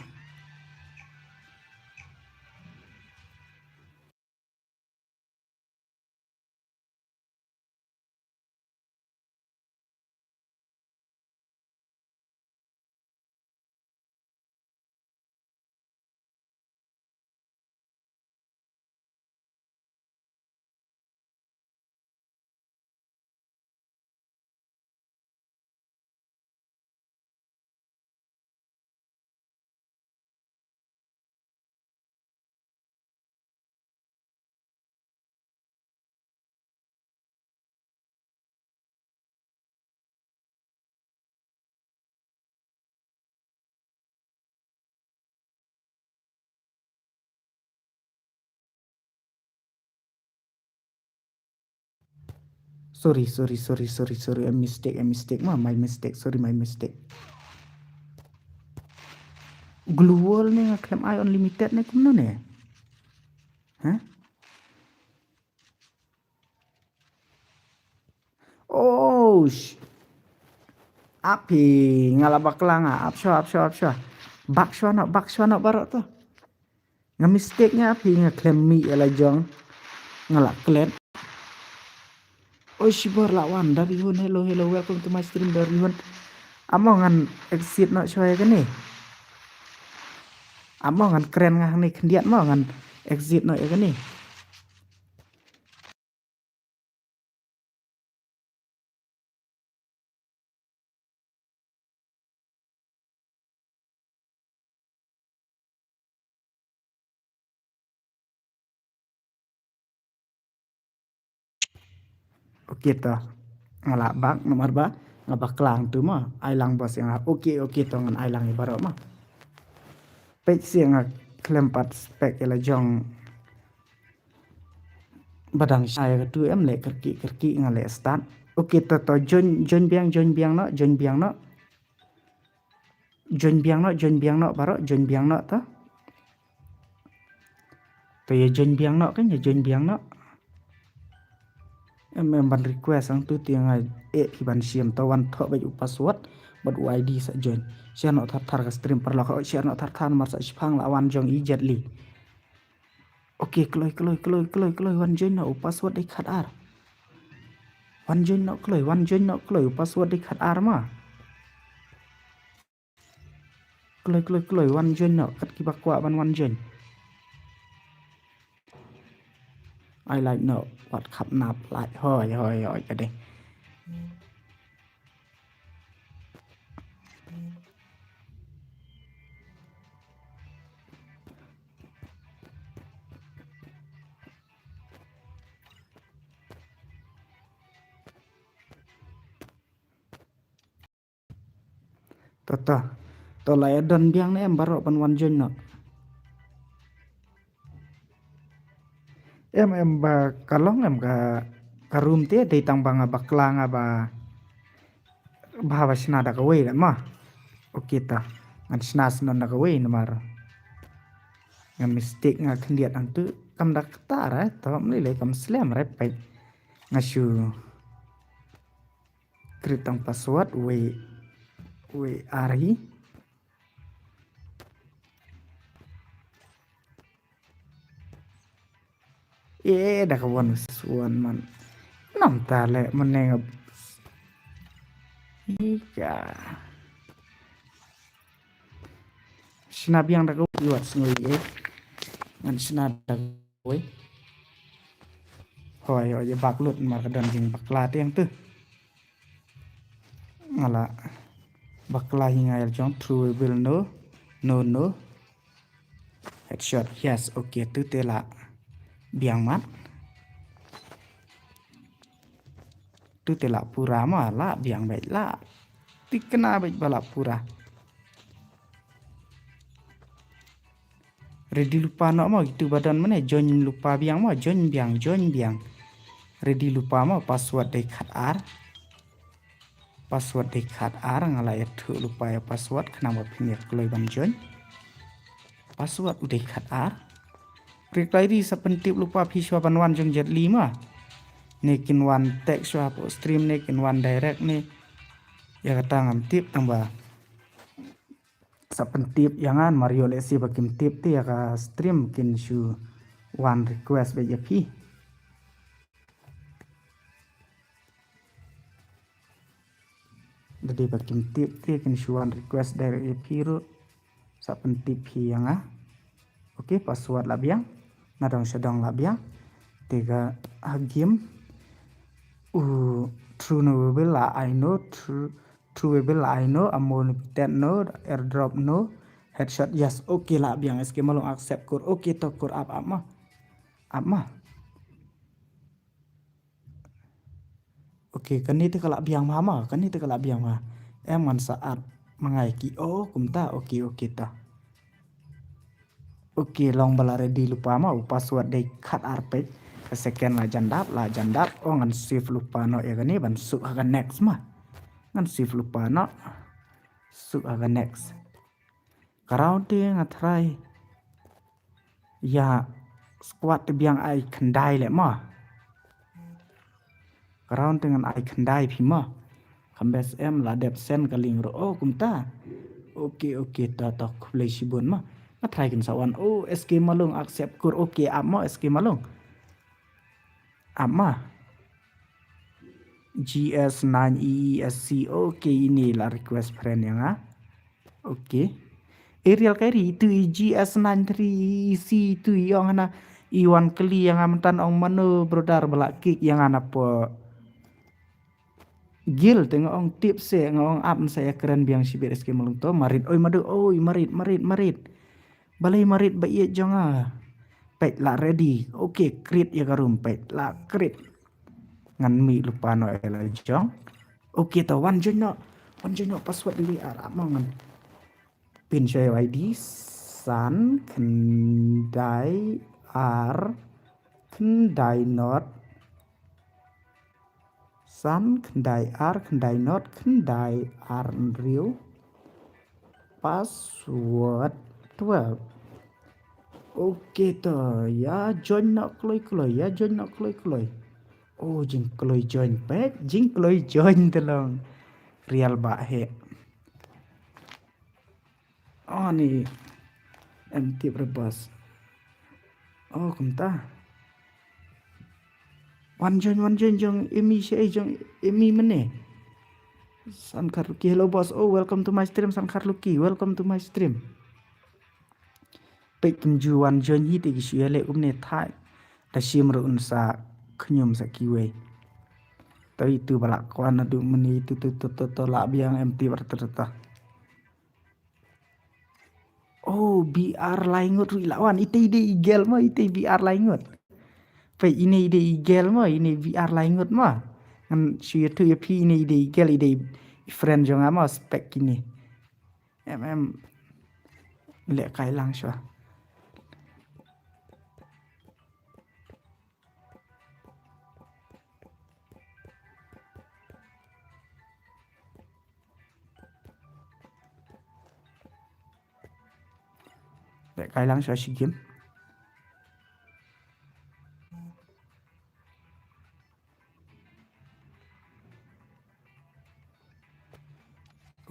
Sorry, sorry, sorry, sorry, sorry. A mistake, a mistake. Ma, my mistake. Sorry, my mistake. Gloo Wall ne nga khlem ai unlimited ne kumno ne? Hah? Oh, sh-, ap hi, nga la bakla nga, ap shuwa, ap shuwa, ap shuwa. Bak shuwa noh, bak shuwa noh baroh to. Nga mistake nga, ap hi, nga khlem mih ïa la jong. Nga la klet. Oi, shibor la wan, Darihun, hello, hello, welcome to my stream, Darihun. Amo ngan exit noh shuwa ïa kane. Amo ngan kren nga hangne khyndiat mo, ngan exit noh ïa kane. Okay to. Nga lah bak namar ba nga bakla hangtu mo. Ai lang boss ïa nga. Okay, okay to ngan ai lang ïa baroh mo. Peit seh nga khlem pat spec ïa la jong. Ba dang shai katu em leh kyrkieh kyrkieh nga leh start. Okay to to join join biang join biang noh join biang noh. Join biang noh join biang noh baroh join biang noh to. To ïa join biang noh kan ïa join biang noh. Em em ban request hangtu te nga eh phi ban shim to wan thoh beit u password bad u I D sa join. Share noh thar thar ka stream paralok share noh thar thar namar sa shipang la wan jong i Jet Li. Okay, kloi, kloi, kloi, kloi, kloi, wan join noh, u password dei khat ar. Wan join noh, kloi, wan join noh, kloi, u password dei khat ar ma. Kloi, kloi, kloi, wan join noh, kat kiba kwah ban wan join. Ai like noh, wat khap nap like, hoi, hoi, hoi, ka dei. To to. To la ïa don biang ne em baroh ban wan join noh. Em em ba ka long em ka, ka room te dei tang ba nga bakla nga ba, ba haba shna da kawei kat ma. Okay ta. Ngan shna snon da kawei namar nga mistake nga khyndiat hangtu kam da kata ra to mlei lei kam slem ra peit. Nga shu create tang password wei wei ari. E da ka wan suan man. Nam ta le man ne ngap. Ika. Sna biang da ka wei wat sngi e. Ngan sna da ka wei. Hoi hoi, ïa bak lut mar ka don jingbakla tiang tu. Nga la bakla hi nga ïa jong, true we will no, no, no. Headshot, yes, okay, tu te la biang mat. Tu te la pura ma, la biang beit la. Tikna beit ba la pura. Ready lypa noh mo, kitu ba don mane, join lypa biang mo, join biang, join biang. Ready lypa mo, password dei khat ar. Password dei khat ar, nga la ïathuh lypa ïa password, khnang ba phin ïa kloi ban join. Password u dei khat ar. Reply ri sa pyntip lypa phi shuwa ban wan jong Jet Li ma. Ne kin wan text shuwa hapoh stream ne kin wan direct ne. Ïa kata ngam tip tang ba sa pyntip ïa nga, mar ïoh lehse ba kim tip te ïa ka stream kin shu wan request beit ïa phi. Da dei ba kim tip te kin shu wan request direct ïa phi ruh. Sa pyntip phi ïa nga. Okay, password la biang. Nadong shadong la biang. Te ka ha game. U true no we will la I know, true True we will la I know, ammo no pitet no, airdrop no, headshot yes. Okay, la biang S K Malung, accept kur. Okay, to kur, ap ap ma. Ap ma. Okay, kane te ka la biang ma ma, kane te ka la biang ma. Em ngan sa ap ma ngai ki, oh kumta. Okay, okay, to. Okay, long ba la ready lypa ma, u password dei khat ar peit. Ka second la jan dap, la jan dap. Oh, ngan save lypa noh ïa kane ban suk ha ka next ma. Ngan save lypa noh. Suk ha ka next. Ka round te nga try ïa squad te biang ai khyndai leh ma. Ka round te ngan ai khyndai phi ma. Kham best em, la dep send ka link ruh. Oh, kumta. Okay, okay, ta ta, khublei shibun ma. Nga try kin sa wan. Oh, S K Malung accept kur. Okay, ap ma S K Malung. Ap ma. G S nine E E S C. Okay, ine la request friend ïa nga. Okay. Ariel Kairi, itu i G S nine three E C, itu i ong hana, i wan kylli ïa nga mynta, ong mano brother ba la kick ïa nga na po guild. Te nga ong tip se, nga ong ap, nsa ïa kren biang shibit S K Malung. To marit, oi madu, oi marit, marit, marit. Balei marit ba ïeit jong nga. Peit la ready. Okay, create ïa ka room, peit la create. Ngan mih lypa noh ïa la jong. Okay, to wan join noh. Wan join noh, password dei ar, ap ma ngan pin sha ïa I D san khyndai ar khyndai not san khyndai ar khyndai not khyndai ar hynriew. Password twelve. Okay, to ïa join noh kloi kloi, ïa join noh kloi kloi. Oh, jingkloi join, peit, jingkloi join te long. Real ba he. Oh, ni em tip re boss. Oh, kumta. Wan join, wan join jong Emi, sha jong Emi mane. San Kharluki, hello boss. Oh, welcome to my stream, San Kharluki. Welcome to my stream. Peit kumjuh wan join hi te ki shu ïaleh kumne thait. Da shim ruh un sa khñium sa kiwei. Tawi tu ba la kwah naduh mynne tu tu tu tu tu la biang em tip ar tu tu tu. Oh, B R lai ngut ruh i la wan. Ite i dei i gel mo, ite B R lai ngut. Peit ine i dei i gel mo, ine B R lai ngut mo. Ngan shu ïathuh ïa phi, ine i dei i gel, i dei i friend jong nga mo, spek ine. Em em. Leh kai lang shuwa. Leh kai lang shuwa shi game.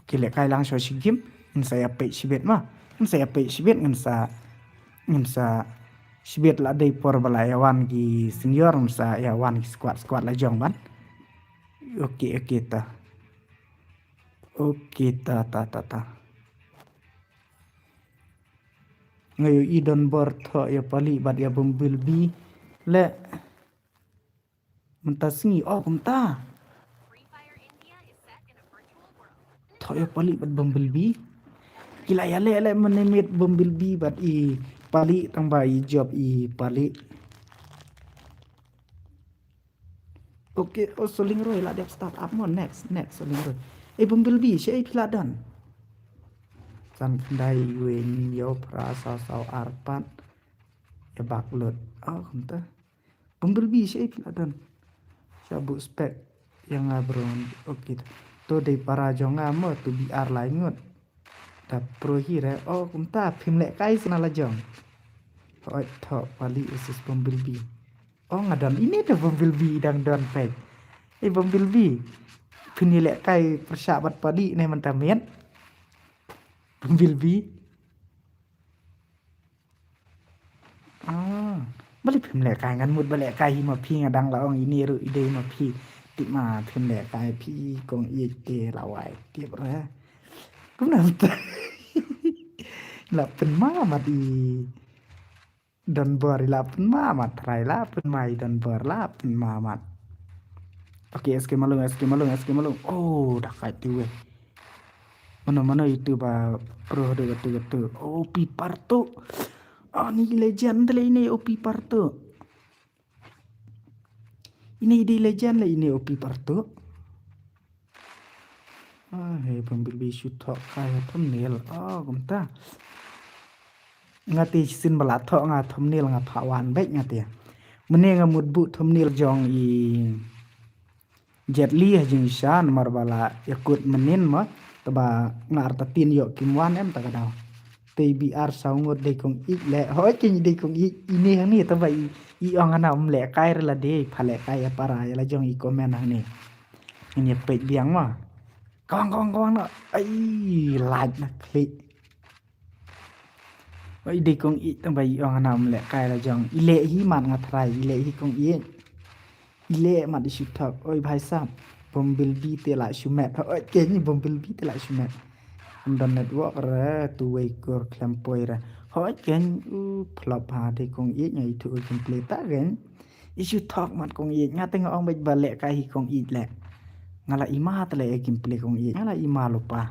Okay, leh kai lang shuwa shi game. Ngan sa ïa peit shibit ma. Ngan sa ïa peit shibit, ngan sa, ngan sa Shibit la dei por ba la ïa wan ki senior, mynta ïa wan ki squad squad la jong ban. Okay, okay ta. Okay ta, ta, ta, ta. Nga ïohi Don Bor thoh ïa Palik bad ïa Bumblebee. Le. Mynta sngi, oh, kumta. Thoh ïa Palik bad Bumblebee. Ki la ïaleh leh mynne miet Bumblebee bad i Palik, tang ba i job i Palik. Okay, oh, Soling Roy la dep start up mo, next, next, Soling Roy. Eh, Bumblebee, shaei phi la don? San khyndai, iwei, hynñiew, phra, saw, saw, ar, pat. Ïa bak lut. Oh, kumta. Bumblebee, shaei phi la don? Sha buh spec ïa nga bro. Okay. To dei para jong nga mo, to B R lai ngut. Ta pro hi re. Oh, kumta phim leh kai sna la jong. Oi, thoh Palik versus Bumblebee. Oh, nga don ine te Bumblebee dang don pek. Eh, Bumblebee. Phin ïa leh kai pyrshah bad Palik ne mynta miet. Bumblebee. Ah, balei phim leh kai? Ngan mut ba leh kai hi ma phi, nga dang la ong ine ruh i dei ma phi. Tip ma phim leh kai phi kong ïeit te la wai tip re. Kumno mynta? La pynma mat i Don Bor, i la pynma mat, trai la pynma i Don Bor, la pynma mat. Okay, S K Malung, S K Malung, S K Malung. Oh, da kai tu weh. Mano, mano itu ba pro de katu katu. O P Parto. Ah, ni legend le ine O P Parto. Ine i dei legend le ine O P Parto. Ah, hei, Bumblebee shu thoh kai ha thumbnail. Oh, kumta. Nga te shisien ba la thoh nga thumbnail nga phah wan beit nga te. Mynne nga mut buh thumbnail jong i Jet Li ha jingshisha namar ba la ïakut mynnin ma, te ba nga artatien ïoh kim wan em ta ka daw. Te i B R saw ngut dei kong ïeit leh. Hooid kein i dei kong ïeit, ine hangne te ba i, i ong hana ym leh kai re la dei, pha leh kai ïa para ïa la jong i comment hangne. Ngin ïa peit biang ma. Kawang, kawang, kawang na. Ai, lait na khlieh. Ba i dei kong ïeit tang ba i ong hana ym leh kai la jong. I leh hi mat nga trai, i leh hi kong ïeit. I leh mat i shu thok. Oi bhai sahab, Bumblebee te la shu met. Hooid kein Bumblebee te la shu met. Ym don network re, tu wei kur khlem poi re. Hooid kein, u flop ha dei kong ïeit nga ithuh gameplay ta kein. I shu thok mat kong ïeit, nga te nga ong beit ba leh kai hi kong ïeit leh. Nga la i ma te leh gameplay kong ïeit. Nga la i ma lypa.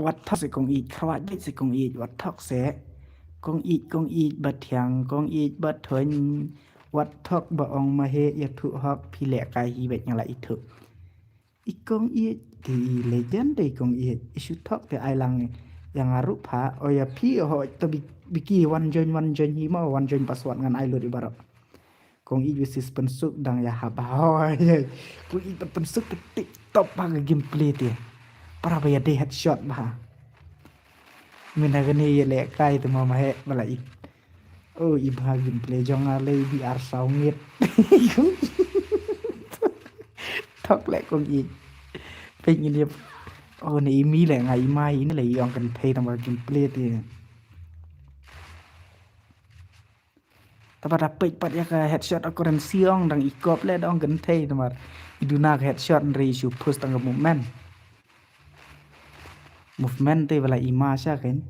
Wat thok se kong ïeit, khrwat beit se kong ïeit, wat thok se. Kong ïeit, kong ïeit ba thiang, kong ïeit ba thuin. Wat thok ba ong ma he ïathuh hok phi leh kai hi beit nga la ithuh. I kong ïeit te i legend te i kong ïeit. I shu thok te ai lang ïa nga ruh pha. O ïa phi hooid to bi, biki wan join, wan join hi ma, wan join password ngan ai lut i baroh. Kong ïeit versus Pynsuk dang ïa hap ba. Hooid. Kong ïeit bad Pynsuk te tip top ba ka gameplay te. Para ba ïa dei headshot ba. Mynta kane ïa leh kai te ma ma he ba la i. Oh, i bha gameplay jong nga lei B R saw ngit. Thok leh kong ïeit. Peit ngin ïa. Oh, ne i mi leh nga i mai ne leh i ong kynthei tang ba gameplay te. Taba da peit pat ïa ka headshot occurrence ong dang i kop leh da ong kynthei namar i duna ka headshot hynrei i shu push tang ka movement. Movement te ba la i ma sha kein.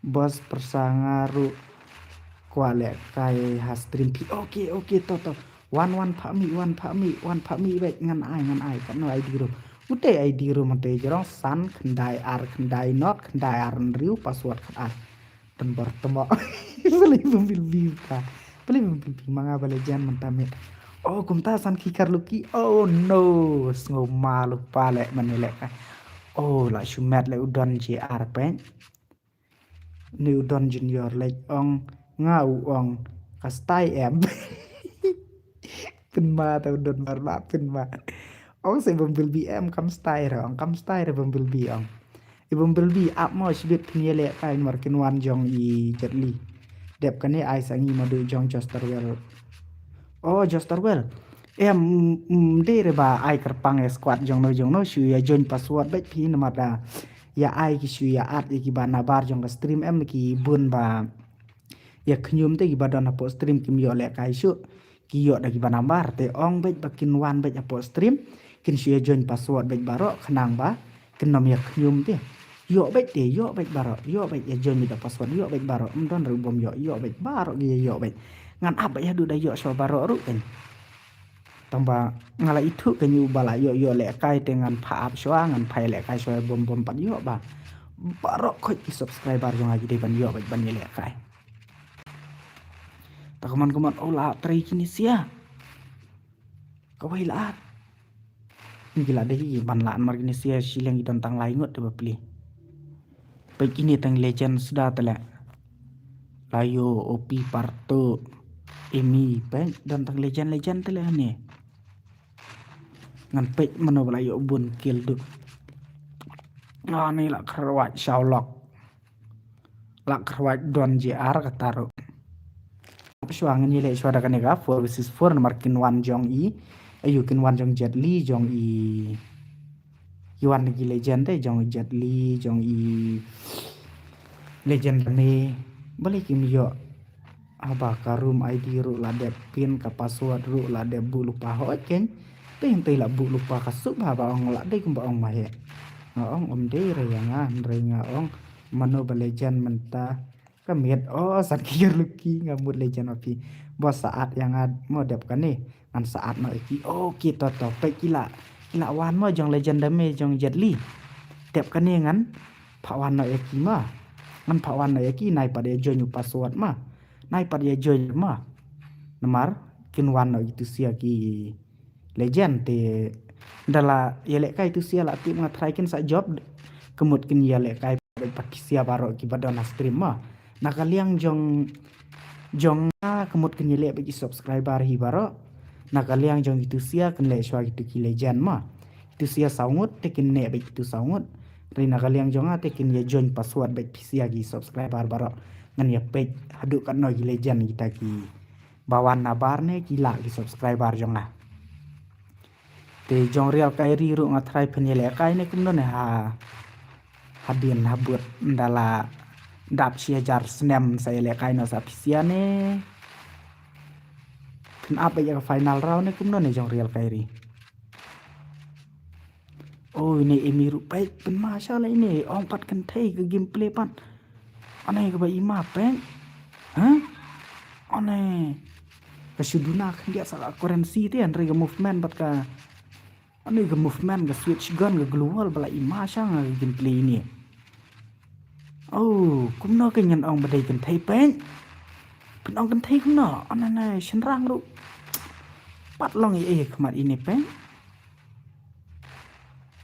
Boss pyrsa nga ruh kwah leh kai ha stream phi. Okay, okay, to, to. Wan, wan phah mih, wan phah mih, wan phah mih beit ngan ai, ngan ai. Katno I D ruh. Ute I D ruh mate jrong san, khyndai ar, khyndai not, khyndai ar hynriew, password khat ar. Tang bor tamo. Balei Bumblebee ta. Balei Bumblebee ma nga ba leh jan mynta miet. Oh, kumta san ki kar luki. Oh no. Sngew ma lypa leh mane leh ka. Oh, la shu met leh u don J R peit. Ni u don Junior leh ong nga u ong ka stai em. Pynma ta u don bar ba pynma. Ong se Bumblebee em kam stai re ong kam stai re Bumblebee ong. I Bumblebee ap mo shibit phin ïa leh kai mar kin wan jong i Jet Li. Dep kane ai sa ngi ma du jong Josterwell. Oh Josterwell. Em, mm, dei re ba ai kyrpang ïa squad jong no jong no shu ïa join password bad phi namar da ïa ai ki shu ïa add ïa kiba nabar jong ka stream em, ki bun ba ïa khñium te kiba don hapoh stream kim ïoh lehkai shuh. Ki ïoh da kiba nabar te ong beit ba kin wan beit hapoh stream, kin shu ïa join password beit baroh khnang ba kin nym ïa khñium te. Ïoh beit te, ïoh beit baroh, ïoh beit ïa join beit da password, ïoh beit baroh, ym don ruh bym ïoh, ïoh beit baroh ki ïoh beit. Ngan ap beit haduh da ïoh shuwa baroh ruh kan. Tang ba nga la ithuh ka nyu ba la ïoh ïoh lehkai te ngan pha ap shuwa, ngan pha ïa lehkai shuwa bom bom pat ïoh ba. Baroh khoit ki subscriber jong nga ki dei ban ïoh bad ban ïa lehkai. Ta kaman kaman, oh, la trei kine sia. Kawei la at. Ni ki la dei ban la mar kine sia, shileng ki don tang lai ngut te ba pli. Peit kine tang legend suda te leh. Layo, Opi, Parto, Emi, peit don tang legend legend te leh ne. Ngan peit mano ba la ïoh bun kill du. Ah, ni la kharwat Shaolok. La kharwat Don J R ka taru. Shuwa ngan ïaleh shuwa da kane ka four versus four namar kin wan jong i. Ayu kin wan jong Jet Li jong i. Ki wan ki legend te jong Jet Li jong i. Legend ne. Balei kim ïoh. Haba ka room I D ruh la dep pin, ka password ruh la dep buh lypa, hooid keiñ. Te hynrei la buh lypa, ka suk ba haba ong la dei kumba ong ma he. Nga ong ym dei re ïa nga, hynrei nga ong mano ba legend mynta. Ka miet, oh, san ki ger luki, nga mut legend ma phi. Boss, sa add ïa nga mo dep kane. Ngan sa add noh ïa ki. Oh, ki to to, peit ki la, ki la wan mo jong legend me jong Jet Li. Dep kane ngan phah wan noh ïa ki ma. Ngan phah wan noh ïa ki, nai pat ïa join u password ma. Nai pat ïa join ma. Namar kin wan noh itu sia ki legend te. Da la ïalehkai itu sia la tip nga try kin sa job. Ka mut kin ïalehkai pat ki sia baroh kiba don ha stream ma. Na ka liang jong, jong nga ka mut kin ïaleh bad ki subscriber hi baroh. Na ka liang jong itu sia kin leh shuwa kitu ki legend ma. Itu sia saw ngut te kin neh bad itu saw ngut. Ri na ka liang jong nga te kin ïa join password bad phi sia ki subscriber baroh. Ngan ïa peit haduh katno ki legend kita ki ba wan nabar ne ki lah ki subscriber jong nga. Te jong Real Kairi ruh nga try phin ïalehkai ne kumno ne ha. Hadien habud nda la dap shi hajar snem sa ïalehkai noh sa phi sia ne. Phin ap ïa ka final round ne kumno ne jong Real Kairi. Oh, ine Emi ruh peit pynma sha la ine, ong pat kynthei ka gameplay pat. Ane kaba i ma peit. Ha? Ane ka shu duna khyndiat sa ka currency te, hynrei ka movement bad ka, ane ka movement, ka switch gun, ka global ba la i ma sha nga ka gameplay ine. Oh, kumno ka ngan ong ba dei kynthei peit. Pynong kynthei kumno, ane ne shynrang ruh. Pat long i ei khmat ine peit.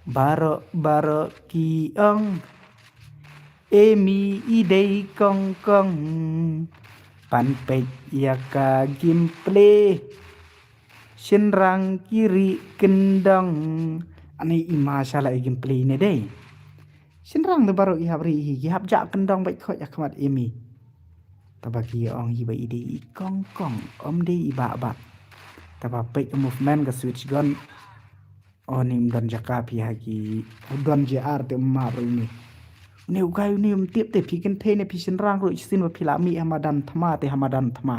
Baroh baroh ki ong Emi i dei kong kong. Pan peit ïa ka gameplay. Shynrang ki ri kyndong. Ane i ma sha la i gameplay ne dei. Shynrang de baroh i hap ri hi, ki hap jah kyndong bad khoit ïa khmat Emi. Taba ki ong hi ba i dei i kong kong, ym dei i bah bah. Taba peit ka movement ka switch gun. Oh, ni ym don jaka phi ha ki, u Don J R te ym map ruh ni. Une u guy une ym tip te phi kynthei ne phi shynrang ruh shisien ba phi la mih ha madan thma te ha madan thma.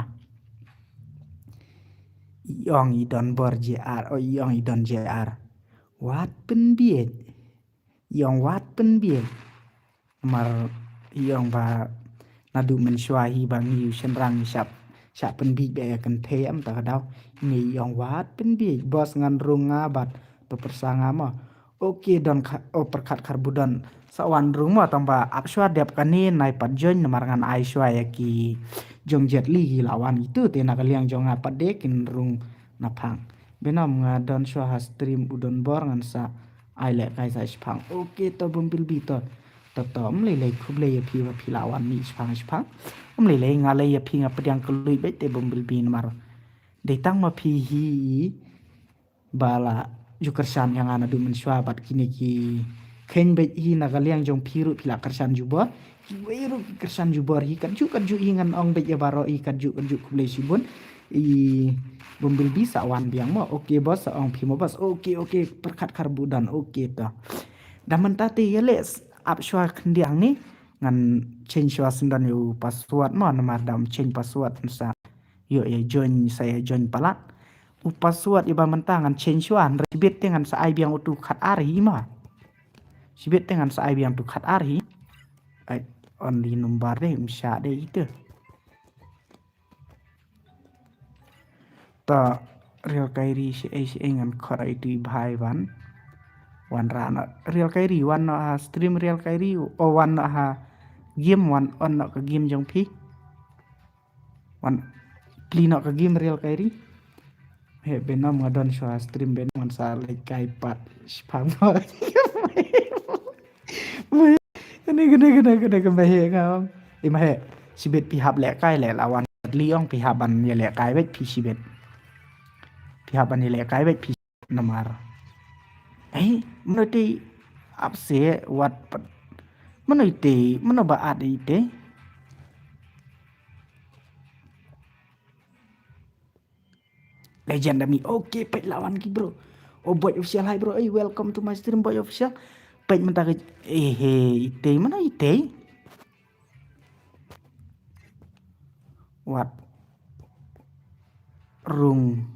I ong i Don Bor J R, oh, i ong i Don J R. Wat pynbiej. I ong wat pynbiej. Mar i ong ba naduh mynshuwa hi ba ngi u shynrang shap, shap pynbiej ba ïa kynthei em ta ka daw. Ngi i ong wat pynbiej, boss ngan rung nga bad to pyrsa nga mo. Okay, don kha, oh, pyrkhat khar budon. Sa wan rung mo tang ba ap shuwa dep kane nai pat join namar ngan ai shuwa ïa ki jong Jet Li ki la wan itu te na ka liang jong nga pat de kin rung na phang. Benam nga don shuwa ha stream u Don Bor ngan sa ai leh kai sa shipang. Okay, to bym bilbi to. To to, ym lei lei khublei ïa phi ba phi la wan mih shipang shipang. Ym lei lei nga lei ïa phi nga pdiang kylluid beit te bym bilbi namar. Dei tang ma phi hi ba la ju kyrshan ïa nga naduh mynshuwa bad kine ki kheiñ beit hi na ka liang jong phi ruh phi la kyrshan jubor. Kiwei ruh ki kyrshan jubor hi katjuh katjuh hi ngan ong beit ïa baroh hi katjuh katjuh khublei shibun. I bym bilbi sa wan biang mo. Okay boss, sa ong phi mo boss. Okay, okay, pyrkhat khar budon. Okay to. Da mynta te ïa leh ap shuwa khyndiat hangne, ngan change shuwa syndon ïa u password mo, namar da ym change password sa ïoh ïa join, sa ïa join palat. U password ïa ba mynta ngan change shuwa, hynrei shibit te ngan sa ai biang utu khatar hi mo. Shibit te ngan sa ai biang utu khatar hi. Ai, only number de, ym shah de ite. Ta Real Kyrie, shaei shaei ngan khot ïa itu i bhai ban. Wan rah noh Real Kyrie, wan noh ha stream Real Kyrie, o wan noh ha game, wan on noh ka game jong phi. Wan plie noh ka game Real Kyrie. He, Venom, nga don shuwa stream Venom, ngan sa leit kai pat. Shipang. Kane, kane, kane, kane, kane, mahe nga. Eh, mahe. Shibit phi hap lehkai leh, la wan Jet Li ong phi hap ban ïalehkai beit phi shibit. Phi hap ban ïalehkai beit phi namar. Eh, mano te ap se wat pat. Mano ite, mano ba at ite. Legend da mi. Okay, peit la wan ki bro. Oh, Boy Official, hi bro. Hey, welcome to my stream, Boy Official. Peit mynta ka, eh, hey, ite, mano ite? Wat rung.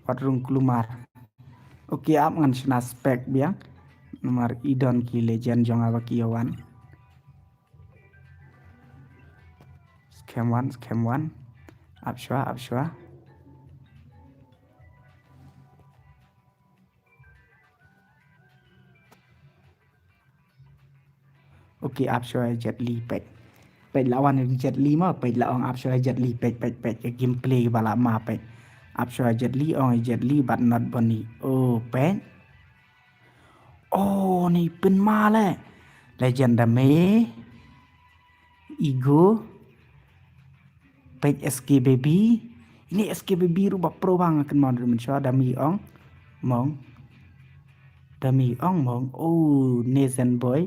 Wat rung kulmar. Okay, ap ngan shna spec biang. Namar i don ki legend jong nga ba ki ïa wan. Skhem wan, skhem wan. Ap shuwa, ap shuwa. Okay, ap shuwa Jet Li, peit. Peit la wan Jet Li mo, peit la ong ap shuwa Jet Li, peit, peit, peit. Ka gameplay ba la ma, peit. Ap shuwa Jet Li, ong Jet Li, but not Bonnie. Oh, peit. Oh, ni pynma le. Legend da me. Ego. Peit S K Baby. Ini S K Baby ruh ba pro ba nga kynmaw da mynshuwa, da mi ong. Mong. Da mi ong mong. Oh, Nathan Boy.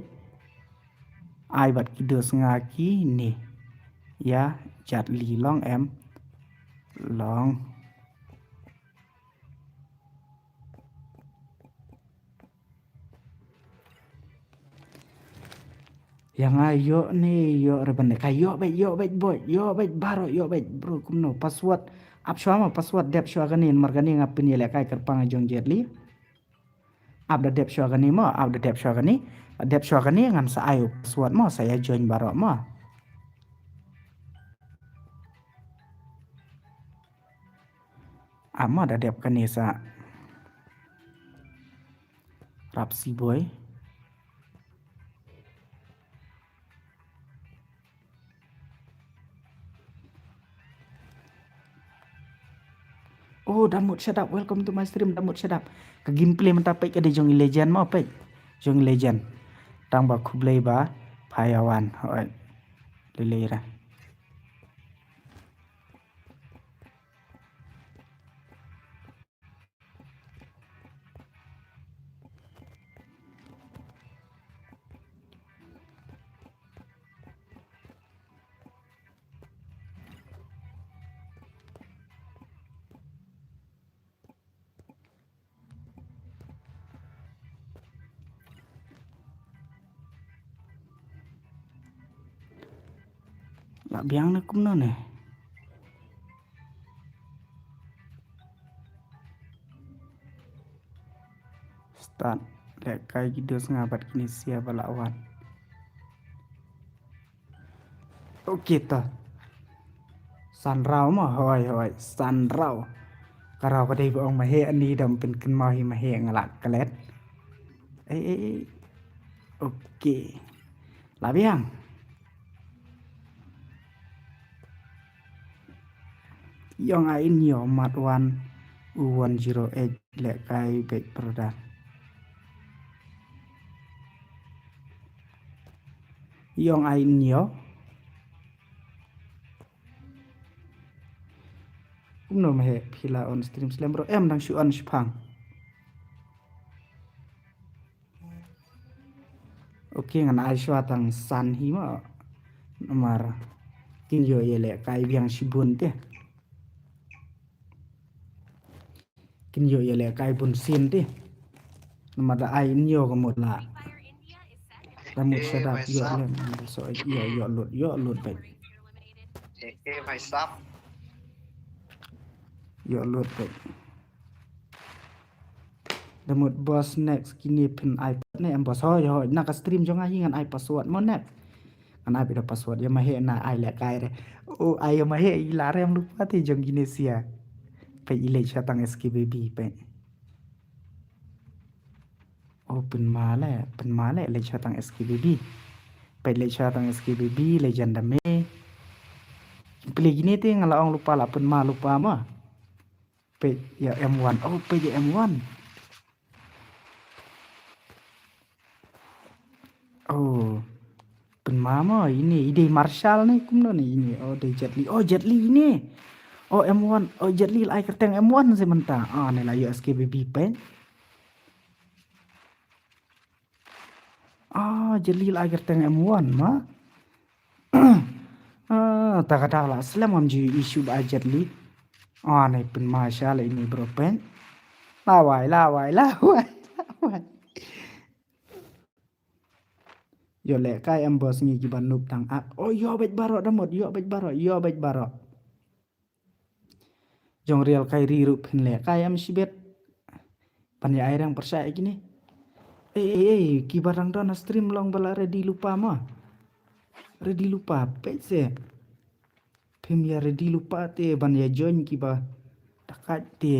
Ai bad ki dos nga ki ni. Ïa, Jet Li long em. Long. Ïa nga ïoh ne ïoh re ban ne ka ïoh beit, ïoh beit boy, ïoh beit baroh, ïoh beit bro, kumno password? Ap shuwa ma password, dep shuwa kane, namar kane nga pynïalehkai kyrpang jong Jet Li. Ap da dep shuwa kane mo, ap da dep shuwa kane. Dep shuwa kane ngan sa ai u password mo, sa ïa join baroh mo. Ap mo da dep kane sa. Rap si boy. Oh, Damut Shadap, welcome to my stream, Damut Shadap. Ka gameplay mynta peit ka dei jong i legend mo peit. Jong i legend. Tang ba khublei ba pha ïa wan. Hoi. Lei lei ra. La biang ne kumno ne? Start. Lehkai ki dos nga bad kine sia ba la wan. Okay to. San raw mo, hoi hoi, san raw. Ka raw ka dei ba ong mahe ani dam pynkynmaw hi mahe nga la klet. Eh, eh, eh. Okay. La biang. Ïong ai in ïo mat wan u one zero eight lehkai beit brother. Ïong ai in ïo. Kumno mahe phi la on stream slem bro, em dang shu on shipang. Okay, ngan ai shuwa tang san hi ma. Namar kin ïoh ïalehkai biang shibun te. Kin ïoh ïalehkai bun sien te. Namar da ai in ïoh ka mut la. Da mut shut up, ïoh lem, da so ïoh, ïoh lut, ïoh lut beit. Ïoh lut beit. Da mut boss, next kine phin ai password ne em boss? Hooid, hooid, na ka stream jong nga hi ngan ai password mo next. Ngan ai beit da password, ïa ma heh na ai lehkai re. O, ai ïa ma heh i la rem lypa te jong kine sia. Peit i leit sha tang S K B B peit. O, pynma leh, pynma leh leit sha tang S K B B. Peit leit sha tang S K B B, Legend da me. Plie kine te nga la ong lypa la pynma lypa ma. Peit ïa M one. O, peit ïa M one. O, pynma ma ine, i dei Marshall ne kumno ne ine? O, dei Jet Li. O, Jet Li ine. O, M one. O, Jet Li la ai kyrteng M one se mynta. Ah, ne la ïoh S K B B peit. Ah, Jet Li la ai kyrteng M one ma. Ah, ta ka daw la slem ngam ju issue ba ai Jet Li. Ah, ne pynma sha la ine bro peit. Lawai, lawai, lawai, lawai. Ïoh lehkai em boss ngi kiba noob tang ak. O, ïoh beit baroh da mut, ïoh beit baroh, ïoh beit baroh. Jong Real Kyrie ruh phin lehkai em shibit. Ban ïa ai reng pyrshah ïa kine. Ei, ei, ei, kiba dang don ha stream long ba la ready lypa ma. Ready lypa, peit se. Phim ïa ready lypa te ban ïa join kiba da kait te.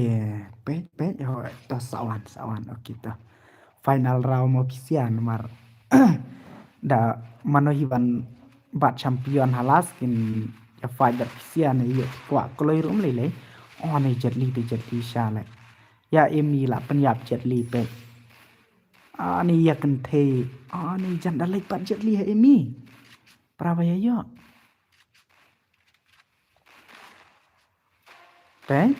Peit, peit, hooid, to sa wan, sa wan, okay to. Final round mo ki sia namar da mano hi ban bat champion ha last kin ïa fight bad ki sia ne ïa ki kwah kloi ruh ym lei lei. O ne Jet Li te Jet Li sha leh. Ïa Emi la pynïap Jet Li peit. Ani ïa kynthei. Ani jan da leit pat Jet Li ha Emi. Pra ba ïa ïoh. Peit.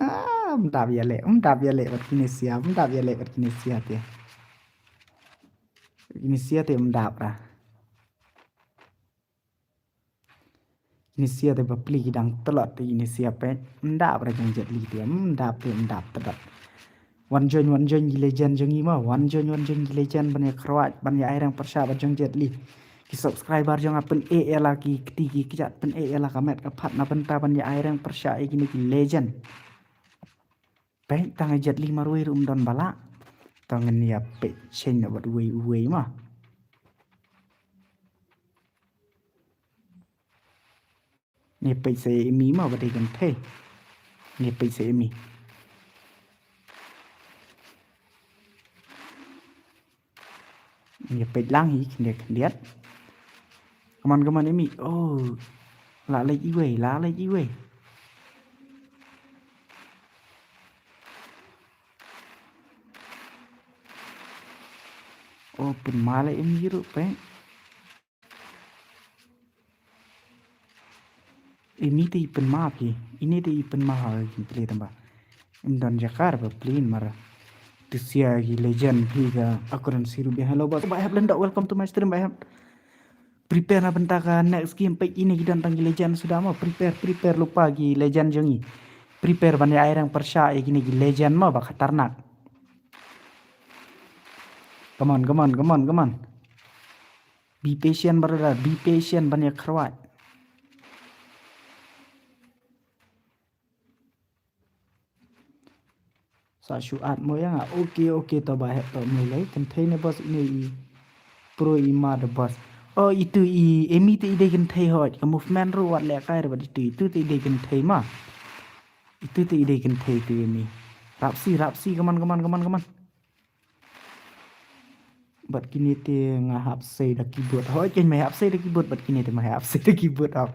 Ah, ym dap ïaleh, ym dap ïaleh bad kine sia, ym dap ïaleh bad kine sia te. Kine sia te ym dap ra. Kine sia te bapli ki dang tlot te kine sia peit. Ym dap ra jong Jet Li te, ym dap te, ym dap te dap. Wan join, wan join ki legend jong ngi mo. Wan join, wan join ki legend ban ïa kyrwat, ban ïa ai reng pyrshah bad jong Jet Li. Ki subscriber jong nga pyn-eh ïa la ki kti ki kjat, pyn-eh ïa la ka met ka phad na bynta ban ïa ai reng pyrshah ïa kine ki legend. Peit tang ïa Jet Li marwei ruh ym don ba lah. Tang ngin ïa peit shen na bad uwei uwei ma. Ngi peit sa ïa Emi ma ba dei kynthei. Ngi peit sa ïa Emi. Ngi peit lang hi khyndiat khyndiat. Come on, come on, Emi. Oh. La leit iwei, la leit iwei. Oh, pynma la Emi ruh peit. Imi te i pynma phi, ine te i pynma ha ki play tamba. Im don jaka ba play mar. Te sia ki legend phi ka akuran siru biang. Hello boss, ba hep lenda, welcome to my stream ba hep. Prepare na bynta ka next game, peit ine ki don tang ki legend suda mo. Prepare, prepare lypa ki legend jong ngi. Prepare ban ïa ai reng pyrshah ïa kine ki legend mo ba khatarnak. Come on, come on, come on, come on. Be patient, brother. Be patient ban ïa kyrwat. Sa shu add mo ïa nga. Okay, okay, to ba hep to mo lei. Kynthei ne boss, ine i pro i ma de boss. Oh, itu i Emi te i dei kynthei hooid. Ka movement ruh wat lehkai re bad itu, itu te i dei kynthei ma. Itu te i dei kynthei tu Emi. Rapsi, rapsi, come on, come on, come on, come on. Bad kine te nga hap sei da keyboard. Hooid, ken ma hap sei da keyboard, bad kine te ma hap sei da keyboard hap.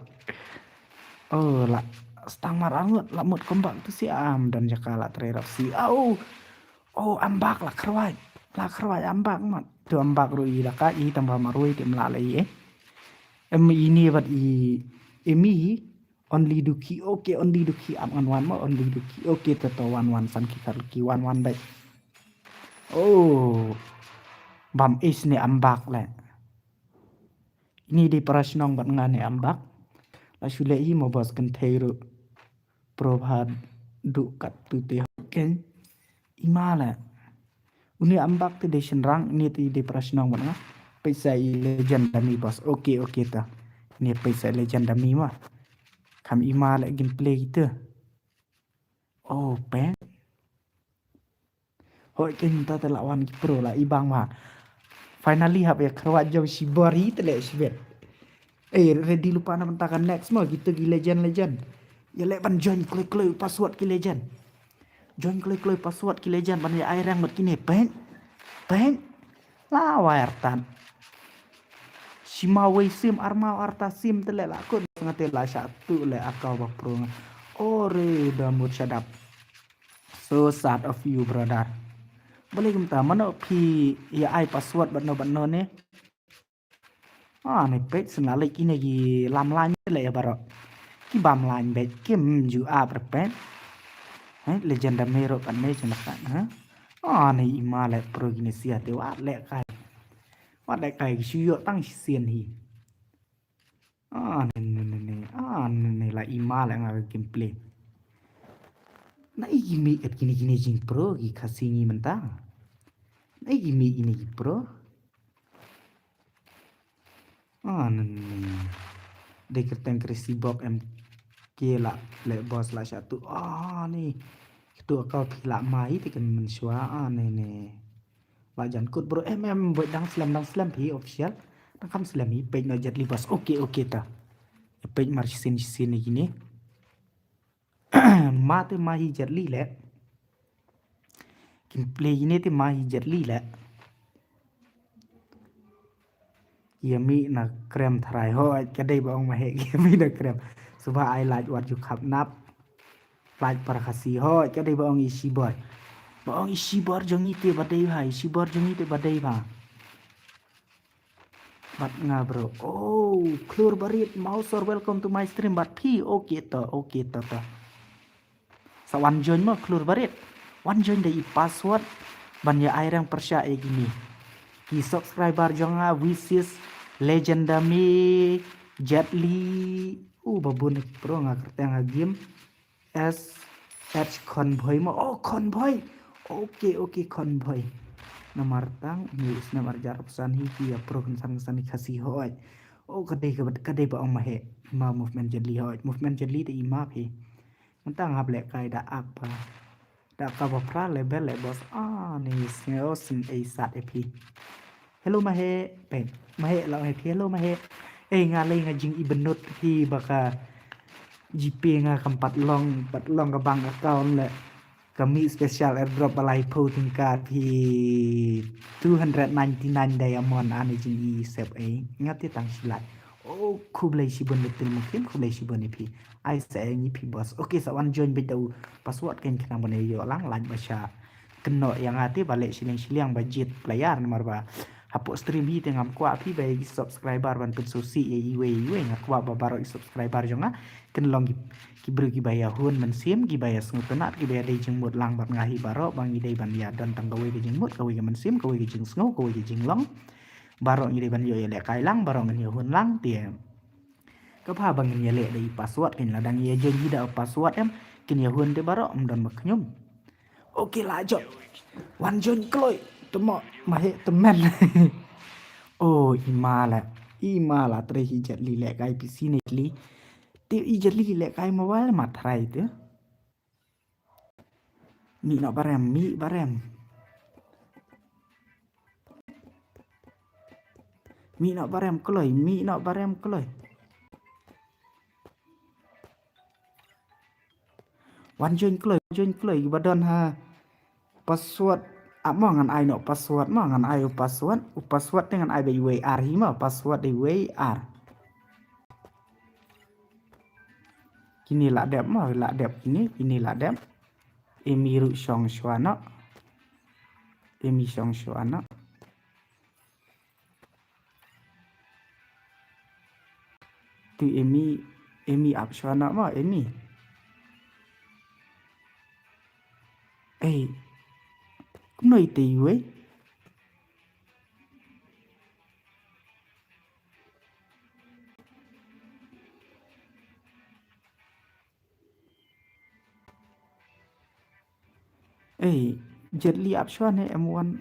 Oh, la stang mar arngut, la mut comeback tu si am don jaka la trei rapsi. Au. Oh, ambak la kyrwai. La kyrwai ambak mat. Tu ambak ruh i da ka i tamba marwei te mla la i eh. Em ini bad i Emi. Only Duki, okay, Only Duki, ap ngan wan mo, Only Duki, okay, to to wan wan san ki kar ki wan wan bad. Oh, bam is ne ambak le. Ini dei para shnong bad nga ne ambak. La shu leh hi mo boss, kynthei ruh. Pro bha duh kat tu te. Ken ima la. Uni ambak te de shynrang, ni te de prashnong bad nga. Peit sa i legend da mi boss. Okay, okay ta. Ni peit sa i legend da mi ma. Kam ima la gameplay kita. Oh, pen. Hoi, ken ta te la wan ki pro la i bang ma. Finally hap ya kharwat jong shibor hi te le shibet. Eh, ready lypa na mynta ka next ma, kita ki legend, legend. Ya le ban join kloi kloi password ki legend. Join kloi kloi password ki legend ban ya ai rank bad kine, pen. Pen. La wai artat. Shima wei sim, arma arta sim te le la kut. Nga te la sha tu le aka ba pro nga. Ore da mut shadap. So sad of you, brother. Balei kumta, mano phi ya ai password bad no bad no ne? Ah, ne peit sen la lek ine ki lam lain le ya baro. Ki bam lain bet kim ju ap repet. Hei, legend da mero kan ne chen kan, ha? Ah, ne ima le pro kine sia te wat le kai. Wat le kai ki shu yo tang sien hi. Ah, ne, ne, ne, ne. Ah, ne, ne, la ima la nga ka gameplay. Na i gimi kat kini kini jing pro ki Khasi ngi mynta. Na i gimi ini ki pro. Ah, ne, ne, ne. Dei kyrteng Chrissy Bok M K la le boss la sha tu. Ah, ne. Kitu akau phi la mai te kan mynshwa. Ah, ne, ne. Ba jan kut bro, em, em, buat dang slem, dang slem phi official. Dang kham slem hi, peit na Jet Li boss. Okay, okay ta. Peit mar shisien, shisien ni kine. Ma te ma hi Jet Li le. Gameplay kine te ma hi Jet Li le. Ki ïa mih na krem tharai, hooid, ka dei ba ong ma heh, ki ïa mih na krem. Sngewbha ai like wat ju khap nap. Like para Khasi, hooid, ka dei ba ong i shibor. Ba ong i shibor jong ngi te ba dei bha, i shibor jong ngi te ba dei bha. Bad nga bro. Oh, Khlur Barit, Mausor, welcome to my stream. Bad phi, okay to, okay to to. Sa wan join mo Khlur Barit. Wan join da i password ban ïa ai rank pyrshah ïa kine ki subscriber jong nga, Wisis, Legend da me, Jet Li. U ba bun pro nga kyrteng ha game. S H Convoy mo. Oh, Convoy. Okay, okay, Convoy. Namar tang ni snem ar hajar arphew san hi ki ïa pro kynsan kynsan hi Khasi hooid. Oh, ka dei ka dei ba ong ma heh. Ma movement Jet Li hooid. Movement Jet Li te i ma phi. Mynta nga hap lehkai da ap ba. Da ka ba phra level le boss. Ah, ni sngew sngewsih sat ïa phi. Hello ma heh. Peit. Ma heh la ong ïa phi hello ma heh. Eh, nga lei nga jing i bynnud phi ba ka G P nga kam pat long, pat long ka bank account le. Ka mih special airdrop ba laiphew tyngka phi two hundred ninety-nine diamond, ani jing i sep ei. Nga te tang shi lak. Oh, khublei shibun Little Mukim, khublei shibun ïa phi. Ai sa ïa ngi phi boss. Okay, sa wan join beit da u password kein khnang ban ïoh lang, lait ba sha kynnoh ïa nga te ba leh shiliang shiliang ba jied player namar ba hapoh stream hi te ngam kwah phi ba ïa ki subscriber ban pynsngewsih ïa iwei iwei, nga kwah ba baroh i subscriber jong nga kin long ki, ki briew kiba ïahun mynsiem, kiba ïasngewtynnat, kiba ïadei jingmut lang bad nga hi baroh, ba ngi dei ban ïa don tang kawei ka jingmut, kawei ka mynsiem, kawei ka jingsngew, kawei ka jinglong. Baroh ngi dei ban ïoh ïalehkai lang, baroh ngin ïahun lang te. Ka bha ba ngin ïaleh da i password, kin la dang ïa join hi da u password em, kin ïahun te baroh, ym don ba khñium. Okay la jop. Wan join kloi. Temo ma heh tymmen. Oh, i ma la. I ma la trei hi Jet Li lehkai phi sine Jet Li. Te i Jet Li lehkai mobile ma trai te. Mih noh barem, mih barem. Mih noh barem kloi, mih noh barem kloi. Wan join kloi, wan join kloi, ba don ha password. Ah, mo ngan ai noh password, mo ngan ai u password, u password te ngan ai ba iwei ar hi mo, password iwei ar. Kine la dep mo, la dep kine, kine la dep. Emi ruh shong shwa noh. Emi shong shwa noh. Tu Emi, Emi ap shwa noh mo, Emi. Ei. Kumno ite iwei? Ei, Jet Li ap shwa ne em wan.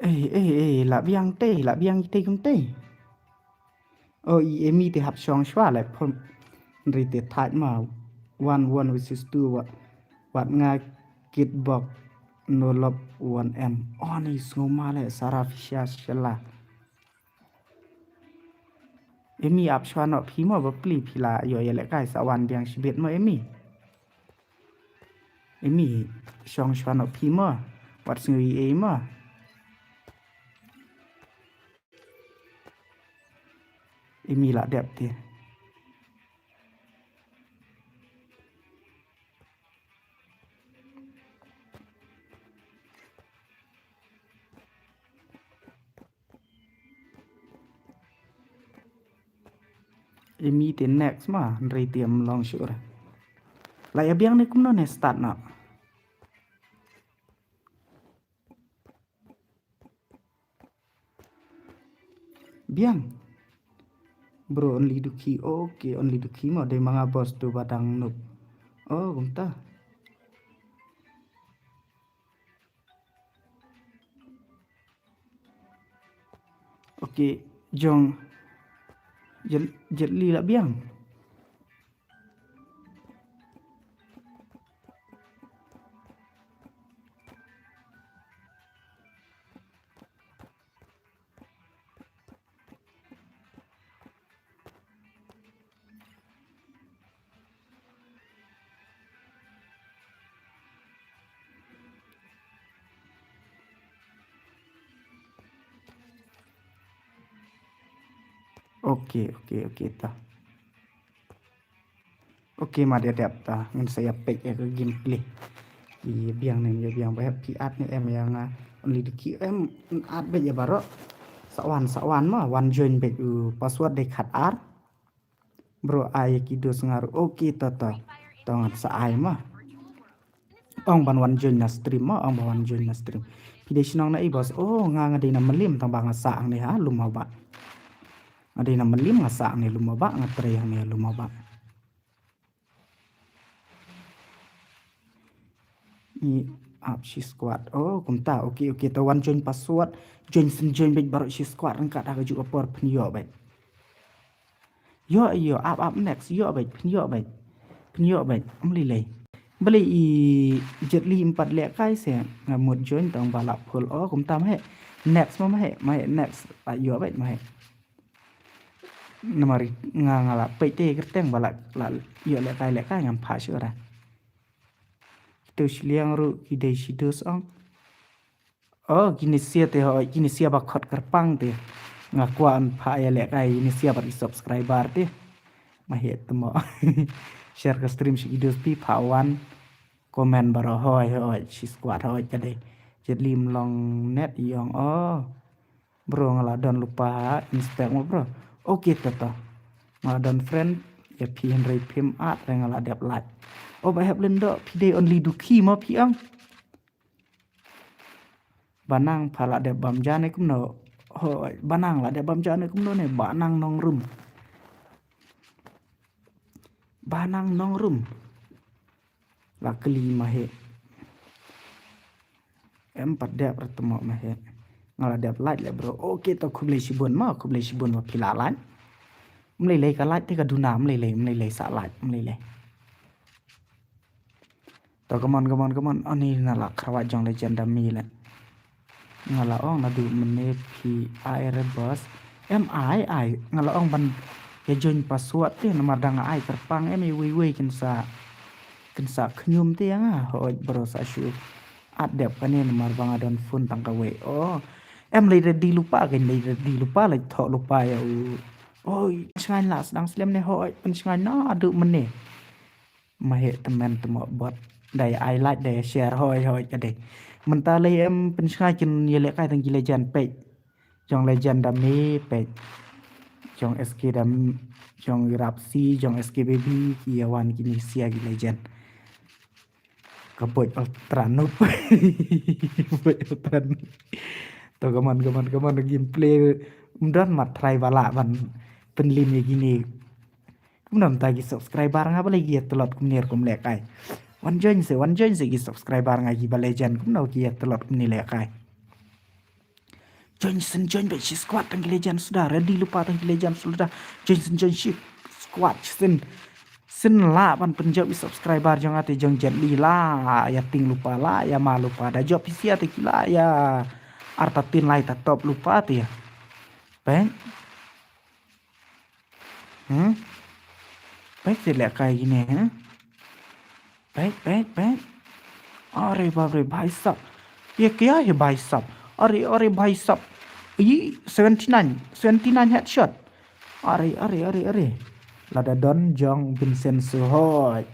Ei, ei, ei, la biang te, la biang te kumte. O, i Emi te hap shong shwa la phone. Ri te thait ma. One, one versus two, wat, wat nga kit bok no lop one em. O, ni sngo ma le sara fisha shela. Emi ap shwa no phi mo ba pli phi la yo ya le kai sa wan biang shibit mo Emi. Emi shong shwa no phi mo. Wat sngo i ei mo. Emi la dep te. Emi te next ma, hynrei te em long shuh ra. La ya biang ne kumno ne start na. Biang. Bro, only Duki. Okay, only Duki mo, dei ma nga boss tu ba dang noob. Oh, kumta. Okay, jong Jet, Jet Li la biang. Okay, okay, okay, ta. Okay, ma dep dep ta. Ngan sa ïa peit ïa ka gameplay. Ïa biang ne, ïa biang ba hep phi add ne em ïa nga. Only Duki em add beit ïa baroh. Sa wan, sa wan ma, wan join beit u password dei khat ar. Bro, ai ïa ki dos nga ruh. Okay, to, to. To ngan sa ai ma. Ong ban wan join na stream ma, ong ban wan join na stream. Phi dei shnong na i boss. Oh, nga nga dei na Mylliem tang ba nga sah hangne ha Lum Mawbah. Nga dei na Mylliem nga sah hangne Lum Mawbah, nga trei hangne Lum Mawbah. Ni ap shi squad. Oh, kumta. Okay, okay. To wan join password. Join syn join beit baroh shi squad ryngkat ha kajuh ka por phin ïoh beit. Ïoh, ïoh, ap, ap next, ïoh beit, phin ïoh beit. Phin ïoh beit, ym lei lei. Balei i Jet Li em pat lehkai se, nga mut join tang ba la full. Oh, kumta ma he. Next ma, ma he, ma he next. La ïoh beit ma he. Namar nga, nga la peit te kyrteng ba la, la ïoh lehkai, lehkai ngam phah shuh ra. Kito shiliang ruh ki dei shi dos ong. Oh, kine sia te hoi, kine sia ba khot kyrpang te. Nga kwah ban phah ïa lehkai kine sia bad ki subscriber te. Ma he te mo. Share ka stream shi ki dos phi phah wan. Comment baroh hoi hoi shi squad hoi ka dei. Jet Li em long net ïong oh. Bro nga la don lypa ha inspect mo bro. Okay to to. Nga la don friend ïa phi hynrei phim add re nga la dep like. Oh ba hep Lyngdoh phi dei only Duki mo phi ong. Ba nang pha la dep bam ja ne kumno. Hoi, ba nang la dep bam ja ne kumno ne, ba nang nongrum. Ba nang nongrum. La kylli ma he. Em pat dep ra te mo ma he. Nga la dep like le bro. Okay to khublei shibun ma, khublei shibun ma phi la like. Ym lei lei ka like te ka duna, ym lei lei, ym lei lei sa like, ym lei lei. To, come on, come on, come on. Ani na la khrawat jong Legend da mi le. Nga la ong naduh mynne phi ai re boss. Em ai, ai. Nga la ong ban ïa join password te namar da nga ai kyrpang em iwei iwei kin sa, kin sa khñium te ïa nga. Hooid bro sa shu add dep kane namar ba nga don phone tang kawei. Oh. Em lei ready lypa, kin lei ready lypa, lei thoh lypa ïa u. Oh, pynsngain la sdang slem ne hooid, pynsngain naduh mynne. Ma he tymmen tymmen bot. Da ïa ai like, da ïa share, hoi hoi ka dei. Mynta lei em pynsngain kin ïa lehkai tang ki Legend peit. Jong Legend da me peit. Jong S K da m-, Jong i Rapsi, jong S K B B, ki ïa wan kine sia ki legend. Ka Boyd Ultra Noob. Boyd Ultra Noob. To, come on, come on, come on, gameplay. Ym don mat trai ba lah ban pynlim ïa kine. Kumno mynta ki subscriber nga balei ki ïa tlot kumne ruh kum lehkai. Wan join se, wan join se ki subscriber nga ki ba legend. Kumno ki ïa tlot kumne lehkai. Join sien, join bad shi squad tang ki legend suda. Ready lypa tang ki legend suda. Join sien, join shi squad sien. Sien lah ban pynjop i subscriber jong nga te jong Jet Li lah ïa ting lypa lah ïa ma lypa. Da jop pisa te ki lah ïa arta tin lai ta top lypa te ïa. Bang. Hmm? Peit te lehkai kine, hmm? Peit, peit, peit. Are bap re, bhai sahab. Ye kya hai bhai sahab? Are, are bhai sahab. Ye seventy nine, seventy nine headshot. Are, are, are, are. Lada don jong Vincenzo hoi.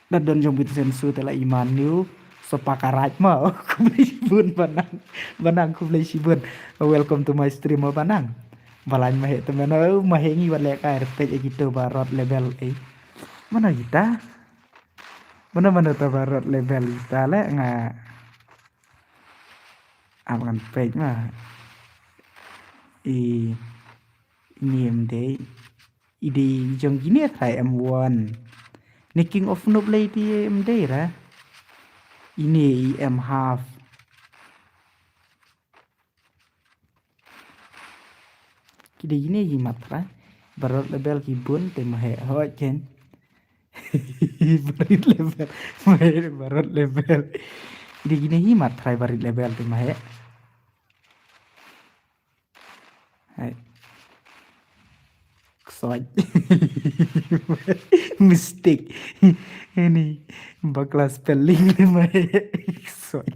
Da don jong Vincenzo te la i Manu. Sopa ka raj ma. Khublei shibun Banang. Banang khublei shibun. Welcome to my stream, oh, Banang. Ba lain ma heh te mano, ma heh ngi wat lehkai, respect ïa kito ba rot level, eh. Mano kita? Mano mano ta ba rot level kita le nga. Ap ngan peit ma. I ni em dei. I dei jong kine trai M one. Ne King of Noob lei ti em dei ra. Ine i M half. Ki dei kine ki mat trai. Ba rot level ki bun te ma heh hoi ken. Ba rit level. Ma heh ba rot level. Ki dei kine ki mat trai ba rit level te ma heh. Hai. Ksoj. Mistake. Ini bakla spelling le ma heh. Ksoj.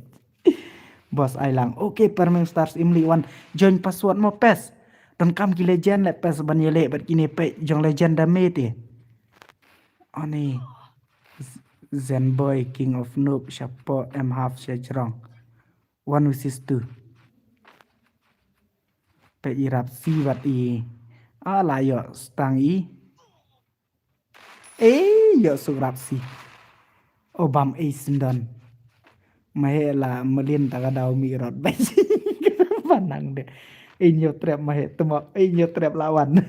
Boss ai lang. Okay, Perming Stars im leh wan. Join password mo pes. Donkam ki legend le pes ban ïaleh bad kine peit jong legend da me te. Ani. Z-, Zenboy, King of Noob, shapoh, M half, shajrong. One versus two. Peit i Rapsi bad i. Ah, la ïoh stang i. Eh, ïoh suk Rapsi. O bam ei syndon. Ma heh la mlien ta ka daw mih rot bad. Banang de. Ei ñiew trap ma heh tmo. Ei ñiew trap la wan.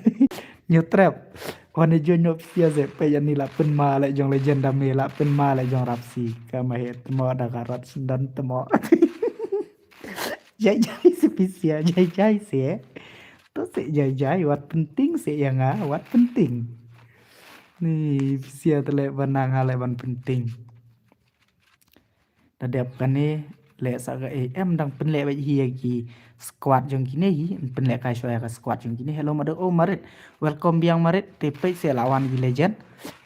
Ñiew trap. Wan e join ñiew pisa se peit ani la pynma le jong legend da me la pynma le jong Rapsi. Ka ma heh tmo da ka rot syndon tmo. Jai jai se pisa, jai jai se. To se jai jai, wat penting se ïa nga, wat penting. Ni pisa te leh ban nang ha leh ban penting. Da dep kane leh sa ka, eh, em dang pynleh bad hi ïa ki squad jong kine hi, pynleh kai shuwa ïa ka squad jong kine. Hello Madu, oh Marit. Welcome biang Marit, te peit se la wan ki legend.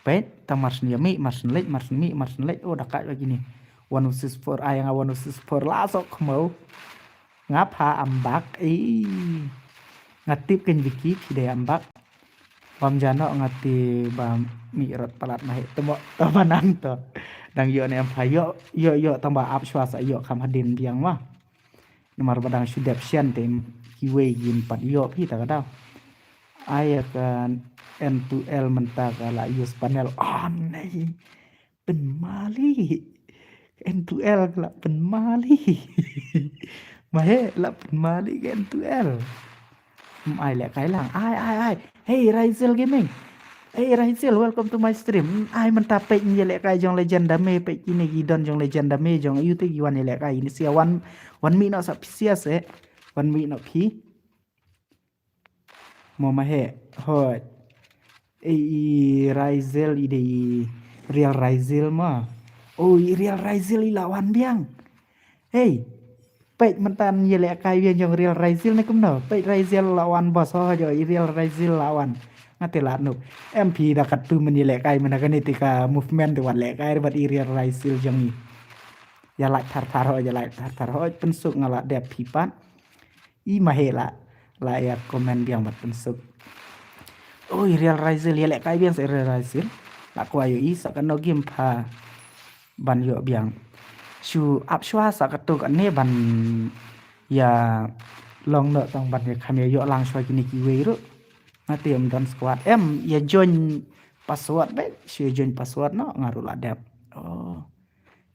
Peit, ta mar syn ïa mih, mar syn leit, mar syn mih, mar syn leit. Oh, da kai ba kine. One versus four, ai nga one versus four la sok khmo. Nga pha ambak, eh. Nga tip ken Vicky, phi dei ambak. Bam jano nga te ba mih rot palat ma heh tmo to ba nang to. Dang ïoh ne em pha ïoh, ïoh, ïoh tang ba ap shuwa sa ïoh kham hadien biang ma. Namar ba dang shu dep shen te kiwei kin pat ïoh phi ta ka daw. Ai ka N two L mynta ka la use panel. Ah, nei. Pynmali. N two L ka la pynmali. Ma heh la pynmali ka N two L. Ym ai leh kai lang. Ai, ai, ai. Hey, Raisel Gaming. Hey, Raisel, welcome to my stream. Ai mynta peit ïa leh kai jong legend da me, peit kine ki don jong legend da me jong ïa u te ki wan ïa leh kai ini sia wan, wan mih noh sa pisa se. Wan mih noh phi. Mo ma heh, hoi. Ei, i Raisel, i dei i Real Raisel ma. Oh, i Real Raisel i la wan biang. Hey, peit mynta ïa leh kai biang jong Real Raisel ne kumno. Peit Raisel la wan boss, ho jo, i Real Raisel la wan. Nga te la nuk. Em phi da katto men ïa leh kai mynta kane te ka movement te wat leh kai bad i Real Raisel jong i. Ïa like thar thar ho, ïa like thar thar ho, pynsuk nga la dep phi pat. I ma heh la, la ïa comment biang bad pynsuk. Oi, Real Raisel, ïa leh kai biang sa Real Raisel. La kwah ïohi sa kano game pha ban ïoh biang. Shu ap shuwa sa katto katne ban ïa long noh tang ban ïa kham ïa ïoh lang shuwa kine kiwei ruh. Nga te ym don squad. Em, ïa join password beit, shu ïa join password noh, nga ruh la dep. Oh.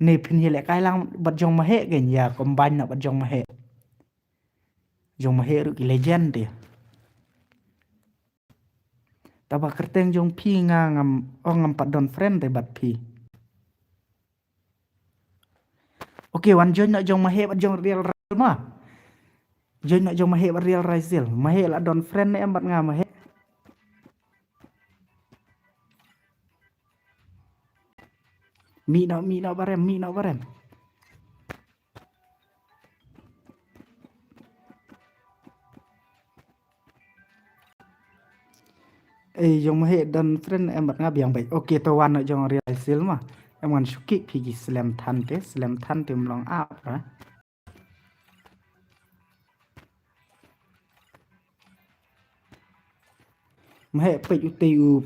Ne phin ïa lehkai lang bad jong Maheh kein, ïa combine noh bad jong Maheh. Jong Maheh ruh ki legend te. Taba kyrteng jong phi nga ngam, oh, ngam pat don friend te bad phi. Ok, wan join noh jong Maheh bad jong Real Raizil ma. Join noh jong Maheh bad Real Raizil. Maheh la don friend ne em bad nga Maheh? Mih noh, mih noh barem, mih noh barem. Ei, jong Maheh don friend em bad nga biang beit. Ok, to wan noh jong Real Raizil ma. Em ngan shu kick phi ki slem than te, slem than te ym long ap ra. Maheh peit utei u,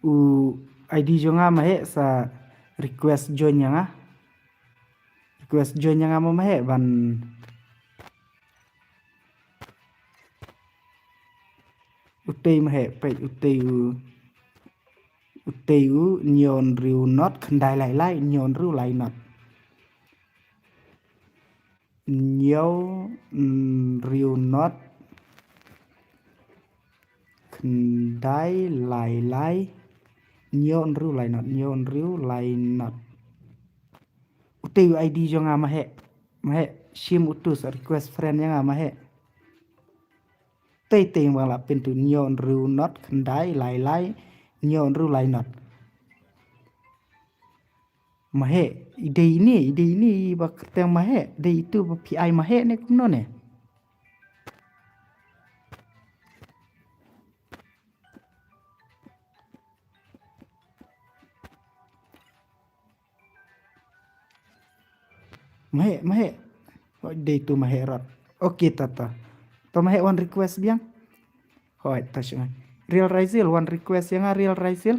u I D jong nga Maheh sa request join ïa nga. Request join ïa nga mo Maheh ban utei Maheh peit utei u, utei u hynñiew hynriew not khyndai lai lai hynñiew hynriew lai not. Hynñiew hynriew not khyndai lai lai hynñiew hynriew lai not, hynñiew hynriew lai not. Utei u I D jong nga Maheh. Maheh, shim utu sa request friend ïa nga Maheh. Tei tei ba la pyntu hynñiew hynriew not khyndai lai lai hynñiew hynriew lai not. Maheh, i dei ine, i dei ine i ba kyrteng Maheh, dei itu ba phi ai Maheh ne kumno ne? Maheh, Maheh. Hooid, dei tu Maheh rot. Ok, ta ta. To Maheh wan request biang. Hooid, ta shu ngan. Real Raizil wan request ïa nga Real Raizil.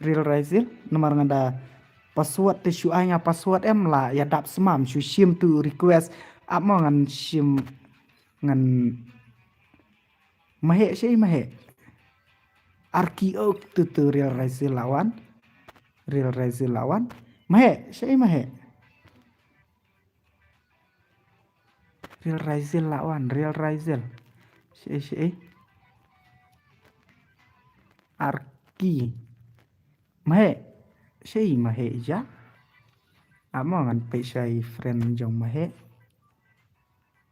Real Raizil, namar nga da password te shu ai nga password em la ïa dap smam shu shim tu request. Ap mo ngan shim ngan Maheh, shaei Maheh? Arki ok tu tu Real Raizil la wan. Real Raizil la wan. Maheh, shaei Maheh? Real Raizil la wan, Real Raizil. Shaei, shaei? Arki. Maheh, shaei Maheh ja? Ap mo ngan peit shaei friend jong Maheh.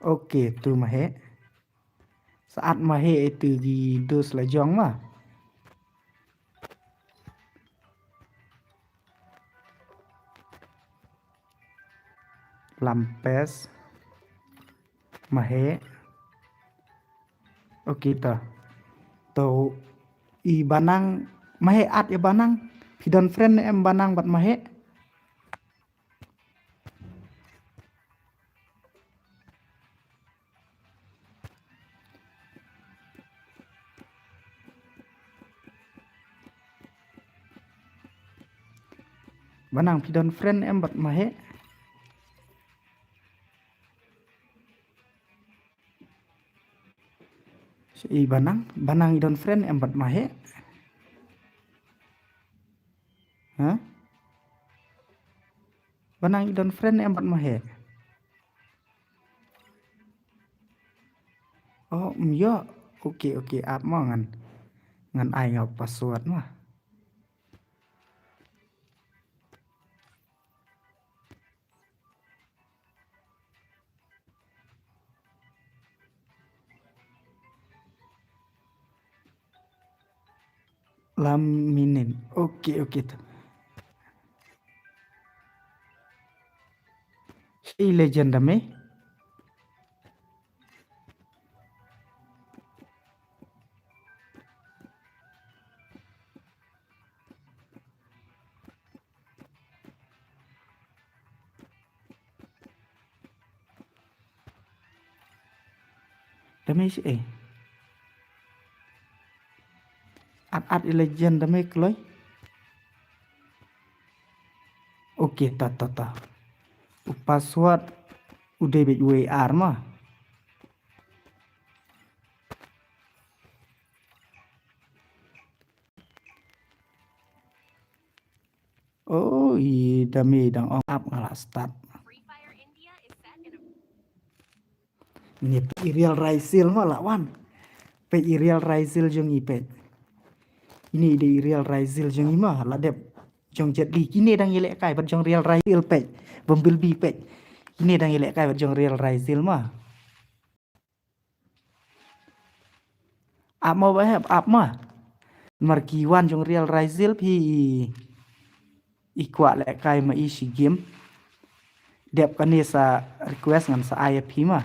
Ok, tu Maheh. Sa at Maheh itu ki dos la jong ma. Lampes. Maheh. Ok ta. To i Banang Maheh at ïa Banang. Phi don friend em Banang bad Maheh? Banang phi don friend em bad Maheh? I Banang, Banang i don friend em bad Maheh? Ha? Banang i don friend em bad Maheh? Oh, mm, ïoh. Ok, ok, ap mo ngan, ngan ai nga password mo. Lam minin. Ok, ok to. Shaei legend da me? Da me shaei? At at i legend da me kloi. Ok, ta ta ta. U password u dei beit wei ar ma. Oh, i dame dang ong ap nga la start. Ni peit i Real Raizil ma la wan. Peit i Real Raizil jong i peit. Ini i dei i Real Raizil jong i ma la dep jong Jet Li. Kine dang ïalehkai bad jong Real Raizil peit. Bumblebee peit. Kine dang ïalehkai bad jong Real Raizil ma. Ap ma ba hep, ap ma. Mar ki wan jong Real Raizil phi i, i kwah lehkai ma i shi game. Dep kane sa request ngan sa ai ïa phi ma.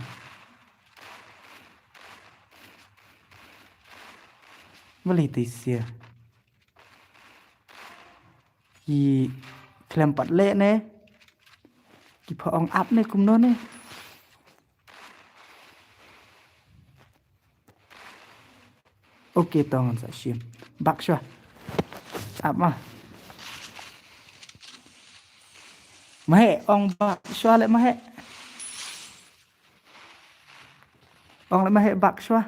Balei te sia. Ki khlem pat leh ne. Ki pha ong ap ne kumno ne. Ok, to ngan sa shim. Bak shwa. Ap ma. Mahe, ong bak shwa le mahe. Ong le mahe bak shwa.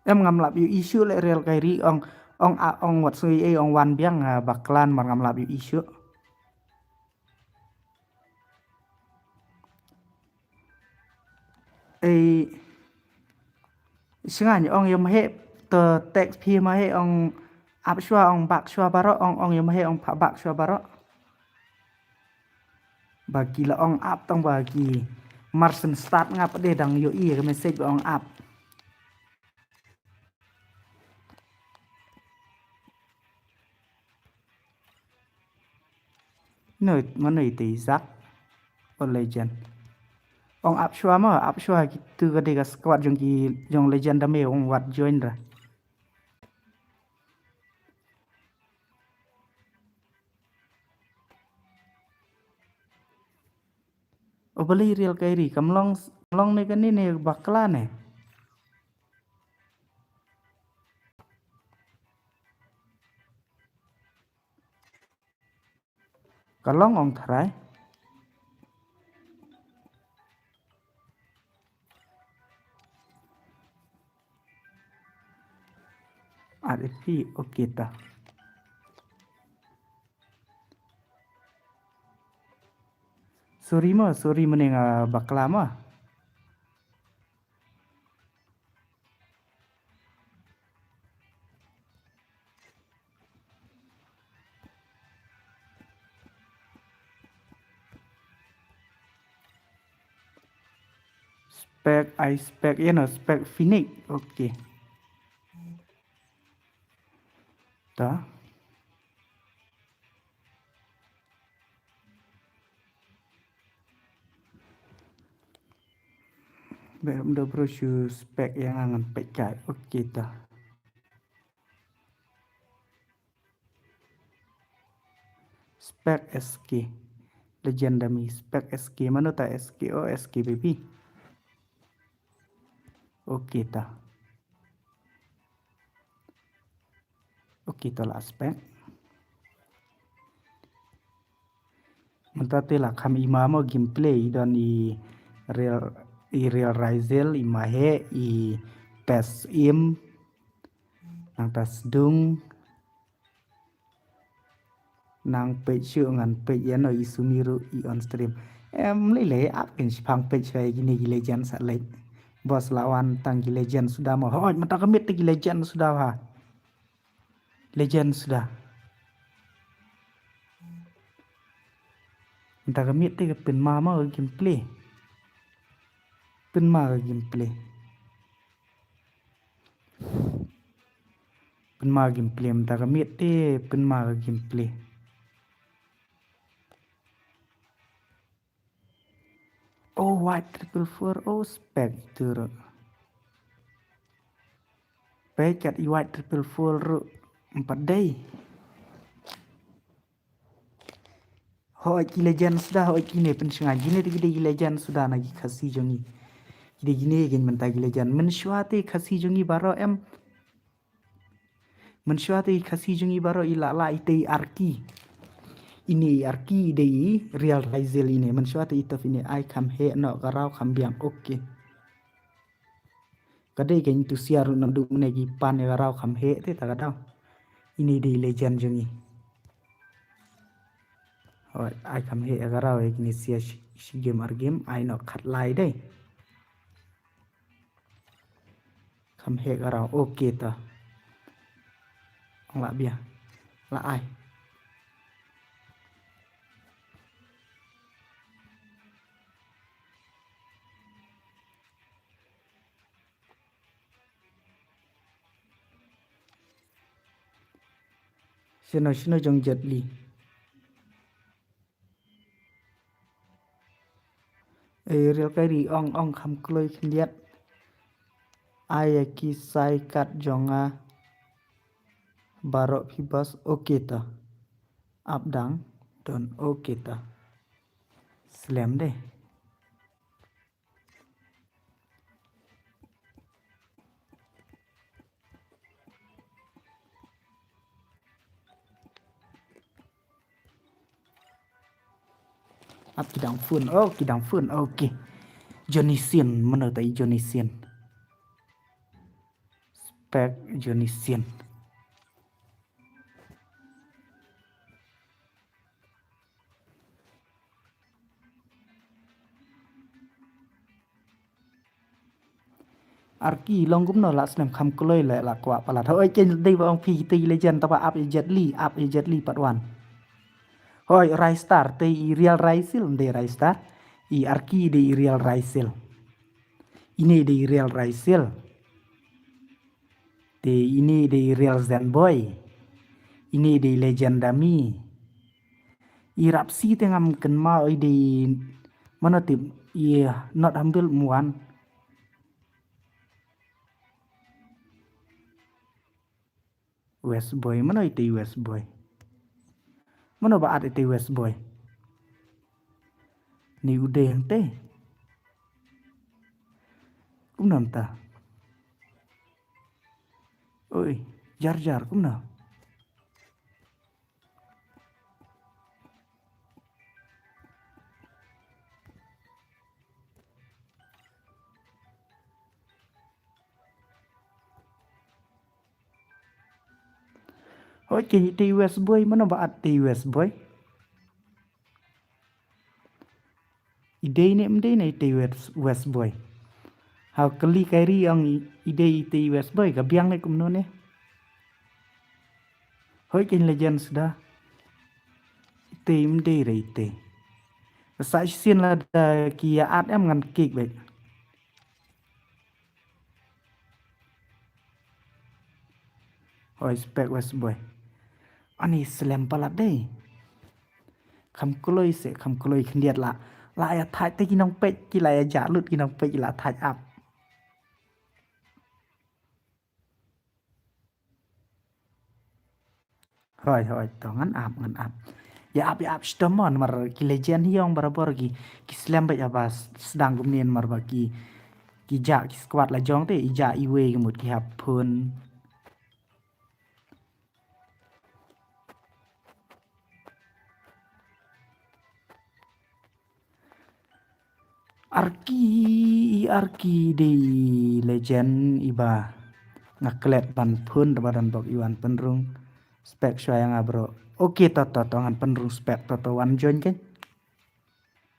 Em ngam lap ïohi shuh le Real Kairi ong, ong a, ong wat sui ei ong wan biang, ah, baklan mar ngam lap ïohi shuh. Ei, sngan ong ïa mahe to text phi mahe ong ap shwa ong bak shwa baroh ong ong ïa mahe ong pha bak shwa baroh. Ba ki la ong ap tang ba ki mar shen start nga pat de dang ïohi ïa ka message ba ong ap. No, mano ite Izak? Oh, legend. Ong ap shwa ma, ap shwa kitu ka dei ka squad jong ki, jong legend da me ong wat join ra. Oh, balei Real Kairi, kam long, kam long ne kane ne bakla ne? Ka long ong tharai. R F P, ok ta. Sorry ma, sorry mane nga bakla ma. Spec, I spec, you know, spec Phoenix. Ok. Ta. Bad ym da bro shu spec ïa nga ngan peit kai. Ok ta. Spec S K. Legend da mi spec S K. Mano ta S K? Oh, S K baby. Ok ta. Ok, to la spec. Mynta te la kham i ma mo gameplay i don i Real, i Real Raizil, i Mahe, i Pes Im. Nangta sdung. Nang peit shu ngan peit ïa no i Sumiru i on stream. Em lei lei ap kin shipang peit shwa ïa kine ki legend sa leit. Boss la wan tang ki legend suda mo. Hoi mynta ka miet te ki legend suda ha. Legend suda. Mynta ka miet te ka pynma ma ka gameplay. Pynma ka gameplay. Pynma gameplay mynta ka miet te pynma ka gameplay. Oh, white triple four, oh, spec itu ruh. Peit kat i white triple four ruh. Empat day. Hoi ki legend suda, hoi kine pynsnga kine te ki dei ki legend suda na ki Khasi jong ngi. Ki dei kine kin mynta ki legend. Mynshuwa te Khasi jong ngi baroh em. Mynshuwa te Khasi jong ngi baroh i la la ite i arki. Ine i Arki i dei i Real Raizel ine. Mynshuwa te i tip ine ai kham heh noh ka raw kham biang. Okay. Ka dei ka ntu siar na du mene ki pan ïa ka raw kham heh te ta ka daw. Ine i dei legend jong i. Hoi, ai kham heh ïa ka raw ïa kine siar shi, shi game ar game ai noh khat lai dei. Kham heh ka raw. Okay ta. Ong la bia. La ai. Shino shino jong Jet Li. Ei, Real Kairi ong ong kham kloi khyndiat. Ai ïa ki sai kat jong nga baroh phi bas. Okay ta. Ap dang don. Okay ta. Slem dei. Ap ki dang phone. Oh, ki dang phone. Okay. Johnny Sins, mano ta i Johnny Sins? Spek Johnny Sins. Arki long kumno la snem kham kloi le la kwah palat. Hoi ken dei ba ong phi te legend taba ap i Jet Li, ap i Jet Li pat wan. Hoi Rai Star te i Real Raisil, dei Rai Star. I Arki dei i Real Raisil. Ine dei i Real Raisil. Te ine dei i Real Zen Boy. Ine dei i Legend Dami. I Rapsi te ngam kynmaw i dei mano tip i Not Humble Muan. West Boy, mano ite i West Boy? Mano ba at ite i West Boy? Ni u dei hangte. Kumno mynta? Oi, Jar Jar, kumno? Hoi, ken ite i West Boy, mano ba at ite i West Boy? I dei ne ym dei ne ite i West, West Boy? Ha kali Kairi ong i, i dei ite i West Boy, ka biang ne kumno ne? Hoi ken Legend Sda. Ite ym dei re ite. Sa shisien lada ki ïa at em ngan kick beit. Hoi spek West Boy. Ani slem palat dei. Kham kloi se, kham kloi khyndiat la. La ïa thait te ki nongpeit, ki la ïa jah lut ki nongpeit, ki la thait ap. Hoi, hoi, to ngan ap, ngan ap. Ïa ap, ïa ap shitom mo, namar ki Legend hi ong barabor ki, ki slem beit haba s-, sdang kumne namar ba ki, ki jah, ki squad la jong te, i jah iwei ka mut ki hap phone. Arki, i Arki dei Legend iba nga klet ban phone da ba don bok i wan pynrung spek shuwa ïa nga bro. Okay, to, to, to, ngan pynrung spek, to, to, wan join ken.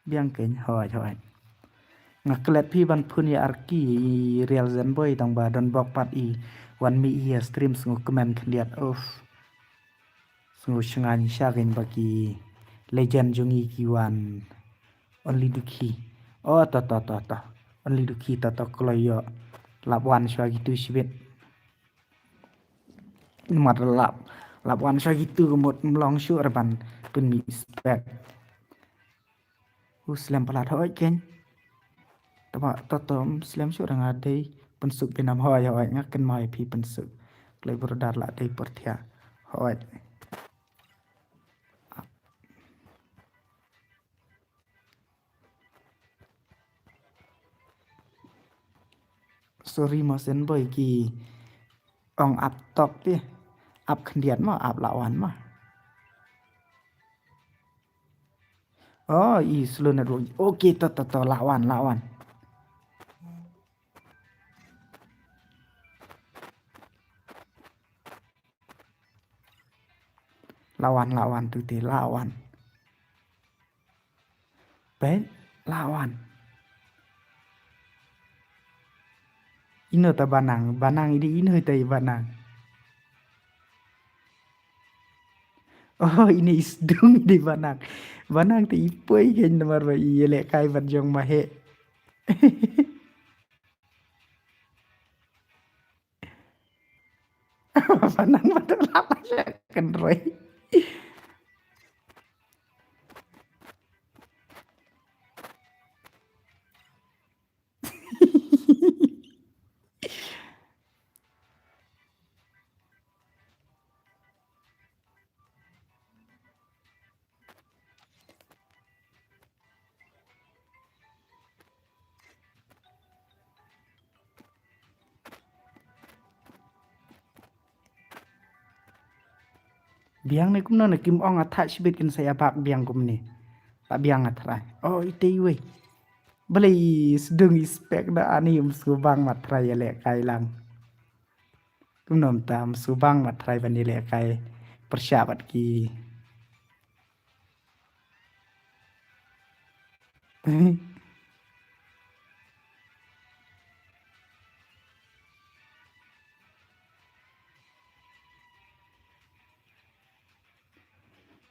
Biang ken, hoi, hoi. Nga klet phi ban phone ïa Arki, i Real Zen Boy, tang ba don bok pat i wan mih ïa stream sngew kmen khyndiat, uff. Sngew shngaiñ sha ken ba ki Legend jong i ki wan. Only Dukhi. Oh, to, to, to, to. Only Dukhi, to, to, kloi ïoh. Lap wan shuwa kitu shibit. Namar lap, lap wan shuwa kitu ka mut ym long shuh re ban pynmih spek. U slem palat hoi ken. Taba to to ym slem shuh re nga dei pynsuk pynam hoi hoi nga kynmaw ïa phi pynsuk. Kloi brother la dei pyrthiah hoi. Sorry mo Sen Boy ki ong ap tok te. Ap khyndiat mo, ap la wan mo. Oh, i slow network. Okay, to, to, to, lah wan, lah wan. Lah wan, lah wan, tu te, lah wan. Peit, lah wan. Ino ta banang, banang i dei ino ta i banang. Oh, ine i sdung i dei banang. Banang te i poi kein namar ba i ïalehkai bad jong Maheh. Banang ba to lah sha kynroi. Biang ne kumno ne, kim ong, a thah shibit kin sa ïa bak biang kumne. Lah biang, a trai. Oh, ite iwei. Balei i sdung i spek da ani, um sngewbang ma trai ïalehkai lang. Kumno mynta, um sngewbang ma trai ban ïalehkai pyrshah bad ki.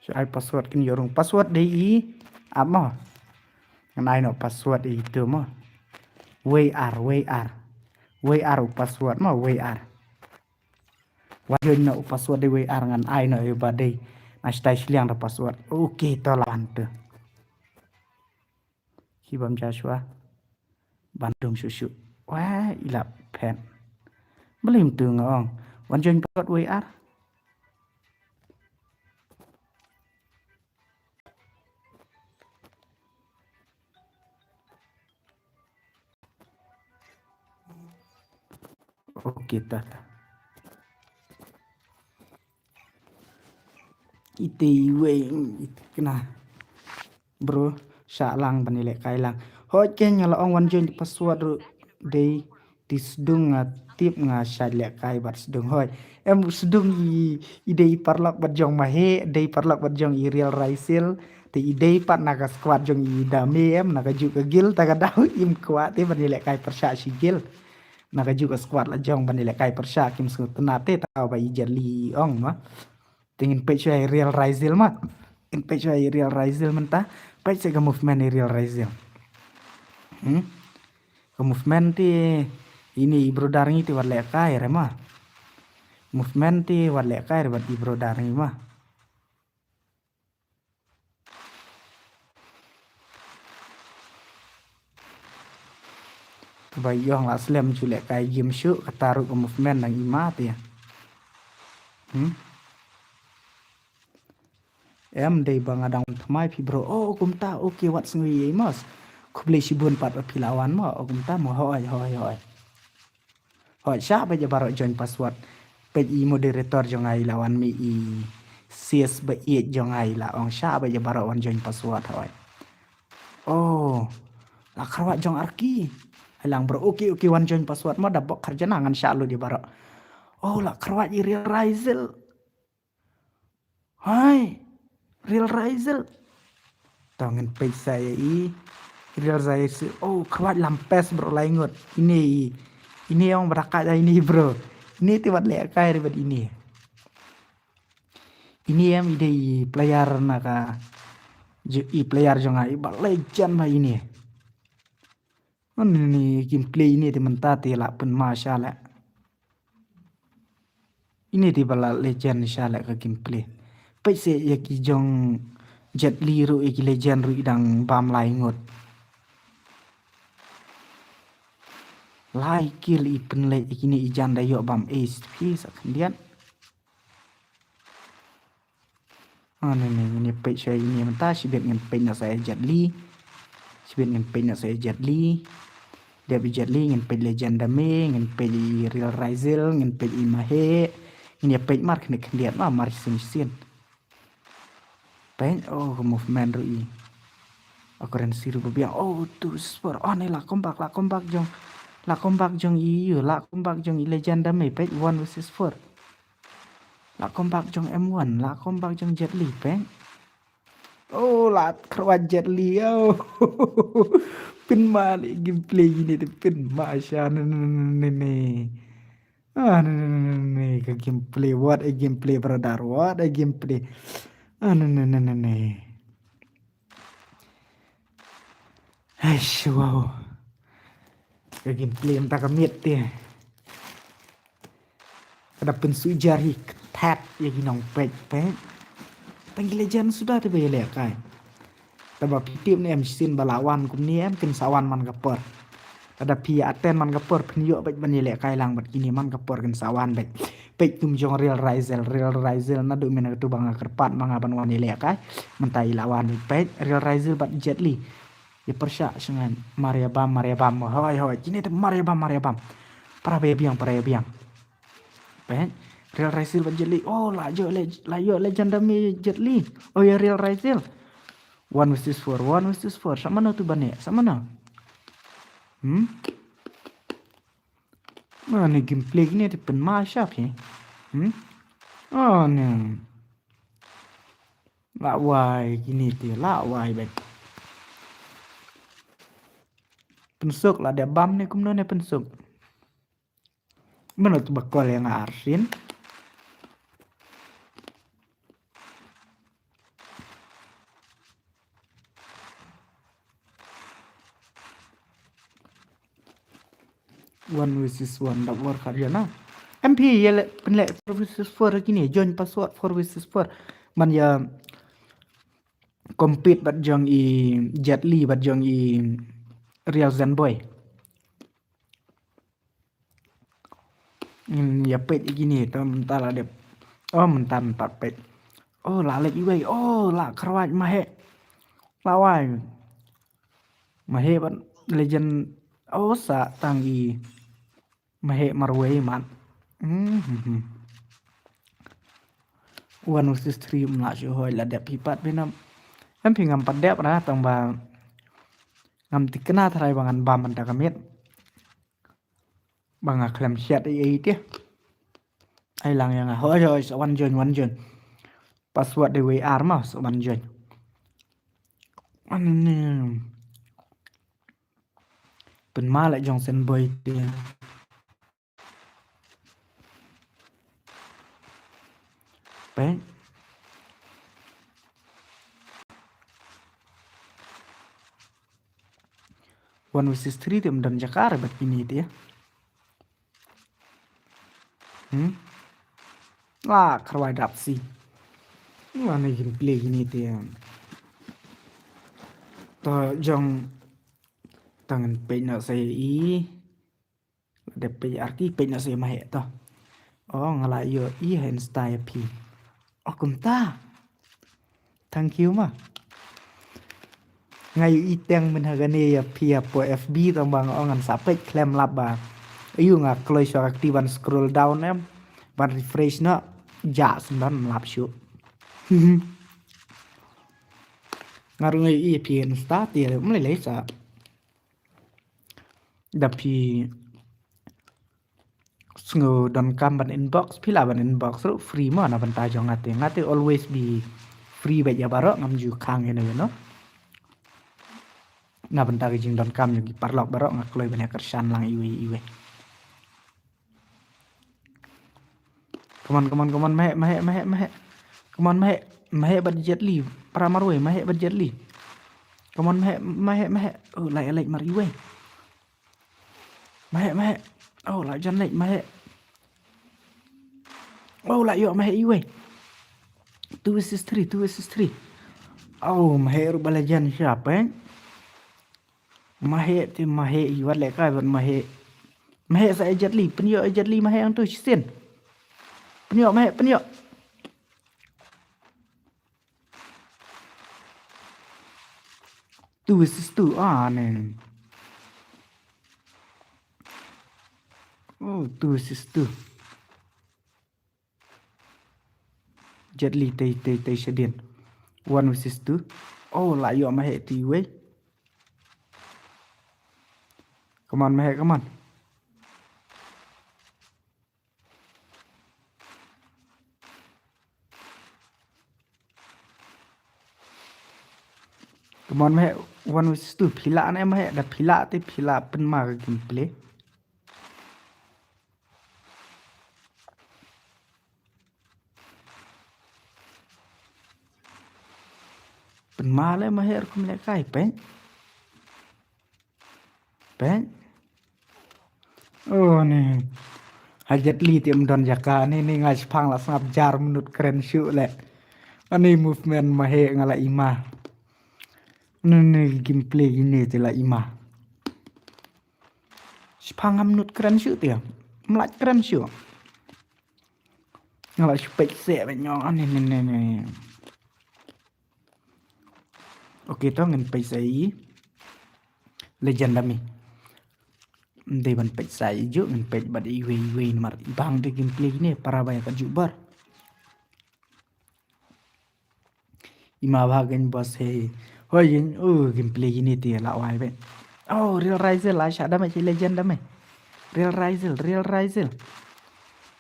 Shu ai password kin ïoh rung, password dei i ap mo. Ngan ai noh password i tu mo. Wei ar, wei ar. Wei ar u password mo, wei ar. Wan join noh u password dei wei ar, ngan ai noh ïa ba dei. Na shatai shiliang da password. Okay, to lah wan tu. Ki bam Joshua. Ban dung shuh shuh. Wah, i la phet. Balei mynta nga ong wan join password wei ar. Okay, ta, ta. Ite iwei, ite kena. Bro, shah lang ban ïalehkai lang. Hooid, kein nga la ong wan join password ruh dei, te sdung nga tip nga shait lehkai bad sdung, hooid. Em, sdung i, i dei paralok bad jong Maheh, dei paralok bad jong i Real Raisil. Te i dei pat na ka squad jong i Dame, em, na kajuh ka guild, ta ka daw im kwah te ban ïalehkai pyrshah shi guild. Na kajuh ka squad la jong ban ïalehkai pyrshah, kim sngewtynnat te, ta ba i Jet Li i ong ma. Te ngin peit shuwa i Real Raisil ma. Ngin peit shuwa i Real Raisil mynta. Peit shuwa ka movement i Real Raisil. Hmm? Ka movement te ine i Bro Darngi te wat lehkai re ma. Movement te wat lehkai re bad i Bro Darngi ma. Te ba i ong la slem shu lehkai game shuh, kata ruh ka movement dang i ma te. Hmm? Em, dei ba nga dang thymmai phi bro. Oh, kumta, okay, wat sngew ïa i mos. Khublei shibun pat ba phi la wan mo. Oh, kumta mo, hooid, hooid, hooid. Hooid, shah beit ïa baroh join password. Peit i moderator jong nga i la wan mih, i sis ba ïeit jong nga i la ong shah beit ïa baroh wan join password, hooid. Oh, la kyrwat jong Arki. Hai lang bro, okay, okay, wan join password mo, da bok kharjana ngan shah lut ïa baroh. Oh, la kyrwat i Real Raisil. Hai, Real Raisil. To ngin peit sa ïa i Real Raisil. Oh, kyrwat lam pes bro, lai ngut. Ine i. Ine ong ba da kait ïa ine bro. Ine te wat lehkai re bad ine. Ine em i dei i player na ka, i player jong nga i ba legend ba ine. Ane ine i gameplay ine te mynta te la pynma sha leh. Ine te ba la legend sha leh ka gameplay. Peit se ïa ki jong Jet Li ruh, ïa ki legend ruh i dang bam lai ngut. Lai kill i pynleit ïa kine i jan da ïoh bam ace phi sa khyndiat. Ah, ne, ne, ngin ïa peit sha ine mynta, shibit ngin peit noh sa ïa Jet Li. Shibit ngin peit noh sa ïa Jet Li. Dep ïa Jet Li ngin peit Legend Dame, ngin peit i Real Raisil, ngin peit i Mahe. Ngin ïa peit mar khyndiat khyndiat ma, mar shisien shisien. Peit, oh, ka movement ruh i. Ba currency ruh ba biang. Oh, two versus four. Oh, ne la comeback, la comeback jong. La comeback jong i, la comeback jong i Legend Dame, peit, one versus four. La comeback jong M one, la comeback jong Jet Li, peit. Oh, la kyrwat Jet Li, oh. Pynma leh gameplay ine te, pynma sha ne, ne, ne, ne. Ah, ne, ne, ne, ne, ne. Ka gameplay, what a gameplay, brother, what a gameplay. Ah, ne, ne, ne, ne, ne. Eish, wow. Ka gameplay mynta ka miet te. Ka da pynsuh jar hi kthat ïa ki nongpeit, peit. Tang ki Legend suda te ba ïalehkai. Te ba phi tip ne em, shisien ba la wan kumne em, kin sa wan man ka por. Lada phi ïa attend man ka por, phin ïoh beit ban ïalehkai lang bad kine, man ka por kin sa wan beit. Peit, kum jong Real Razel, Real Razel naduh mynne katu ba nga kyrpad ma nga ban wan ïalehkai. Mynta i la wan beit, peit, Real Razel bad Jet Li. Ïa pyrshah sha nga, mar ïa bam, mar ïa bam. Hoi, hoi, kine te mar ïa bam, mar ïa bam. Para ba ïa biang, para ïa biang. Peit, Real Razel bad Jet Li. Oh, la ïoh le, la ïoh Legend Dame Jet Li. Oh, ïa Real Razel. One versus four, one versus four. Sa mano tu ban ïa, sa mano? Hmm? Mane gameplay kine te pynma sha phi. Hmm? Oh, ne. La wai kine te, la wai beit. Pynsuk, la dep bam ne kumno ne pynsuk. Mano tu ba call ïa nga arsien. One versus one, da war kar ïa na. M P ïa le pynleh four versus four kine, join password four versus four. Man ïa compete bad jong i Jet Li, bad jong i Real Zenboy. Hmm, ïa peit ïa kine, to mynta la dep. Oh, mynta, mynta peit. Oh, la leit iwei. Oh, la kyrwat Mahek. La wai. Mahek bad Legend. Oh, sa tang i Mahek marwei mat. Hmm, hmm, hmm. One versus three, ym lah shuh hoi, la dep hi pat bynam. Em phi ngam pat dep ra, tang ba ngam tikna tharai ba ngan bam mynta ka miet. Ba nga khlem shet ei ei te. Ai lang ïa nga. Hoi, hoi, sa wan join, wan join. Password dei wei ar ma, sa wan join. Wan ni. Pynma leh jong Zenboy te. Peit. One versus three te ym don jaka re bad kine te. Hmm? La kyrwai dap si. Mane gameplay kine te. To jong, tang ngan peit noh sa i. Dep peit arti, peit noh sa i Mahek to. Oh, nga la ïoh i ha Insta ïa phi. Oh, kumta. Thank you ma. Nga ïoh i teng mynha kane ïa phi hapoh F B, tang ba nga ong ngan sa peit khlem lap ba. Ayu, nga kloi shuwa ka kti ban scroll down em. Ban refresh noh. Jah sngewdon, ym lap shuh. Nga ruh nga ïoh i phi Insta te, ym lei lei sa. Da phi sngew donkam ban inbox, phi lah ban inbox ruh free mo, na bynta jong nga te. Nga te always be free bad ïa baroh, ngam ju khang ïano ïano. Na bynta ka jingdonkam jong ki paralok baroh, nga kloi ban ïa kyrshan lang iwei iwei. Come on, come on, come on, Mahek, Mahek, Mahek, Mahek. Come on, Mahek, Mahek bad Jet Li. Para marwei, Mahek bad Jet Li. Come on, Mahek, Mahek, Mahek. Oh, la ïa leit mar iwei. Mahek, Mahek. Oh, la jan leit, Mahek. Oh, la ïoh Mahek iwei. Two versus three, two versus three. Oh, Mahek ruh ba la jan sharp, eh. Mahek te Mahek, i wat leh kai bad Mahek. Mahek sa ïa Jet Li, pynïoh ïa Jet Li Mahek hangto shisien. Pynïoh Mahek, pynïoh. Two versus two, ah, ne. Oh, two versus two. Jet Li tei, tei, tei shadien. One versus two. Oh, la ïoh Mahek te iwei. Come on, mehek, come on. Come on, mehek, one versus two. Phi lah ne, mehek, da phi lah te phi lah pynma ka gameplay. Pynma le, mehek, rukom lehkai, peit. Peit. Oh, ni. Ha Jet Li te ym don jaka, ni, ni nga shipang la sngap jar minot kren shuh le. Ani movement mehek nga la ima. Ni, ni gameplay ine te la ima. Shipang ha minot kren shuh te. Mlait kren shuh. Nga la shu peit seh bad nyong, ani, ni, ni, ni. Okay, to ngin peit sa i Legend Dummy. Ym dei ban peit sa i ju, ngin peit bad iwei iwei namar i bang de gameplay ne para ba ïa ka ju bar. Ima ba gain boss he. Hoi gain, uh, gameplay ine te la wai be. Oh, Real Rizel la sha damage Legend Dummy. Real Rizel, Real Rizel.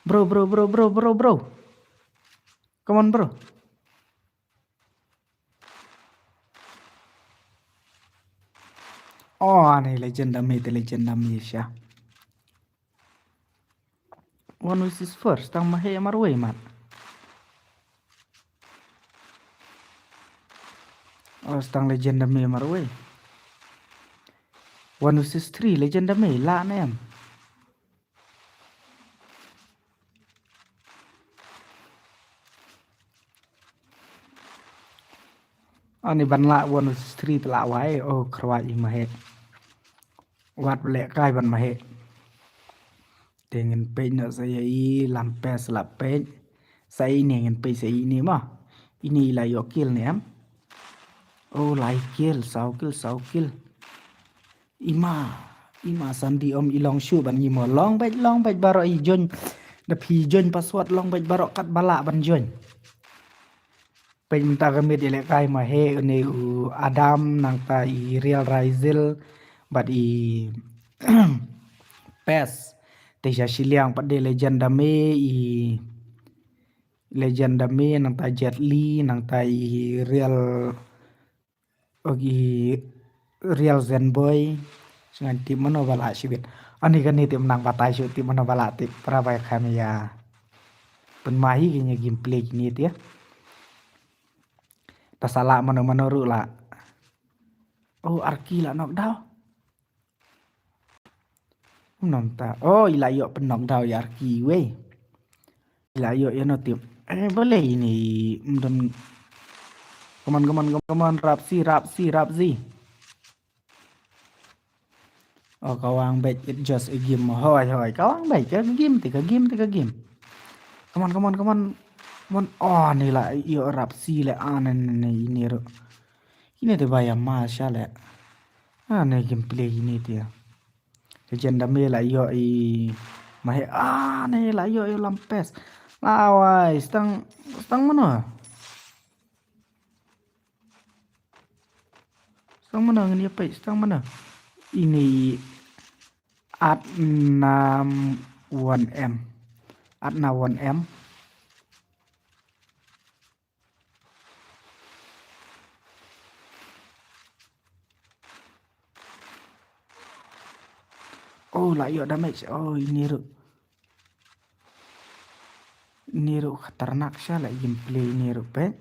Bro, bro, bro, bro, bro, bro. Come on, bro. Oh, ani Legend Dummy te Legend Dummy sha. One versus four, tang mehek marwei mat. Oh, tang Legend Dummy marwei. One versus three, Legend Dummy, lah ne em. Ani ban lah one versus three te la wai, oh, kyrwat i mehek. Wat lehkai ban mehek. Te ngin peit noh sa ïa i Lampes la peit. Sa ine ngin peit sa ine ma. Ine i la ïoh kill ne em. Oh, lai kill, saw kill, saw kill. Ima, ima Sandy, ym i long shuh ban ngi mo. Long beit, long beit baroh i join. Da phi join password long beit baroh kat ba lah ban join. Peit mynta ka miet ïalehkai mehek, une u Adam nangta i Real Rizel bad i Pes. Te sha shiliang pat de Legend Dummy, i Legend Dummy nangta Jet Li nangta i Real, oh, i Real Zenboy. Sngewtip mano ba lah shibit. Ani kane tip nang batai shu tip mano ba lah tip, para bai kham ïa pynmai kine gameplay kine te. Ta sa lah mano mano ruh lah. Oh, Arki la knockdown. Mynta. Oh, i la ïoh pyn knockdown ïa Arki wei. I la ïoh ïa no tip. Eh, balei ine ym don. Come on, come on, come on, come on, Rapsi, Rapsi, Rapsi. Oh, ka wang beit, it just a game. Hoi, hoi, ka wang beit, ka game te, ka game te, ka game. Come on, come on, come on. Come on. Oh, ni la ïoh Rapsi le, ah, ne, ne, ne, ine ruh. Ine te ba ïa ma sha le. Ah, ne gameplay ine te. Legend Dummy la ïoh i mehek, ah, ne la ïoh i Lampes. La wai, stang, stang mano? Stang mano ngin ïa peit, stang mano? Ine i Adnam one M. Adnam one M. Oh, la ïoh damage. Oh, ine ruh. Ine ruh khatarnak sha la gameplay ine ruh peit.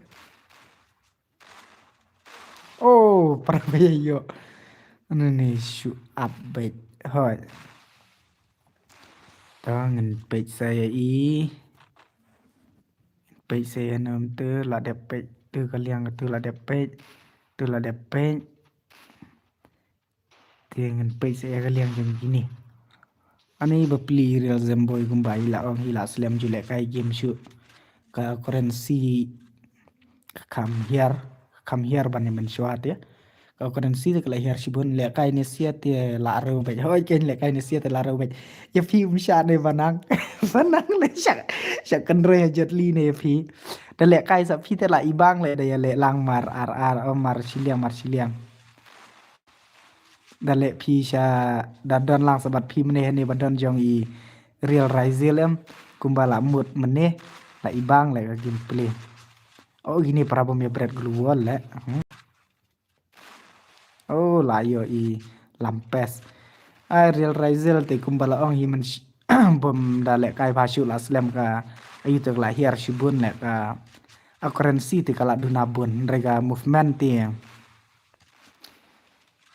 Oh, para ba ïoh. Ane ne shu update. Hoi. Ta ngin peit sa ïa i. Peit sa ïa nam te la dep peit, te ka liang te la dep peit, te la dep peit. Te ngin peit sa ïa ka liang jong kine. Ani ba pli Real Zenboy kumba i la ong i la slem ju lehkai game shuh. Ka currency ka kham hiar, ka kham hiar ban ïa mynshuwa te. Ka currency te ka la hiar shibun, lehkai ne sia te la rew beit. Hoi ken lehkai ne sia te la rew beit. Ïa phi um shah ne ba nang. Ba nang le shah, shah kynroi ha Jet Li ne ïa phi. Da lehkai sa phi te la i bang le da ïa leh lang mar ar ar, oh, mar shiliang, mar shiliang. Da leh phi sha, da don lang sa bad phi mynne, hangne ba don jong i Real Raizil em. Kumba la mut mynne, la i bang leh ka gameplay. Oh, kine para bym ïa bret global leh. Hmm. Oh, la ïoh i Lampes. Ai, Real Raizil te kumba la ong hi man sh-, bym da lehkai bha shuh, la slem ka, aïu te ka la hiar shibun leh ka, a currency te ka la duna bun, hynrei ka movement te.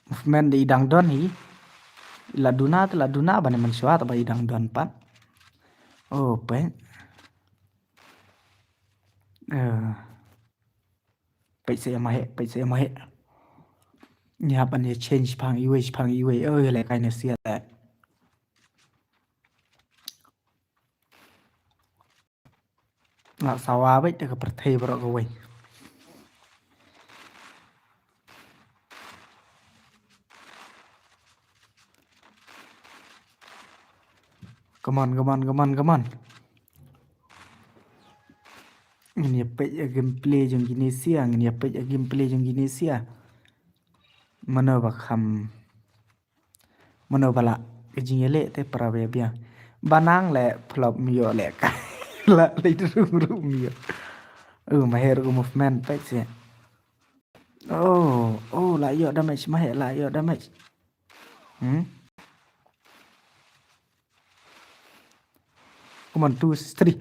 Movement te i dang don hi. La duna te la duna bha ne mynshuwa te ba i dang don pat. Oh, peit. Eh. Peit sa ïa ma heh, peit sa ïa ma heh. Ngi hap ban ïa change phang iwei, phang iwei. Oh, ïa lehkai ne sia leh. Nga sawa beit da ka pyrthei baroh kawei. Come on, come on, come on, come on. Ngin ïa peit ïa gameplay jong kine sia, ngin ïa peit ïa gameplay jong kine sia. Mano ba kham, mano ba lah ka jingïaleh te para bia bia. Ba nang leh flop, ym ïoh lehkai. Lah leh rung rung ym ïoh. Oh, ma heh ruh movement peit sia. Oh, oh, la ïoh damage, ma heh, la ïoh damage. Hmm? Come on, two, three.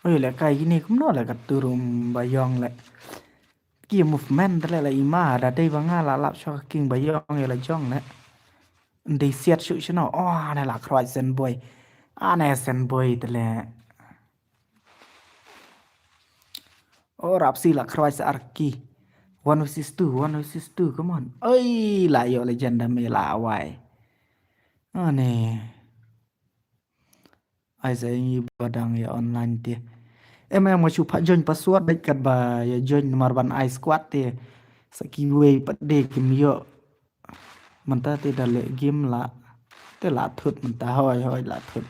Oi, lehkai kine kumno leh ka turum ba ïong leh. Ki movement te leh la i ma, da dei ba nga la lap shuwa ka king ba ïong ïa la jong leh. Ndei siat shuh shano. Oh, ane la khroit Senboi. Ane Senboi te leh. Oh, Rapsi la khroit sa arki. One versus two, one versus two, come on. Oi, la ïoh legend da me la wai. Ane. Ai sa ngi ba dang ïa online te. Em em nga shu pat join password beit katba ïa join namar ban ai squad te. Sa kiwei pat de kim ïoh. Mynta te da leh game la. Te la thut mynta, hoi hoi la thut.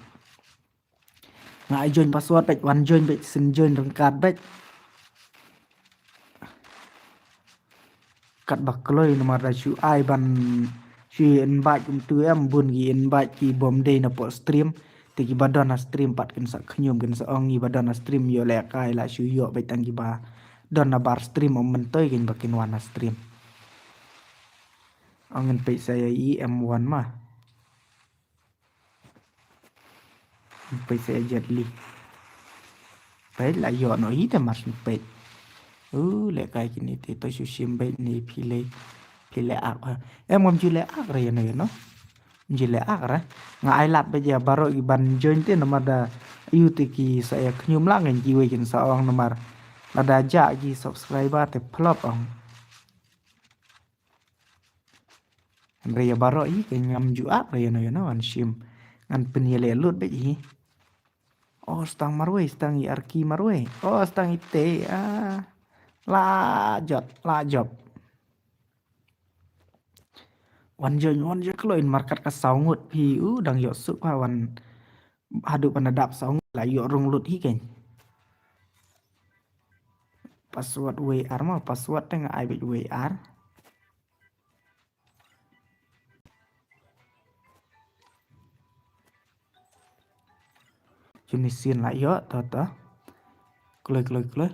Nga ai join password beit, wan join beit, syn join ryngkat beit. Katba kloi namar da shu ai ban shu invite kumtu em, bun ki invite ki bym dei na pdeng stream. Te kiba don na stream pat kin sa khñium, kin sa ong ngi ba don na stream ïoh lehkai, la shu ïoh beit tang kiba don na bar stream, ym myntoi kin ba kin wan na stream. Ong ngin peit sa ïa i M one ma. Peit sa ïa Jet Li. Peit la ïoh noh hi te mar shu peit. U lehkai kine te to shu shim beit ne phi leh, phi leh ak ha. Em ngam ju leh ak re ïa no ïa no. Ju leh ak re. Nga ai lad beit ïa baroh ki ban join te namar da ïu te ki sa ïa khñium lang ngan kiwei kin sa ong namar lada jah ki subscriber te flop ong. Hynrei ïa baroh hi ka ngam ju ak re ïa no ïa no ngan shim. Ngan pynïaleh lut beit hi. Oh, stang marwei, stang i arki marwei. Oh, stang i te. Ah. La jot, la jop. Wan join, wan join kloi markat ka saw ngut phi u dang ïoh suk ha wan. Haduh ban da dap saw ngut la ïoh rung lut hi kein. Password W R ma, password te nga ai beit W R. Juni sien la ïoh, to to. Kloi, kloi, kloi.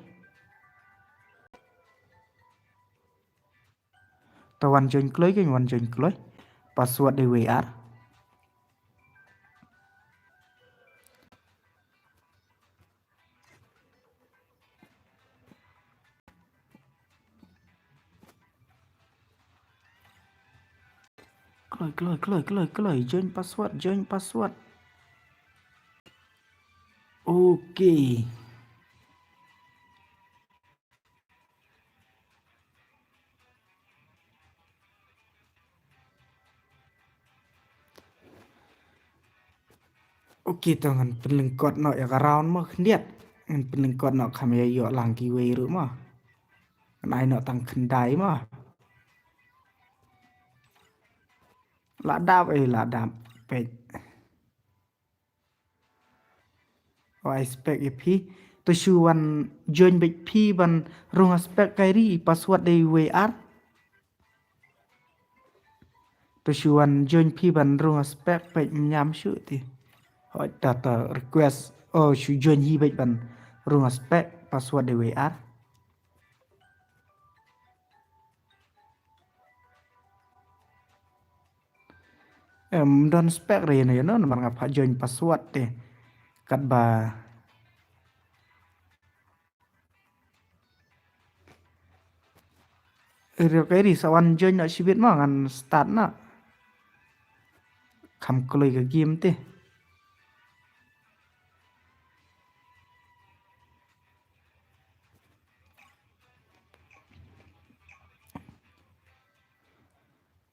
To wan join kloi, kein wan join kloi. Password dei W R. Kloi, kloi, kloi, kloi, kloi. Join password, join password. Okay. Okay, to ngan pynlyngkot noh ïa ka round mo khyndiat. Ngan pynlyngkot noh kham ïa ïoh lang kiwei ruh mo. Ngan ai noh tang khyndai mo. La dap, eh, la dap. Peit. Oh, ai spec ïa phi. To shu wan join beit phi ban rung ha spec kai ri, password dei wei ar. To shu wan join phi ban rung ha spec, peit, ym ñiam shuh te. Hooid, ta ta request. Oh, shu join hi beit ban rung ha spec, password dei wei ar. Em, don spec re ïa no, ïa no, namar nga phah join password te. Katba ri ka ri sa wan join noh shibit mo, ngan start noh. Kham kloi ka game te.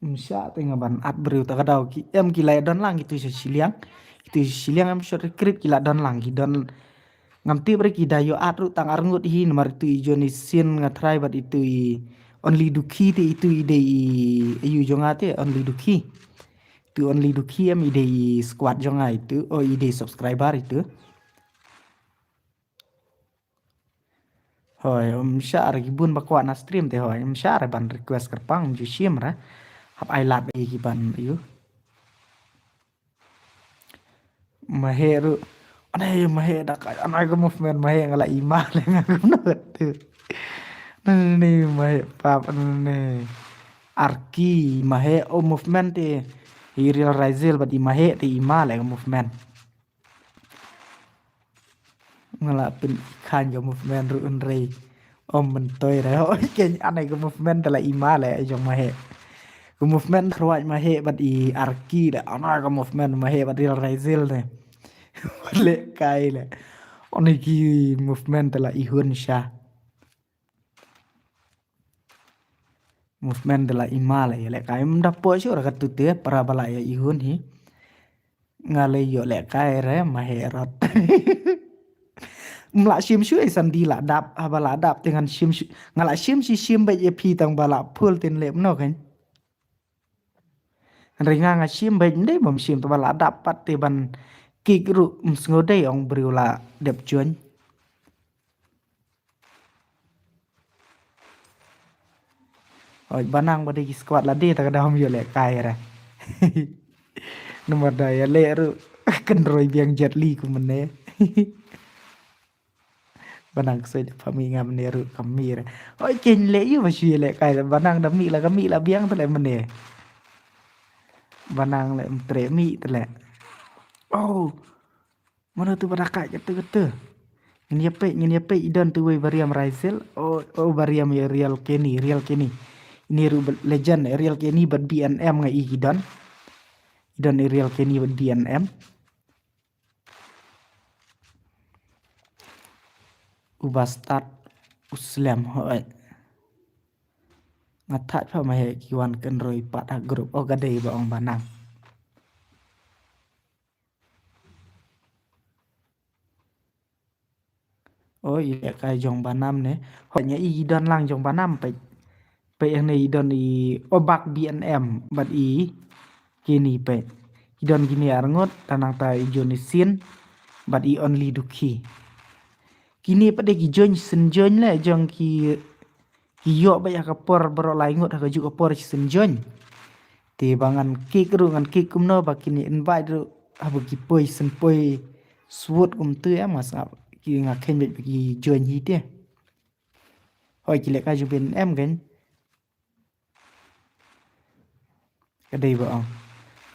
Ym shah te nga ban add briew, ta ka daw ki em ki la don lang, kitu sha shiliang. Kitu sha shiliang em short recruit ki la don lang, ki don. Ngam tip re ki da ïoh add ruh tang ar ngut hi, namar itu i Johnny Sin nga try, bad itu i Only Duki te, itu i dei i, aïu jong nga te, Only Duki. Itu Only Duki em i dei i squad jong nga itu, oh, i dei subscriber itu. Hooid, ym shah re ki bun ba kwah na stream te, hooid, ym shah re ban request kyrpang, ym ju shim re. Hap ai lad ïa ki ban ïa u. Mahe ruh. Ane mahe da ka, ane ka movement mahe nga la i ma le nga kumno tu. Nane mahe pap nane. Arki mahe, oh, movement te. I Real Razel bad i mahe te i ma le ka movement. Nga la pynkhan ka movement ruh hynrei ym myntoi re. Hooid, keiñ ane ka movement te la i ma le jong mahe. Ka movement tyrwa mahe bad i Arki le, ane ka movement mahe bad Real Razel te. Lehkai le. Ane ki movement te la i hun sha. Movement te la i ma le, ïa lehkai ym da poi shuh ra katu te, para ba la ïa i hun hi. Nga le ïoh lehkai re mahe rot. Ym lah shim shuh, i Sandi la dap, haba la dap te ngan shim shuh. Nga lah shim shi shim beit ïa phi tang ba la full tin leh mno kan. Hynrei nga nga shim beit, ym dei bym shim, te ba la dap pat te ban kick ruh ym sngew dei ong briew la dep join. Oi, ba nang ba dei ki squad lade ta ka dang ym ïoh lehkai re. Namar da ïaleh ruh kynroi biang Jet Li kumne. Ba nang ksoi da pha mih nga mane ruh kam mih re. Oi, keiñ leh ïa ba shu ïalehkai, ba nang da mih la ka mih la biang te leh mane. Ba nang leh ym treh mih te leh. Oh. Mano tu ba da kai kata kata. Ngin ïa peit, ngin ïa peit, i don tu wei ba riam Razel. Oh, oh, ba riam ïa Real Kenny, Real Kenny. Ini ruh ba legend, Real Kenny bad B N M nga i ki don. I don i Real Kenny bad B N M. U ba start u slem, hooid. Nga thait pha ma he ki wan kynroi pat ha group, oh ka dei ba ong ba nang. Oh, i lehkai jong ba nam ne. Hooid, nga i ki don lang jong ba nam peit. Peit hangne i don i Obak B N M bad i kini peit. I don kini ar ngut, ta nangta i Johnny Sin bad i Only Duki. Kini pat de ki join, shisien join leh jong ki, ki ïoh beit ha ka por baroh lai ngut, ha kajuh ka por shisien join. Te ba ngan kick ruh, ngan kick kumno ba kini invite ruh, haba ki poi shisien poi shuh kumtu em, nga sngap ki, nga kheiñ beit ba ki join hi te. Hooid, ki lehkai jubin em keiñ. Ka dei ba ong.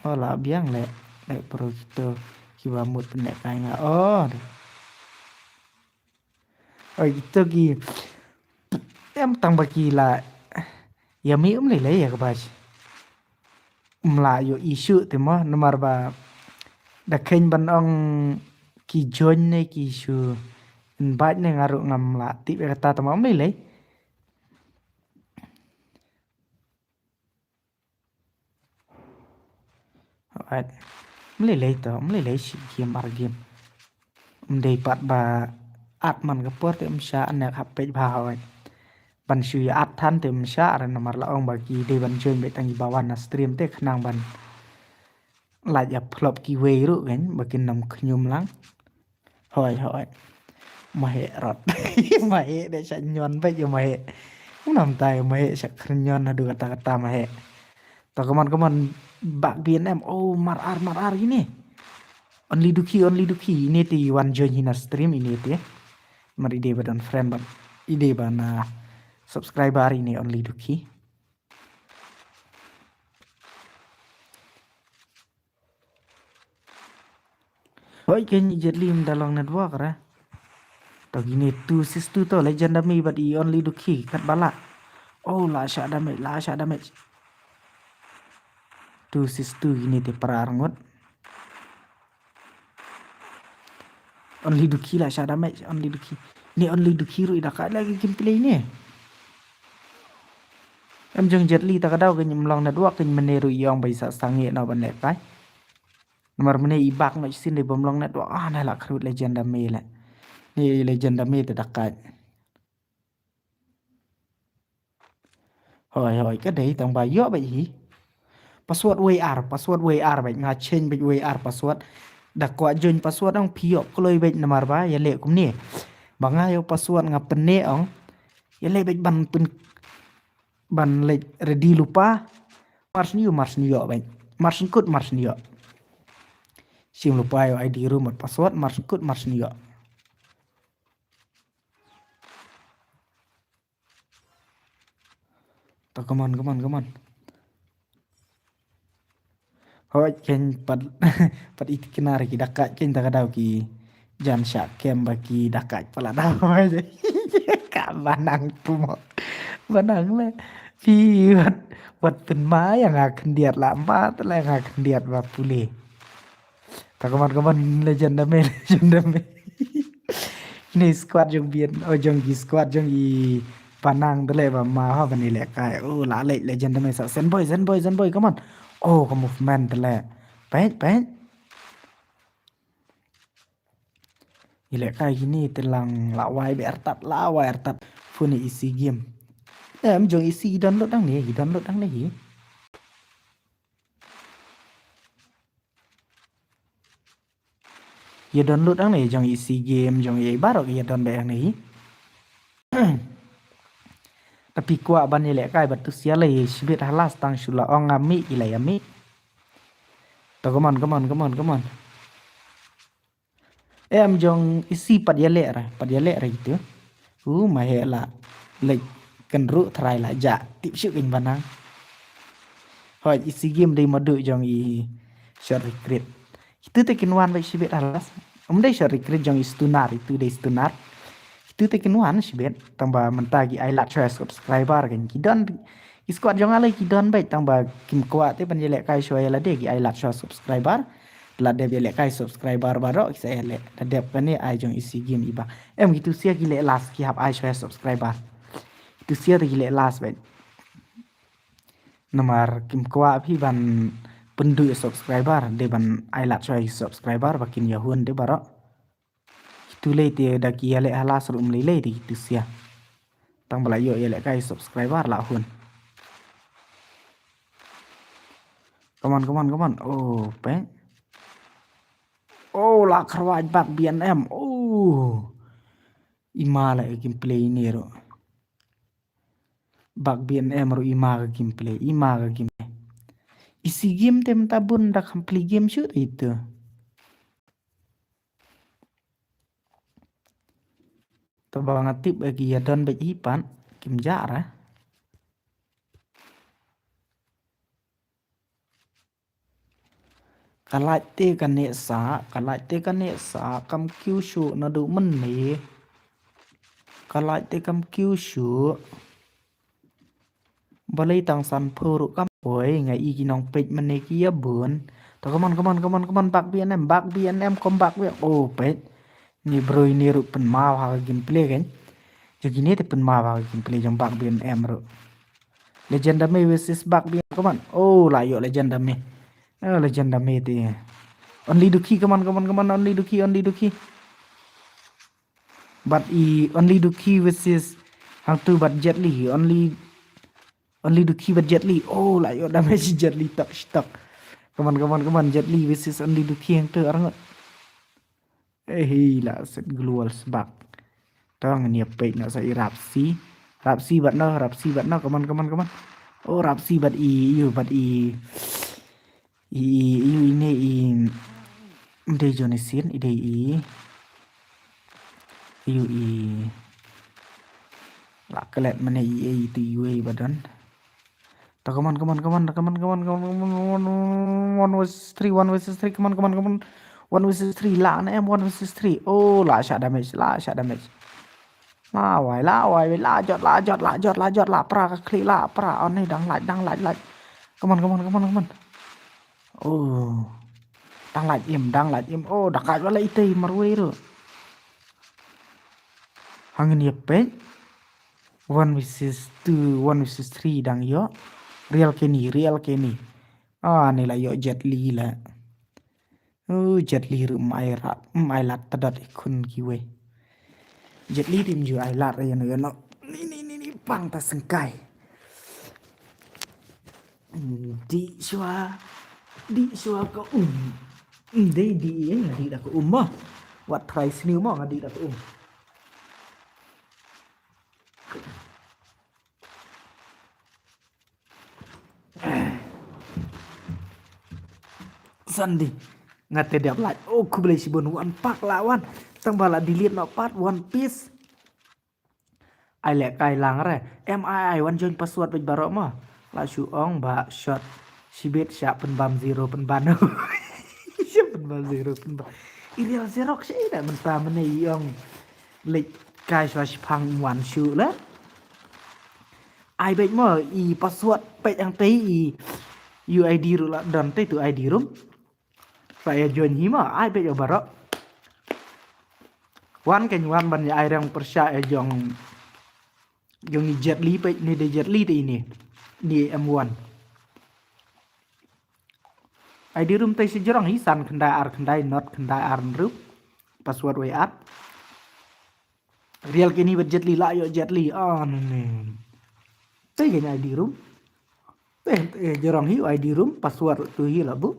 Oh, la biang leh, leh pro kito kiba mut pynlehkai nga. Oh. Oi, kito ki em tang ba ki la ïa mih um lei lei ïa ka ba shi. Um la ïoh issue te mo, namar ba da kheiñ ban ong ki join ne ki shu invite ne, nga ruh ngam la tip ïa kata, te mo um lei lei. Alright. Ym lei lei to, ym lei lei shi game ar game. Ym dei pat ba at man ka por te ym shah, ne hap peit bha hooid. Ban shu ïa at than te ym shah re, namar la ong ba ki dei ban join beit tang kiba wan na stream te khnang ban Lait ïa phlop kiwei ruh kan ba kin nym khñium lang. Hoi hoi. Mahe rot. Mahe de sha nyon ba ïa mahe. Unam tai mahe sha khñium nyon hadu kata kata mahe. To come on come on. Bak B N M. Oh mar ar mar ar ini. Only Duki, only Duki. Ini ti wan join hina stream ini ti. Mar ide ba don friend ba ide ba na subscriber ini only Duki. Hoi ken Jet Li ym da long network ra. To kine two sis two to Legend Army bad i only Duki kat bala. Oh la shah damage, la shah damage. Two sis two kine te para arngut. Only Duki la shah damage, only Duki. Ni only Duki ruh i da kai lagi gameplay ni. Em jong Jet Li ta ka daw ka nyim long network ka nyim ne ruh yong bai sa sangi na ban leh kai. Namar mene i bak no sin dei bym long network. Ah na la khrut Legend Army le. Ni Legend Army te da kai. Hoi hoi ka dei tang ba ïoh bad hi. Password W R, password W R bad nga change bad W R password. Da kwah join password ang phi ïoh kloi bad namar ba ïa leh kumne. Ba nga ïoh password nga pynne ang. Ïa leh bad ban pyn ban leh ready lupa. Mars ni ïoh mars ni ïoh bad. Mars kut mars ni ïoh. Sim lupa ïoh I D room bad password mars kut mars ni ïoh. To come on come on come on. Hoi ken pat pat it kinar ki da kai ken ta ka daw ki jan sha kem ba ki da kai pala daw. Ka banang tu mo. Banang le. Phi wat wat pynma ïa nga khyndiat la ma te le nga khyndiat ba pule. Ta come on come on Legend Army Legend Army. Ni squad jong bien o jong i squad jong i panang dele ba ma ha bani le kai. Oh la le Legend Army sa Zen Boy Zen Boy Zen Boy come on. Oh ka movement dele. Pet pet. I le kai kini telang la wai be artat la wai artat. Phone isi game. Em jong isi download dang ni download dang ni. Ïa download ang ne jong isi game jong i baroh ïa download ang ne hi. Tapi kwah ban ïa leh kai bad tu sia lei shibit halas tang shu la ong ami i la ïa mi. To come on come on come on come on. Em jong isi pat ïa leh ra pat ïa leh ra gitu. U ma he la lek kan ruh trai la ja tip shu kin banang. Hoi isi game dei madu jong i short recruit. Itu te kin wan bai shibit halas. Um dei short recruit jong i stunar itu dei stunar. Itu te kin wan shibit tang ba menta ki ai lat shoi subscriber kan ki don i squad jong ale ki don bai tang ba kim kwah te ban ïa leh kai shoi la de ki ai lat shoi subscriber. La dep ïa leh kai subscriber baroh ki sa ïa leh. La dep kane ai jong isi game iba. Em gitu sia ki leh last ki hap ai shoi subscriber. Itu sia te ki leh last bad. Namar kim kwah phi ban pynduh subscriber de ban ai lat shoi subscriber ba kin ïa hun de baroh. Itu lei te da ki ïa leh halas ruh um lei lei te itu sia. Tang ba la ïoh ïa leh kai subscriber la hun. Come on come on come on. Oh pe. Oh la kharwaj bak B N M. Oh. Ima la gameplay ini ruh. Bak B N M ruh ima ka gameplay ima ka gameplay. Isi game te mynta bun da complete game shoot itu. Taba nga tip agi ya don bek ipan kim jara. Ka lait te ka ne sa ka lait te ka ne sa kam kiu shu na du men ne. Ka lait te kam kiu shu. Balei tang san phu ruh kam poi nga i ki nong peit men ne ki ya bun. To come on come on come on come on bak B N M bak B N M kom bak B N M oh peit. Ni bro ini ruh pynmaw ha ka gameplay kan. Jong kine te pynmaw ha ka gameplay jong bak B N M ruh. Legend Army versus bak B N M come on. Oh la yo Legend Army. Oh Legend Army te. Only Duki come on come on come on only Duki only Duki. But i only Duki versus hang tu but Jet Li only Only Duki bad Jet Li. Oh la yo damage Jet Li tak shitak. Come on, come on, come on. Jet Li versus Andy Luthiang tu arngut. Eh, hi la set global sbak. Tong ni pek na sa i Rapsi. Rapsi bat no, Rapsi bat no. Come on, come on, come on. Oh, Rapsi bat i, yu bat i. I, i, yu ini i. Ide Johnny Sin, ide i. Yu i. La kelet mana i, i tu yu i badan. Ta, come on, come on, come on, come on, come on, come on, come on, one, one versus three, one versus three, come on, come on, come on, one versus three, la na em, one versus three. Oh, la shah damage, la shah damage. La wai, la wai, la jot, la jot, la jot, la jot, la pra ka khlieh, la pra. Oh, ni dang lait, dang lait, lait. Come on, come on, come on, come on. Oh. Dang lait im, dang lait im. Oh, da ka jot la itei marwei ru. Hangin ya pek. One versus two, one versus three dang ïoh. Real Kenny, Real Kenny. Ah, ni la ïoh Jet Li la. Oh, Jet Li ruh mai rat, mai lat tadot i khun kiwei. Jet Li tim ju ai lat ïa no ïa no. Ni, ni, ni, ni pang ta sengkai. Di shwa, di shwa ka um. Dei di ïa di da ka um mo. Wat try sniew mo nga di da ka um. Sunday. Nga te dep like. Oh, khublei shibun wan pak la wan. Tang ba la delete no pat One Piece. Ai leh kai lang re. M I I wan join password bej baroh ma. La shu ong ba shot. Shibit sha pynbam zero pynban. Sha pynbam zero pynban. I real Xerox shi da mynta mynne i ong. Leh kai shwa shipang wan shu la. Ai bej mo i password pej ang tei i U I D ruh la don tei tu I D room. Sa ïa join hi mo ai bej o baroh. Wan kein wan ban ïa ai rang pyrshah ïa jong jong i Jet Li pej ni de Jet Li te ini. Ni M one. I D room tei shi jrong hi san khyndai ar khyndai not khyndai ar hynriew. Password wei at. Real Kenny bad Jet Li la ïoh Jet Li. Ah, ni, ni. Te kein I D room. Te, te jrong hi I D room password tu hi la bu.